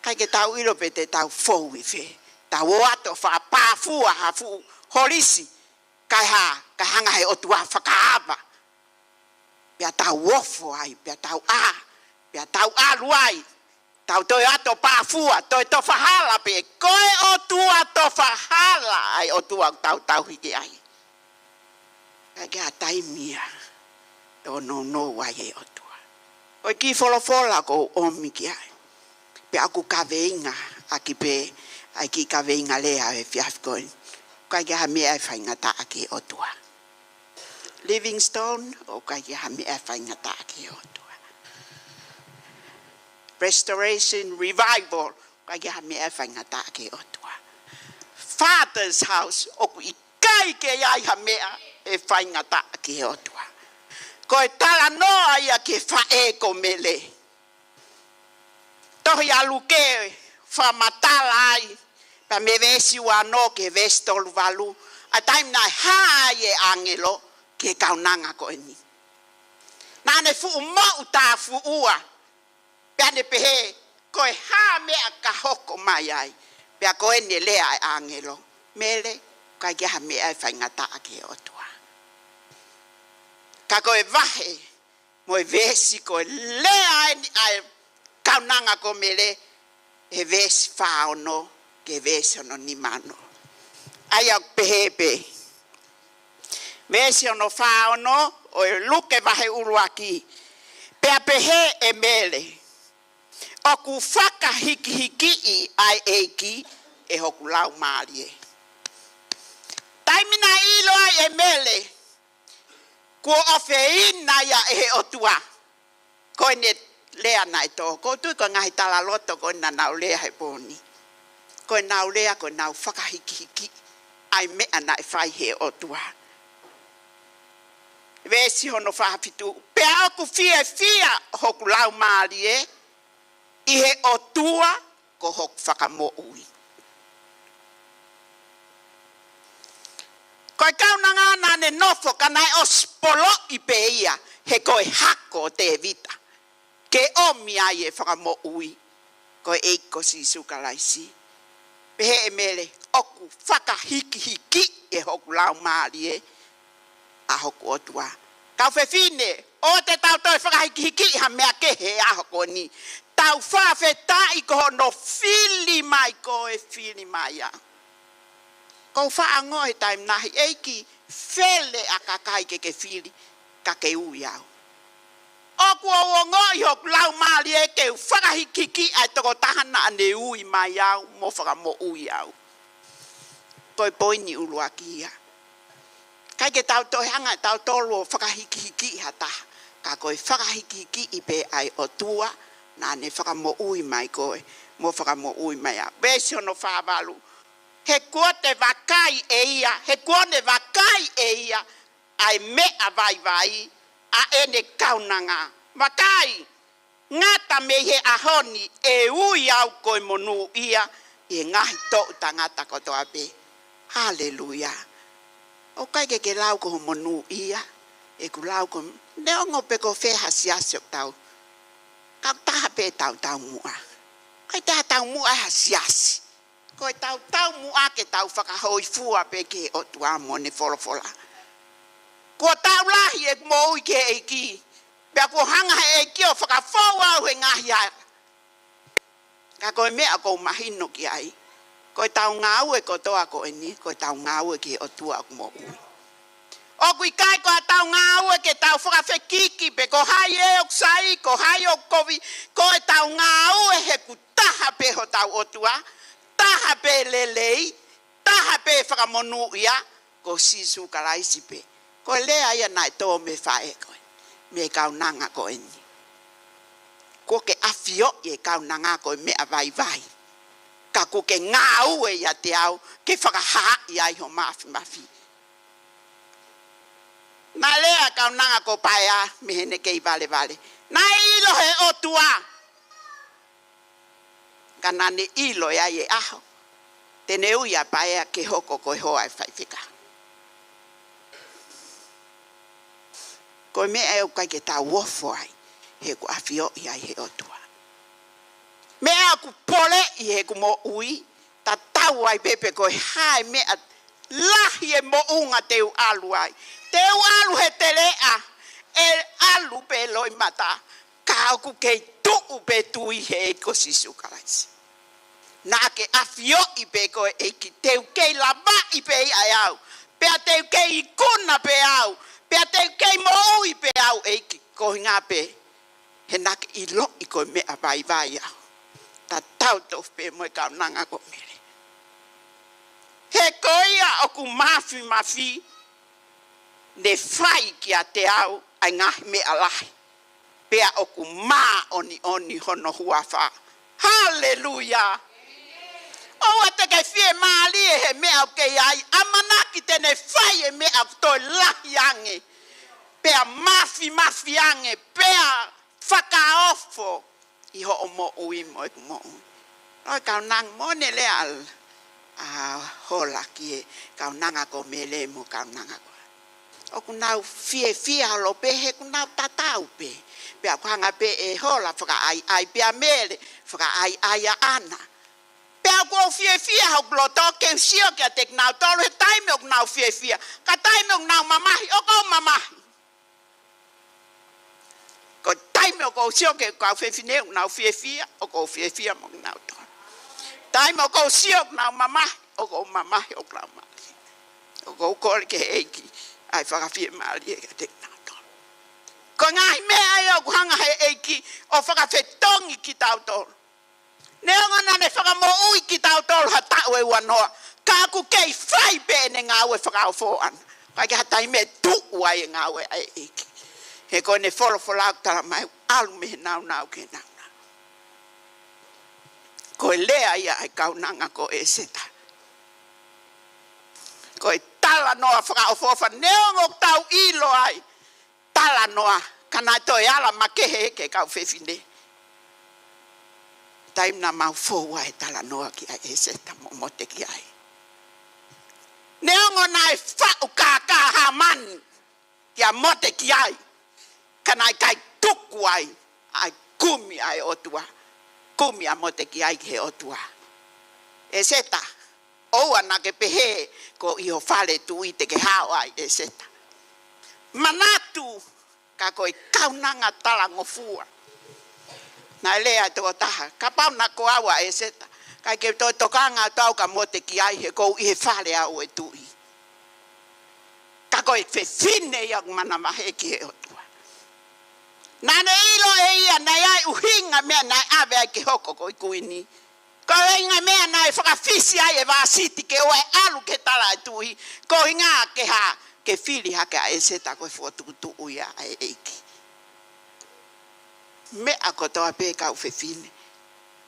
ʻIkai ke tau ʻilo pe te tau fou ʻi fē. Tau ō atu ʻo fakapāfua ha fuʻu holisi, kae hā, kae hanga he ʻOtua fakaava. Pea tau ofo ai, pea tau ʻā, pea tau ʻalu ai. Tau toe atu ʻo pāfua, toe tofa hala pē, ko e ʻOtua tofa hala ʻa e ʻOtua ʻoku tau tauhi ki ai. ʻIkai ke ʻi ai ha taimi ia ʻe nounou ai e ʻOtua. Ko e kiʻi folofola ʻoku ou ʻomi ki ai. Pea ʻoku kaveinga ʻaki pē ʻa e kiʻi kaveinga lea ʻo e efiafi ko eni. ʻIkai ke ʻi ai ha meʻa ʻe faingataʻa ki he ʻOtua. Livingstone, ʻoku ʻikai ke ʻi ai ha meʻa ʻe faingataʻa ki he ʻOtua. Restoration, Revival, ʻoku ʻikai ke ʻi ai ha meʻa ʻe faingataʻa ki he ʻOtua. Father's House, ʻoku ʻikai ke ʻi ai ha meʻa ʻe faingataʻa ki he ʻOtua. Ko e talanoa ia ki he faʻē ko Mele. Tohi ʻa Luke fakamatala ai, pea mei he veesi ua ono ki he veesi tolu valu, ʻa e taimi naʻe hā ai e ʻāngelo ki he kaunanga ko eni. Naʻa ne fuʻu moʻutāfuʻua, pea ne pehē, ko e hā meʻa ka hoko mai ai, pea ko ʻene lea ʻa e ʻāngelo, Mele, ʻikai ke ʻi ai ha meʻa ʻe faingataʻa ki he ʻOtua. Ka ko e vahe mo e veesi ko e lea eni ʻa e kaunanga ko Mele, he veesi fā ono ki he veesi ono nima ono. ʻA ia ʻoku pehē pē. Veesi ono fā ono ʻo e Luke vahe ʻuluaki. Pea pehē ʻe Mele, ʻoku fakahikihikiʻi ʻa e ʻEiki ʻe hoku laumālie. Taimi naʻe ʻilo ai ʻe Mele kuo ʻofeina ia ʻe he ʻOtua, ko ʻene lea naʻe tō, ʻoku ou tui ko e ngaahi talaloto ko ē naʻa nau lea he pō ni, ko ʻenau lea ko ʻenau fakahikihiki ʻa e meʻa naʻe fai he ʻOtua. Veesi hono fā fitu: Pea ʻoku fiefia hoku laumālie ʻi he ʻOtua ko hoku fakamoʻui. Ko e kaunanga naʻa ne nofo ka naʻe ʻosi poloʻi pē ia, he ko e hako ʻo Tēvita ke ʻomi ai e fakamoʻui, ko e ʻEiki ko Sīsū Kalaisi. Pehē ʻe Mele, ʻoku fakahikihiki ʻe hoku laumālie ʻa hoku ʻOtua. Kau fefine, ʻoua te tau toe fakahikihiki ha meʻa kehe he ʻaho ko eni. Tau fakafetaʻi ko hono fili mai koe, fili mai au. Ko u faʻa ongoʻi he taimi lahi, ʻEiki, fele ʻa e kakai ke ke fili, ka ke ui au. ʻOku ou ongoʻi hoku laumālie ke u fakahikihiki ʻa e tokotaha naʻa ne ui mai au mo fakamoʻui au. Ko e poini ʻuluaki ia. ʻIkai ke tau toe hanga ʻe tautolu ʻo fakahikihiki ha taha, ka ko e fakahikihiki pē ʻa e ʻOtua naʻa ne fakamoʻui mai koe mo fakamoʻui mai au. Veesi hono fā valu: He kuo te vakai ʻe ia, he kuo ne vakai ʻe ia ʻa e meʻa vaivai ʻa ʻene kaunanga. Vakai, ngata mei he ʻaho ni ʻe ui au ko e monūʻia ʻi he ngaahi toʻu tangata kotoa pē. Haleluia. ʻOku ʻikai ke ke lau ko ho monūʻia, ʻeku lau ko, neongo pe ko fē ha siasi ʻoku tau, ka ʻoku taha pē ʻetau taumuʻa. ʻIkai toe ha taumuʻa ʻi ha siasi. Ko ʻetau taumuʻa ke tau fakahōifua pē ki he ʻOtua mo ʻene folofola. Kuo tau lahi ʻeku moʻui ki he ʻEiki, pea kuo hanga he ʻEiki ʻo fakafou au he ngaahi hala. Ka ko e meʻa ʻoku ou mahino ki ai, ko ʻetau ngāue kotoa ko eni, ko ʻetau ngāue ki he ʻOtua ʻoku moʻui. ʻOku ʻikai ko ʻetau ngāue ke tau fakafekiki pe ko hai ʻoku sai, ko hai ʻoku kovi, ko ʻetau ngāue he ʻoku taha pē hotau ʻOtua, taha pē lelei, taha pē fakamonūʻia, ko Sīsū Kalaisi pē. Ko e lea ia naʻe tō mei he faʻē ko ē, mei he kaunanga ko eni. Kuo ke ʻafioʻi e kaunanga ko e meʻa vaivai, ka kuo ke ngāue ʻiate au ke fakahaaʻi ai ho mafimafi. Naʻe lea e kaunanga ko Paea mei heʻene kei valevale. Naʻe ʻilo he ʻOtua, ka naʻa ne ʻilo ʻe ia e ʻaho te ne ui ʻa Paea ke hoko ko e hoa ʻo e faifekau. Ko e meʻa ē ʻoku ʻikai ke tau ofo ai, he ʻoku ʻafioʻi ai he ʻOtua. Meʻa ʻoku poleʻi he ʻeku moʻui, tatau ai pē pe ko e hā e meʻa lahi e moʻunga te u ʻalu ai. Te u ʻalu he teleʻa, ʻe ʻalu pē loʻimata, ka ʻoku kei tuʻu pē tui he ʻEiki ko Sīsū Kalaisi. Naʻa ke ʻafioʻi pē koe ʻEiki, te u kei lavaʻi pē ʻe au, pea te u kei ikuna pē au, pea te u kei moʻui pē au ʻEiki, ko e ʻuhinga pē he naʻa ke ʻiloʻi ko e meʻa vaivai au. Tatau tofu pē mo e kaunanga ko Mele. He ko ia ʻoku mafimafi, ne fai kiate au ʻa e ngaahi meʻa lahi, pea ʻoku māʻoniʻoni hono huafa. Haleluia. ʻOua te ke fiemālie he meʻa ʻoku ke ʻi ai, ʻamanaki te ne fai e meʻa ʻoku toe lahi ange, pea mafimafi ange, pea fakaofo ʻi hoʻo moʻui mo ʻeku moʻui. ʻOi, kaunanga, mo ʻene lea ʻa Hola ki he kaunanga ko Mele mo e kaunanga ko ē. ʻOku nau fiefia holo pē he ʻoku nau tatau pē. Pea ʻoku hanga pē ʻe Hola fakaʻaiʻai pea Mele fakaʻaiʻai ʻaʻana. Pea ʻoku ou fiefia hoku loto ke u sio kiate kinautolu he taimi ʻoku nau fiefia. Ka taimi ʻoku nau mamahi, ʻoku ou mamahi. Ko e taimi ʻoku ou sio ki he kau fefine ʻoku nau fiefia, ʻoku ou fiefia mo kinautolu. Taimi ʻoku ou sio ʻoku nau mamahi, ʻoku ou mamahi ʻoku nau mamahi. ʻOku ou kole ki he ʻEiki ʻa e fakafiemālie kiate kinautolu. Ko e ngaahi meʻa ia ʻoku hanga he ʻEiki ʻo fakafetongi kitautolu. Neongo naʻa ne fakamoʻui kitautolu ha taʻu ʻe uanoa, ka ʻoku kei fai pē ʻene ngāue fakaofo ʻaʻana. ʻIkai ke ha taimi ʻe tuʻu ai e ngāue ʻa e ʻEiki. He ko ʻene folofola ʻoku tala mai ʻalu mei he nāunau ki he nāunau. Ko e lea ia ʻa e kaunanga ko ʻEseta. Ko e talanoa fakaʻofoʻofa neongo ʻoku tau ʻilo ai. Talanoa, ka naʻe toe ala makehe ki he kau fefine. Taimi naʻa mau fou ai he talanoa kia ʻEseta mo Motekiai. Neongo naʻe faʻu kākā ʻa Hāmani kia Motekiai, ka naʻe ʻikai tuku ai ʻa e kumi ʻa e ʻOtua, kumi ʻa Motekiai ki he ʻOtua. ʻEseta, ʻoua naʻa ke pehē ko ʻi ho fale tuʻi te ke hao ai, ʻEseta. Manatu, ka ko e kaunanga talangofua. Naʻe lea ʻa e tokotaha, kapau naʻa ko au ʻa ʻEseta, ʻikai ke u toe tokanga atu au kia Motekiai he ʻoku ou ʻi he fale au ʻo e tuʻi. Ka ko e fefine ia ʻoku manavahē ki he ʻOtua. Naʻa ne ʻilo ʻe ia naʻe ʻi ai e ʻuhinga e meʻa naʻe ʻave ai ke hoko ko e kuini. Ko e ʻuhinga e meʻa naʻe fakafisi ai e Vāsiti ke ʻoua ʻe ʻalu ki he tala ʻo e tuʻi, ko e ʻuhinga ke hā, ke fili hake ʻa ʻEseta ko e fokotuʻutuʻu ia ʻa e ʻEiki. Meʻa kotoa pē kau fefine.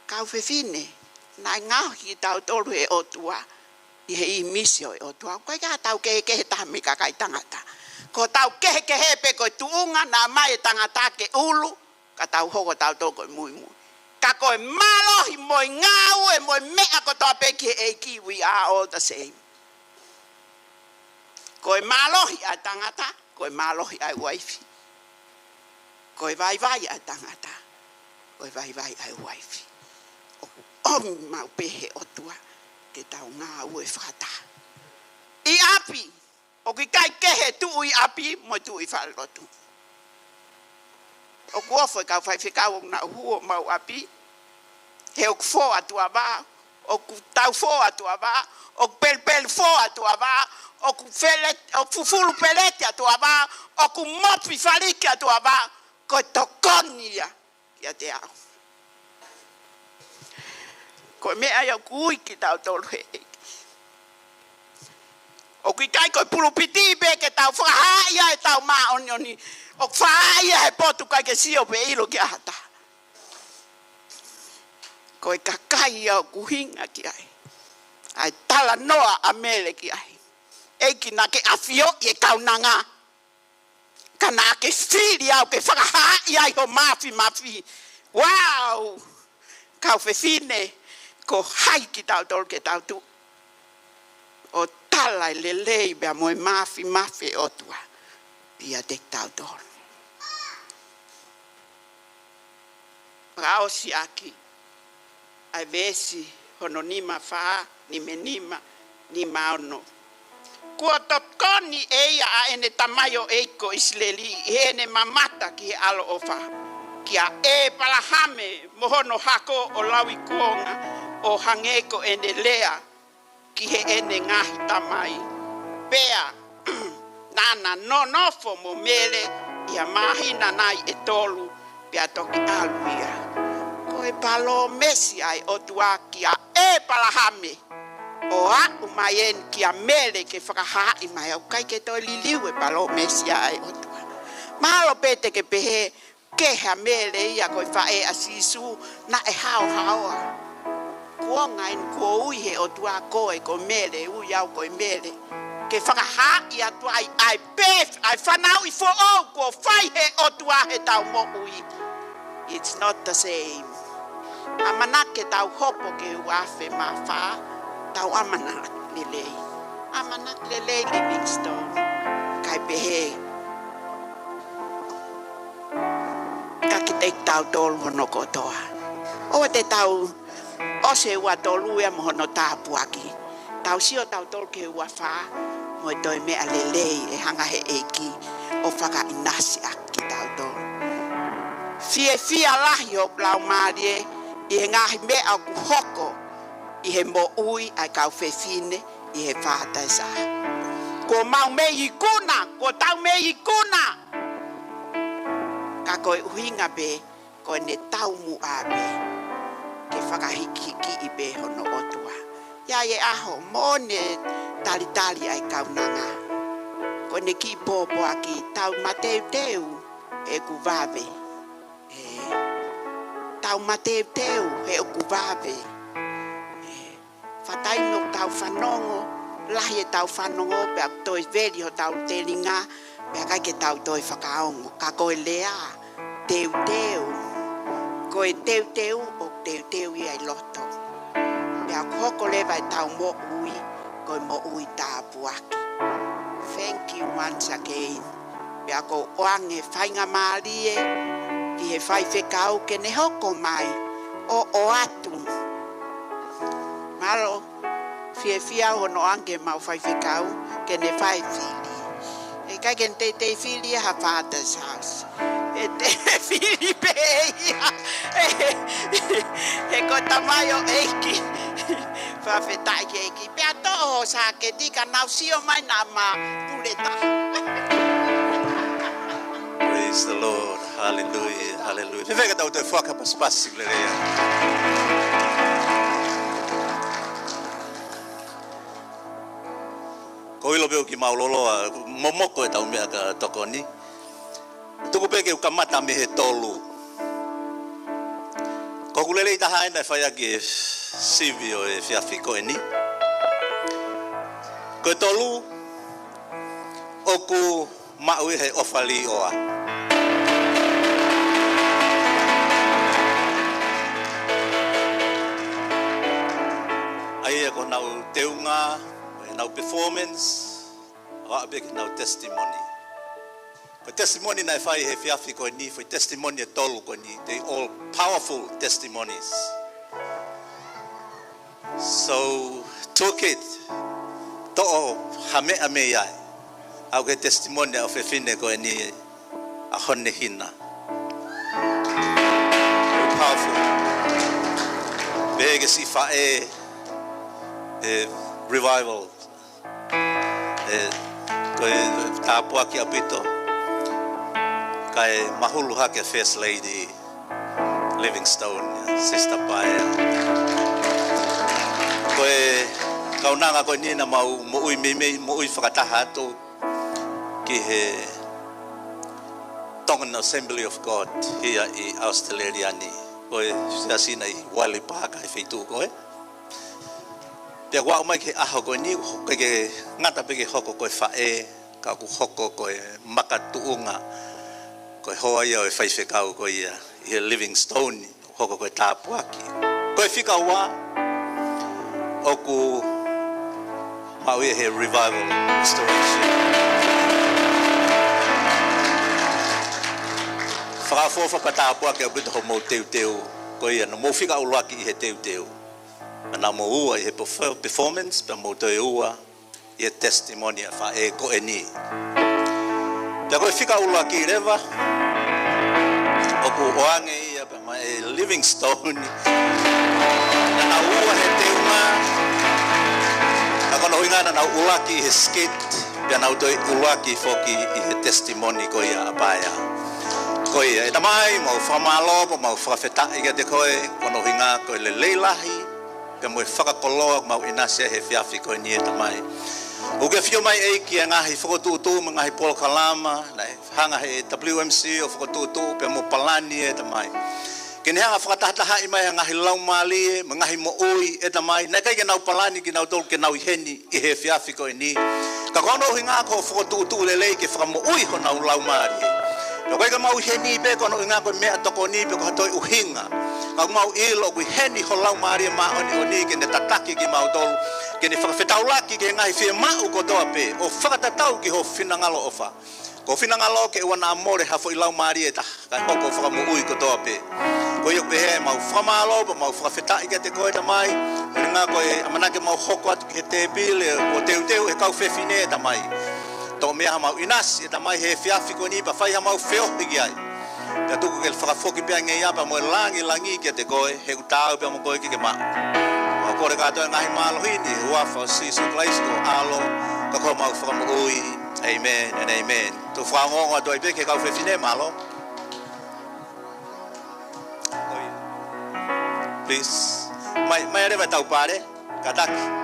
Kau fefine, naʻe ngaohi kitautolu ʻe he ʻOtua ʻi he ʻīmisi ʻo e ʻOtua. ʻOku ʻikai ke tau kehekehe taha mei he kakai tangata. Ko ʻetau kehekehe pē ko e tuʻunga naʻe ʻomai e tangata ke ʻulu, ka tau hoko tautolu ko e muimui. Ka ko e mālohi mo e ngāue mo e meʻa kotoa pē ki he ʻEiki, we are all the same. Ko e mālohi ʻa e tangata, ko e mālohi ʻa e uaifi. Ko e vaivai ʻa e tangata, ko e vaivai ʻa e uaifi. ʻOku ʻomi maʻu pē ʻe he ʻOtua ke tau ngāue fakataha. ʻI ʻapi, ʻoku ʻikai kehe tuʻu ʻi ʻapi mo e tuʻu ʻi falelotu. ʻOku ofo e kau faifekau ʻoku nau hū ʻo maʻu ʻapi. He ʻoku fō atu ʻa vā, ʻoku tau fō atu ʻa vā, ʻoku pelupelu fō atu ʻa vā, ʻoku fele-, ʻoku fufulu peleti atu ʻa vā, ʻoku mopi faliki atu ʻa vā, ko e tokoni ia kiate au. Ko e meʻa ia ʻoku ui kitautolu ʻe he ʻEiki. ʻOku ʻikai ko e pulupiti pē ke tau fakahaaʻi ai ʻetau māʻoniʻoni, ʻoku fakahaaʻi ia he potu ʻikai ke sio pe ʻilo ki ai ha taha. Ko e kakai ia ʻoku ʻuhinga ki ai ʻa e talanoa ʻa Mele ki ai. ʻEiki, naʻa ke ʻafioʻi e kaunanga, ka naʻa ke fili au ke fakahaaʻi ai ho māfimafi. Wow! Kau fefine, ko hai kitautolu ke tau tuʻu ʻo tala e lelei pea mo e māfimafi ʻo e ʻOtua ʻiate kitautolu. Fakaʻosi ʻaki ʻa e veesi hono nima fā, nima nima, nima ono. Kuo tokoni ʻe ia ʻa ʻene tamaioʻeiki ko ʻIsileli ʻi heʻene mamata ki he ʻaloʻofa kia ʻĒpalahame mo hono hako ʻo lauikuonga ʻo hangē ko ʻene lea ki heʻene ngaahi tamai. Pea naʻa na nonofo mo Mele ʻi ha māhina nai ʻe tolu, pea toki ʻalu ia. Ko e palōmesi ʻa e ʻOtua kia ʻĒpalahame, ʻo aʻu mai eni kia Mele ke fakahaaʻi mai, ʻoku ʻikai ke toe liliu e palōmesi ʻa e ʻOtua. Mahalo pē te ke pehē, kehe ʻa Mele ia ko e faʻē ʻa Sīsū, naʻe haohaoa. Kuonga eni kuo ui ʻe he ʻOtua koe ko Mele, ui au ko e Mele, ke fakahaaʻi atu ai ʻa e pē, ʻa e fanauʻi foʻou kuo fai ʻe he ʻOtua heʻetau moʻui. It's not the same. ʻAmanaki ke tau hopo ki he ua afe mā fā, tau ʻamanaki lelei. ʻAmanaki lelei Livingstone. Kae pehē, ka kiate kitautolu hono kotoa. ʻOua te tau ʻosi e ua tolu ia mo hono tāpuaki. Tau sio tautolu ki he ua fā, mo e toe meʻa lelei ʻe hanga ʻe he ʻEiki ʻo fakaʻinasi ʻaki kitautolu. Fiefia lahi hoku laumālie ʻi he ngaahi meʻa ʻoku hoko ʻi he moʻui ʻa e kau fefine ʻi he Father's House. Kuo mau mei ikuna, kuo tau mei ikuna. Ka ko e ʻuhinga pē, ko ʻene taumuʻa pē ke fakahikihikiʻi pē hono ʻOtua. ʻI ai e ʻaho, moʻoni e talitali ʻa e kaunanga. Ko ʻene kiʻi pōpoaki, tau mateuteu. ʻeku vave. ʻE, tau mateuteu he ʻoku vave. ʻE, fakaʻamu ʻoku tau fanongo, lahi ʻetau fanongo, pea toe veli hotau telinga, pea ʻikai ke tau toe fakaongo. Ka ko e lea, teuteu. Ko e teuteu, ʻoku teuteu ia ʻi loto. Pea ʻoku hoko leva ʻetau moʻui, ko e moʻui tāpuaki. Thank you once again. Pea ʻoku ou ʻoange faingamālie ki he faifekau ke ne hoko mai ʻo ʻoatu. Mālō, fiefia hono ʻoange ʻemau faifekau ke ne fai fili. ʻE ʻikai ke ne teitei fili ha Father's House. ʻE te fili pē ia. He ko e tamaioʻeiki. Fakafetaʻi ki he ʻEiki. Pea toʻo ho sāketi ka nau sio mai naʻa ma pule taha. Praise the Lord. Hallelujah. Hallelujah. Fēfē ka tau toe fakapasipasi lelei. Ko e ʻilo pē ʻoku mau loloa, momoko ʻetau meʻa ka tokoni. Tuku pē ke u kamata mei he tolu. Ko hoku lelei taha ena ʻe fai ʻaki e sivi ʻo e efiafi ko eni. Ko e tolu, ʻoku maʻu ʻi he ʻofa līʻoa. ʻA ia ko honau teunga, ko honau performance, ʻo aʻu pē ki honau testimony. Ko e testimony naʻe fai he efiafi ko eni, foʻi testimony ʻe tolu ko eni, they all powerful testimonies. So, took it, toʻo ha meʻa mei ai. Aʻu ki he testimony ʻa e ʻofefine ko eni, ʻa Honehina. Very powerful. Pehē ki he siʻi faʻē, ʻe Revival. ʻE, ko e tāpuaki ʻaupito. Kae mahulu hake First Lady Livingstone, Sister Paea. Ko e kaunanga ko eni naʻa mau moʻui meimei, moʻui fakataha atu ki he Tongan Assembly of God here ʻi Australia ni. Ko e siasi naʻe ʻi Wiley Park, ʻa e feituʻu ko ē. Pea ʻoku aʻu mai ki he ʻaho ko eni, ʻoku ʻikai ke ngata pē ke hoko ko e faʻē, ka ʻoku hoko ko e makatuʻunga, ko e hoa ia ʻo e faifekau ko ia, ʻi he Livingstone, hoko ko e tāpuaki. Ko e fika ua, ʻoku maʻu ia he Revival Restoration. Fakaʻofoʻofa pea tāpuaki ʻaupito hoʻomou teuteu, ko ia naʻa mou fika ʻuluaki ʻi he teuteu. Pea naʻa mou ua ʻi he perf-, performance, pea mou toe ua ʻi he testimony ʻa e faʻē ko eni. Pea ko e fika ʻuluaki leva, ʻoku ʻoange ia pea maʻa e Livingstone. Naʻa nau ua he teunga, ka ko hono ʻuhinga naʻa nau ʻuluaki he skit, pea nau toe ʻuluaki foki ʻi he testimony ko ia ʻa Paea. Ko ia, ʻe Tamai, mau fakamālō, pea mau fakafetaʻi kiate koe, ko hono ʻuhinga ko e lelei lahi, pea mo e fakakoloa ʻoku mau ʻinasi ai he efiafi ko eni ʻe Tamai. ʻOku ke ʻafio mai ʻEiki ʻi he ngaahi fokotuʻutuʻu mo e ngaahi polokalama, naʻe hanga he W M C ʻo fokotuʻutuʻu pea mo palani ʻe Tamai. Ke ne hanga fakatahatahaʻi mai ha ngaahi laumālie, mo e ngaahi moʻui ʻe Tamai. Naʻe ʻikai ke nau palani kinautolu ke nau ʻi heni ʻi he efiafi ko eni. Ka ko hono ʻuhinga ko e fokotuʻutuʻu lelei ke fakamoʻui honau laumālie. Pea ʻoku ʻikai ke mau ʻi heni pē ko hono ʻuhinga ko e meʻatokoni pe ko ha toe ʻuhinga. Ka ʻoku mau ʻilo ʻoku ʻi heni ho Laumālie Māʻoniʻoni ke ne tataki kimautolu, ke ne fakafetaulaki ki he ngaahi fiemaʻu kotoa pē, ʻo fakatatau ki ho finangalo ʻofa. Ko ho finangalo ke ʻoua naʻa mole ha foʻi laumālie ʻe taha, kae hoko ʻo fakamoʻui kotoa pē. Ko ia ʻoku pehē ʻemau fakamālō, pea mau fakafetaʻi kiate koe Tamai, ʻuhinga ko e ʻamanaki ʻemau hoko atu ki he tēpile ʻo teuteu ʻe he kau fefine ʻe Tamai. Toʻo mei ai haʻamau ʻinasi ʻe Tamai he efiafi ko eni pea fai haʻamau feohi ki ai. Pea tuku ke fakafoki pē ange ia pea mo e langilangi kiate koe, he ʻoku taau pē mo koe ke ke maʻu. Mau kole kātoa e ngaahi mālohi ni, he huafa ʻo Sīsū Kalaisi ko ho ʻAlo, ka ko homau Fakamoʻui. Amen and amen. Tuku fakaongoongo atu ai pē ki he kau fefine, mālō. Please. Mai, mai leva ʻetau pale, kātaki.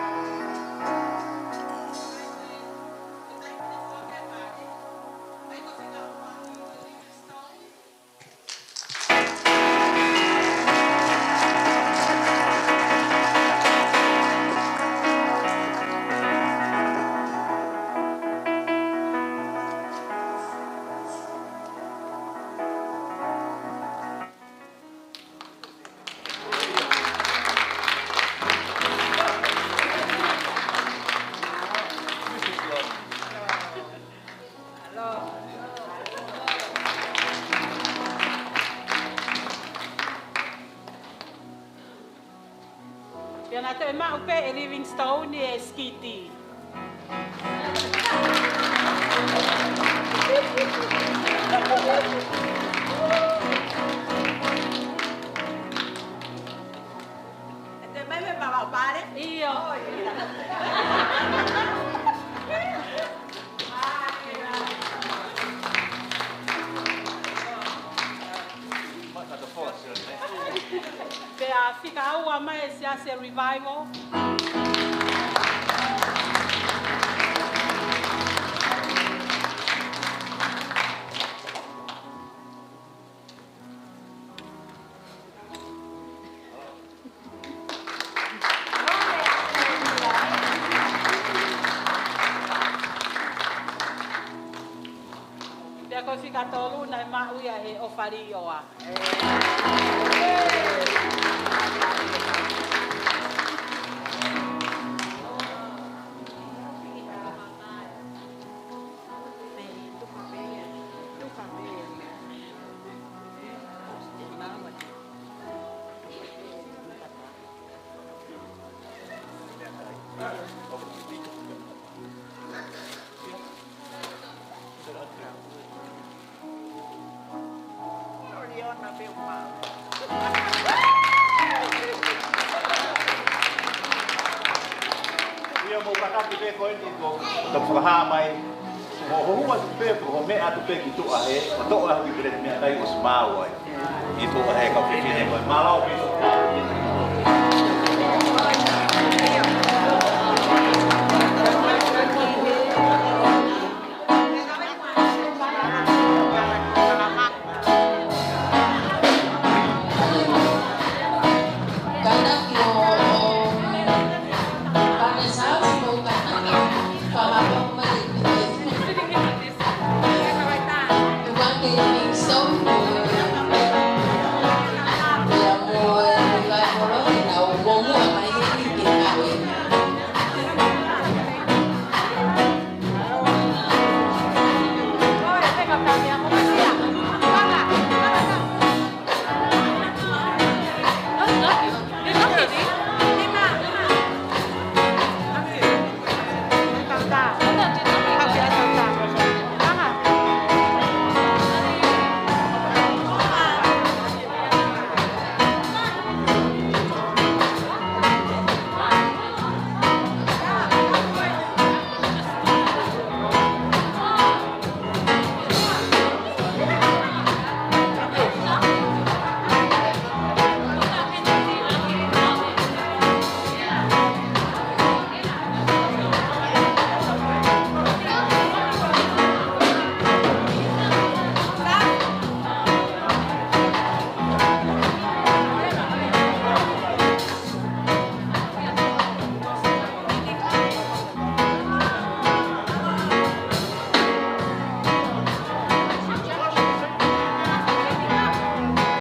Pea naʻe toe maʻu pē ʻe Livingstone e sikiti. ʻE te mai me papa pare? ʻIo. Pea fika ua mai e Siasi Revival. Pea ko e fika tolu naʻe maʻu ia he ʻofa liʻoa. ʻIo, mou kakati pē ko eni ko, ko e fakahā mai. Mo hohua atu pē, ko e meʻa atu pē ki tuʻa hē, ko e toʻo atu ki peleti meʻakai ʻosi maau ai. Ki tuʻa hē, kau fefine ko e mālō pē.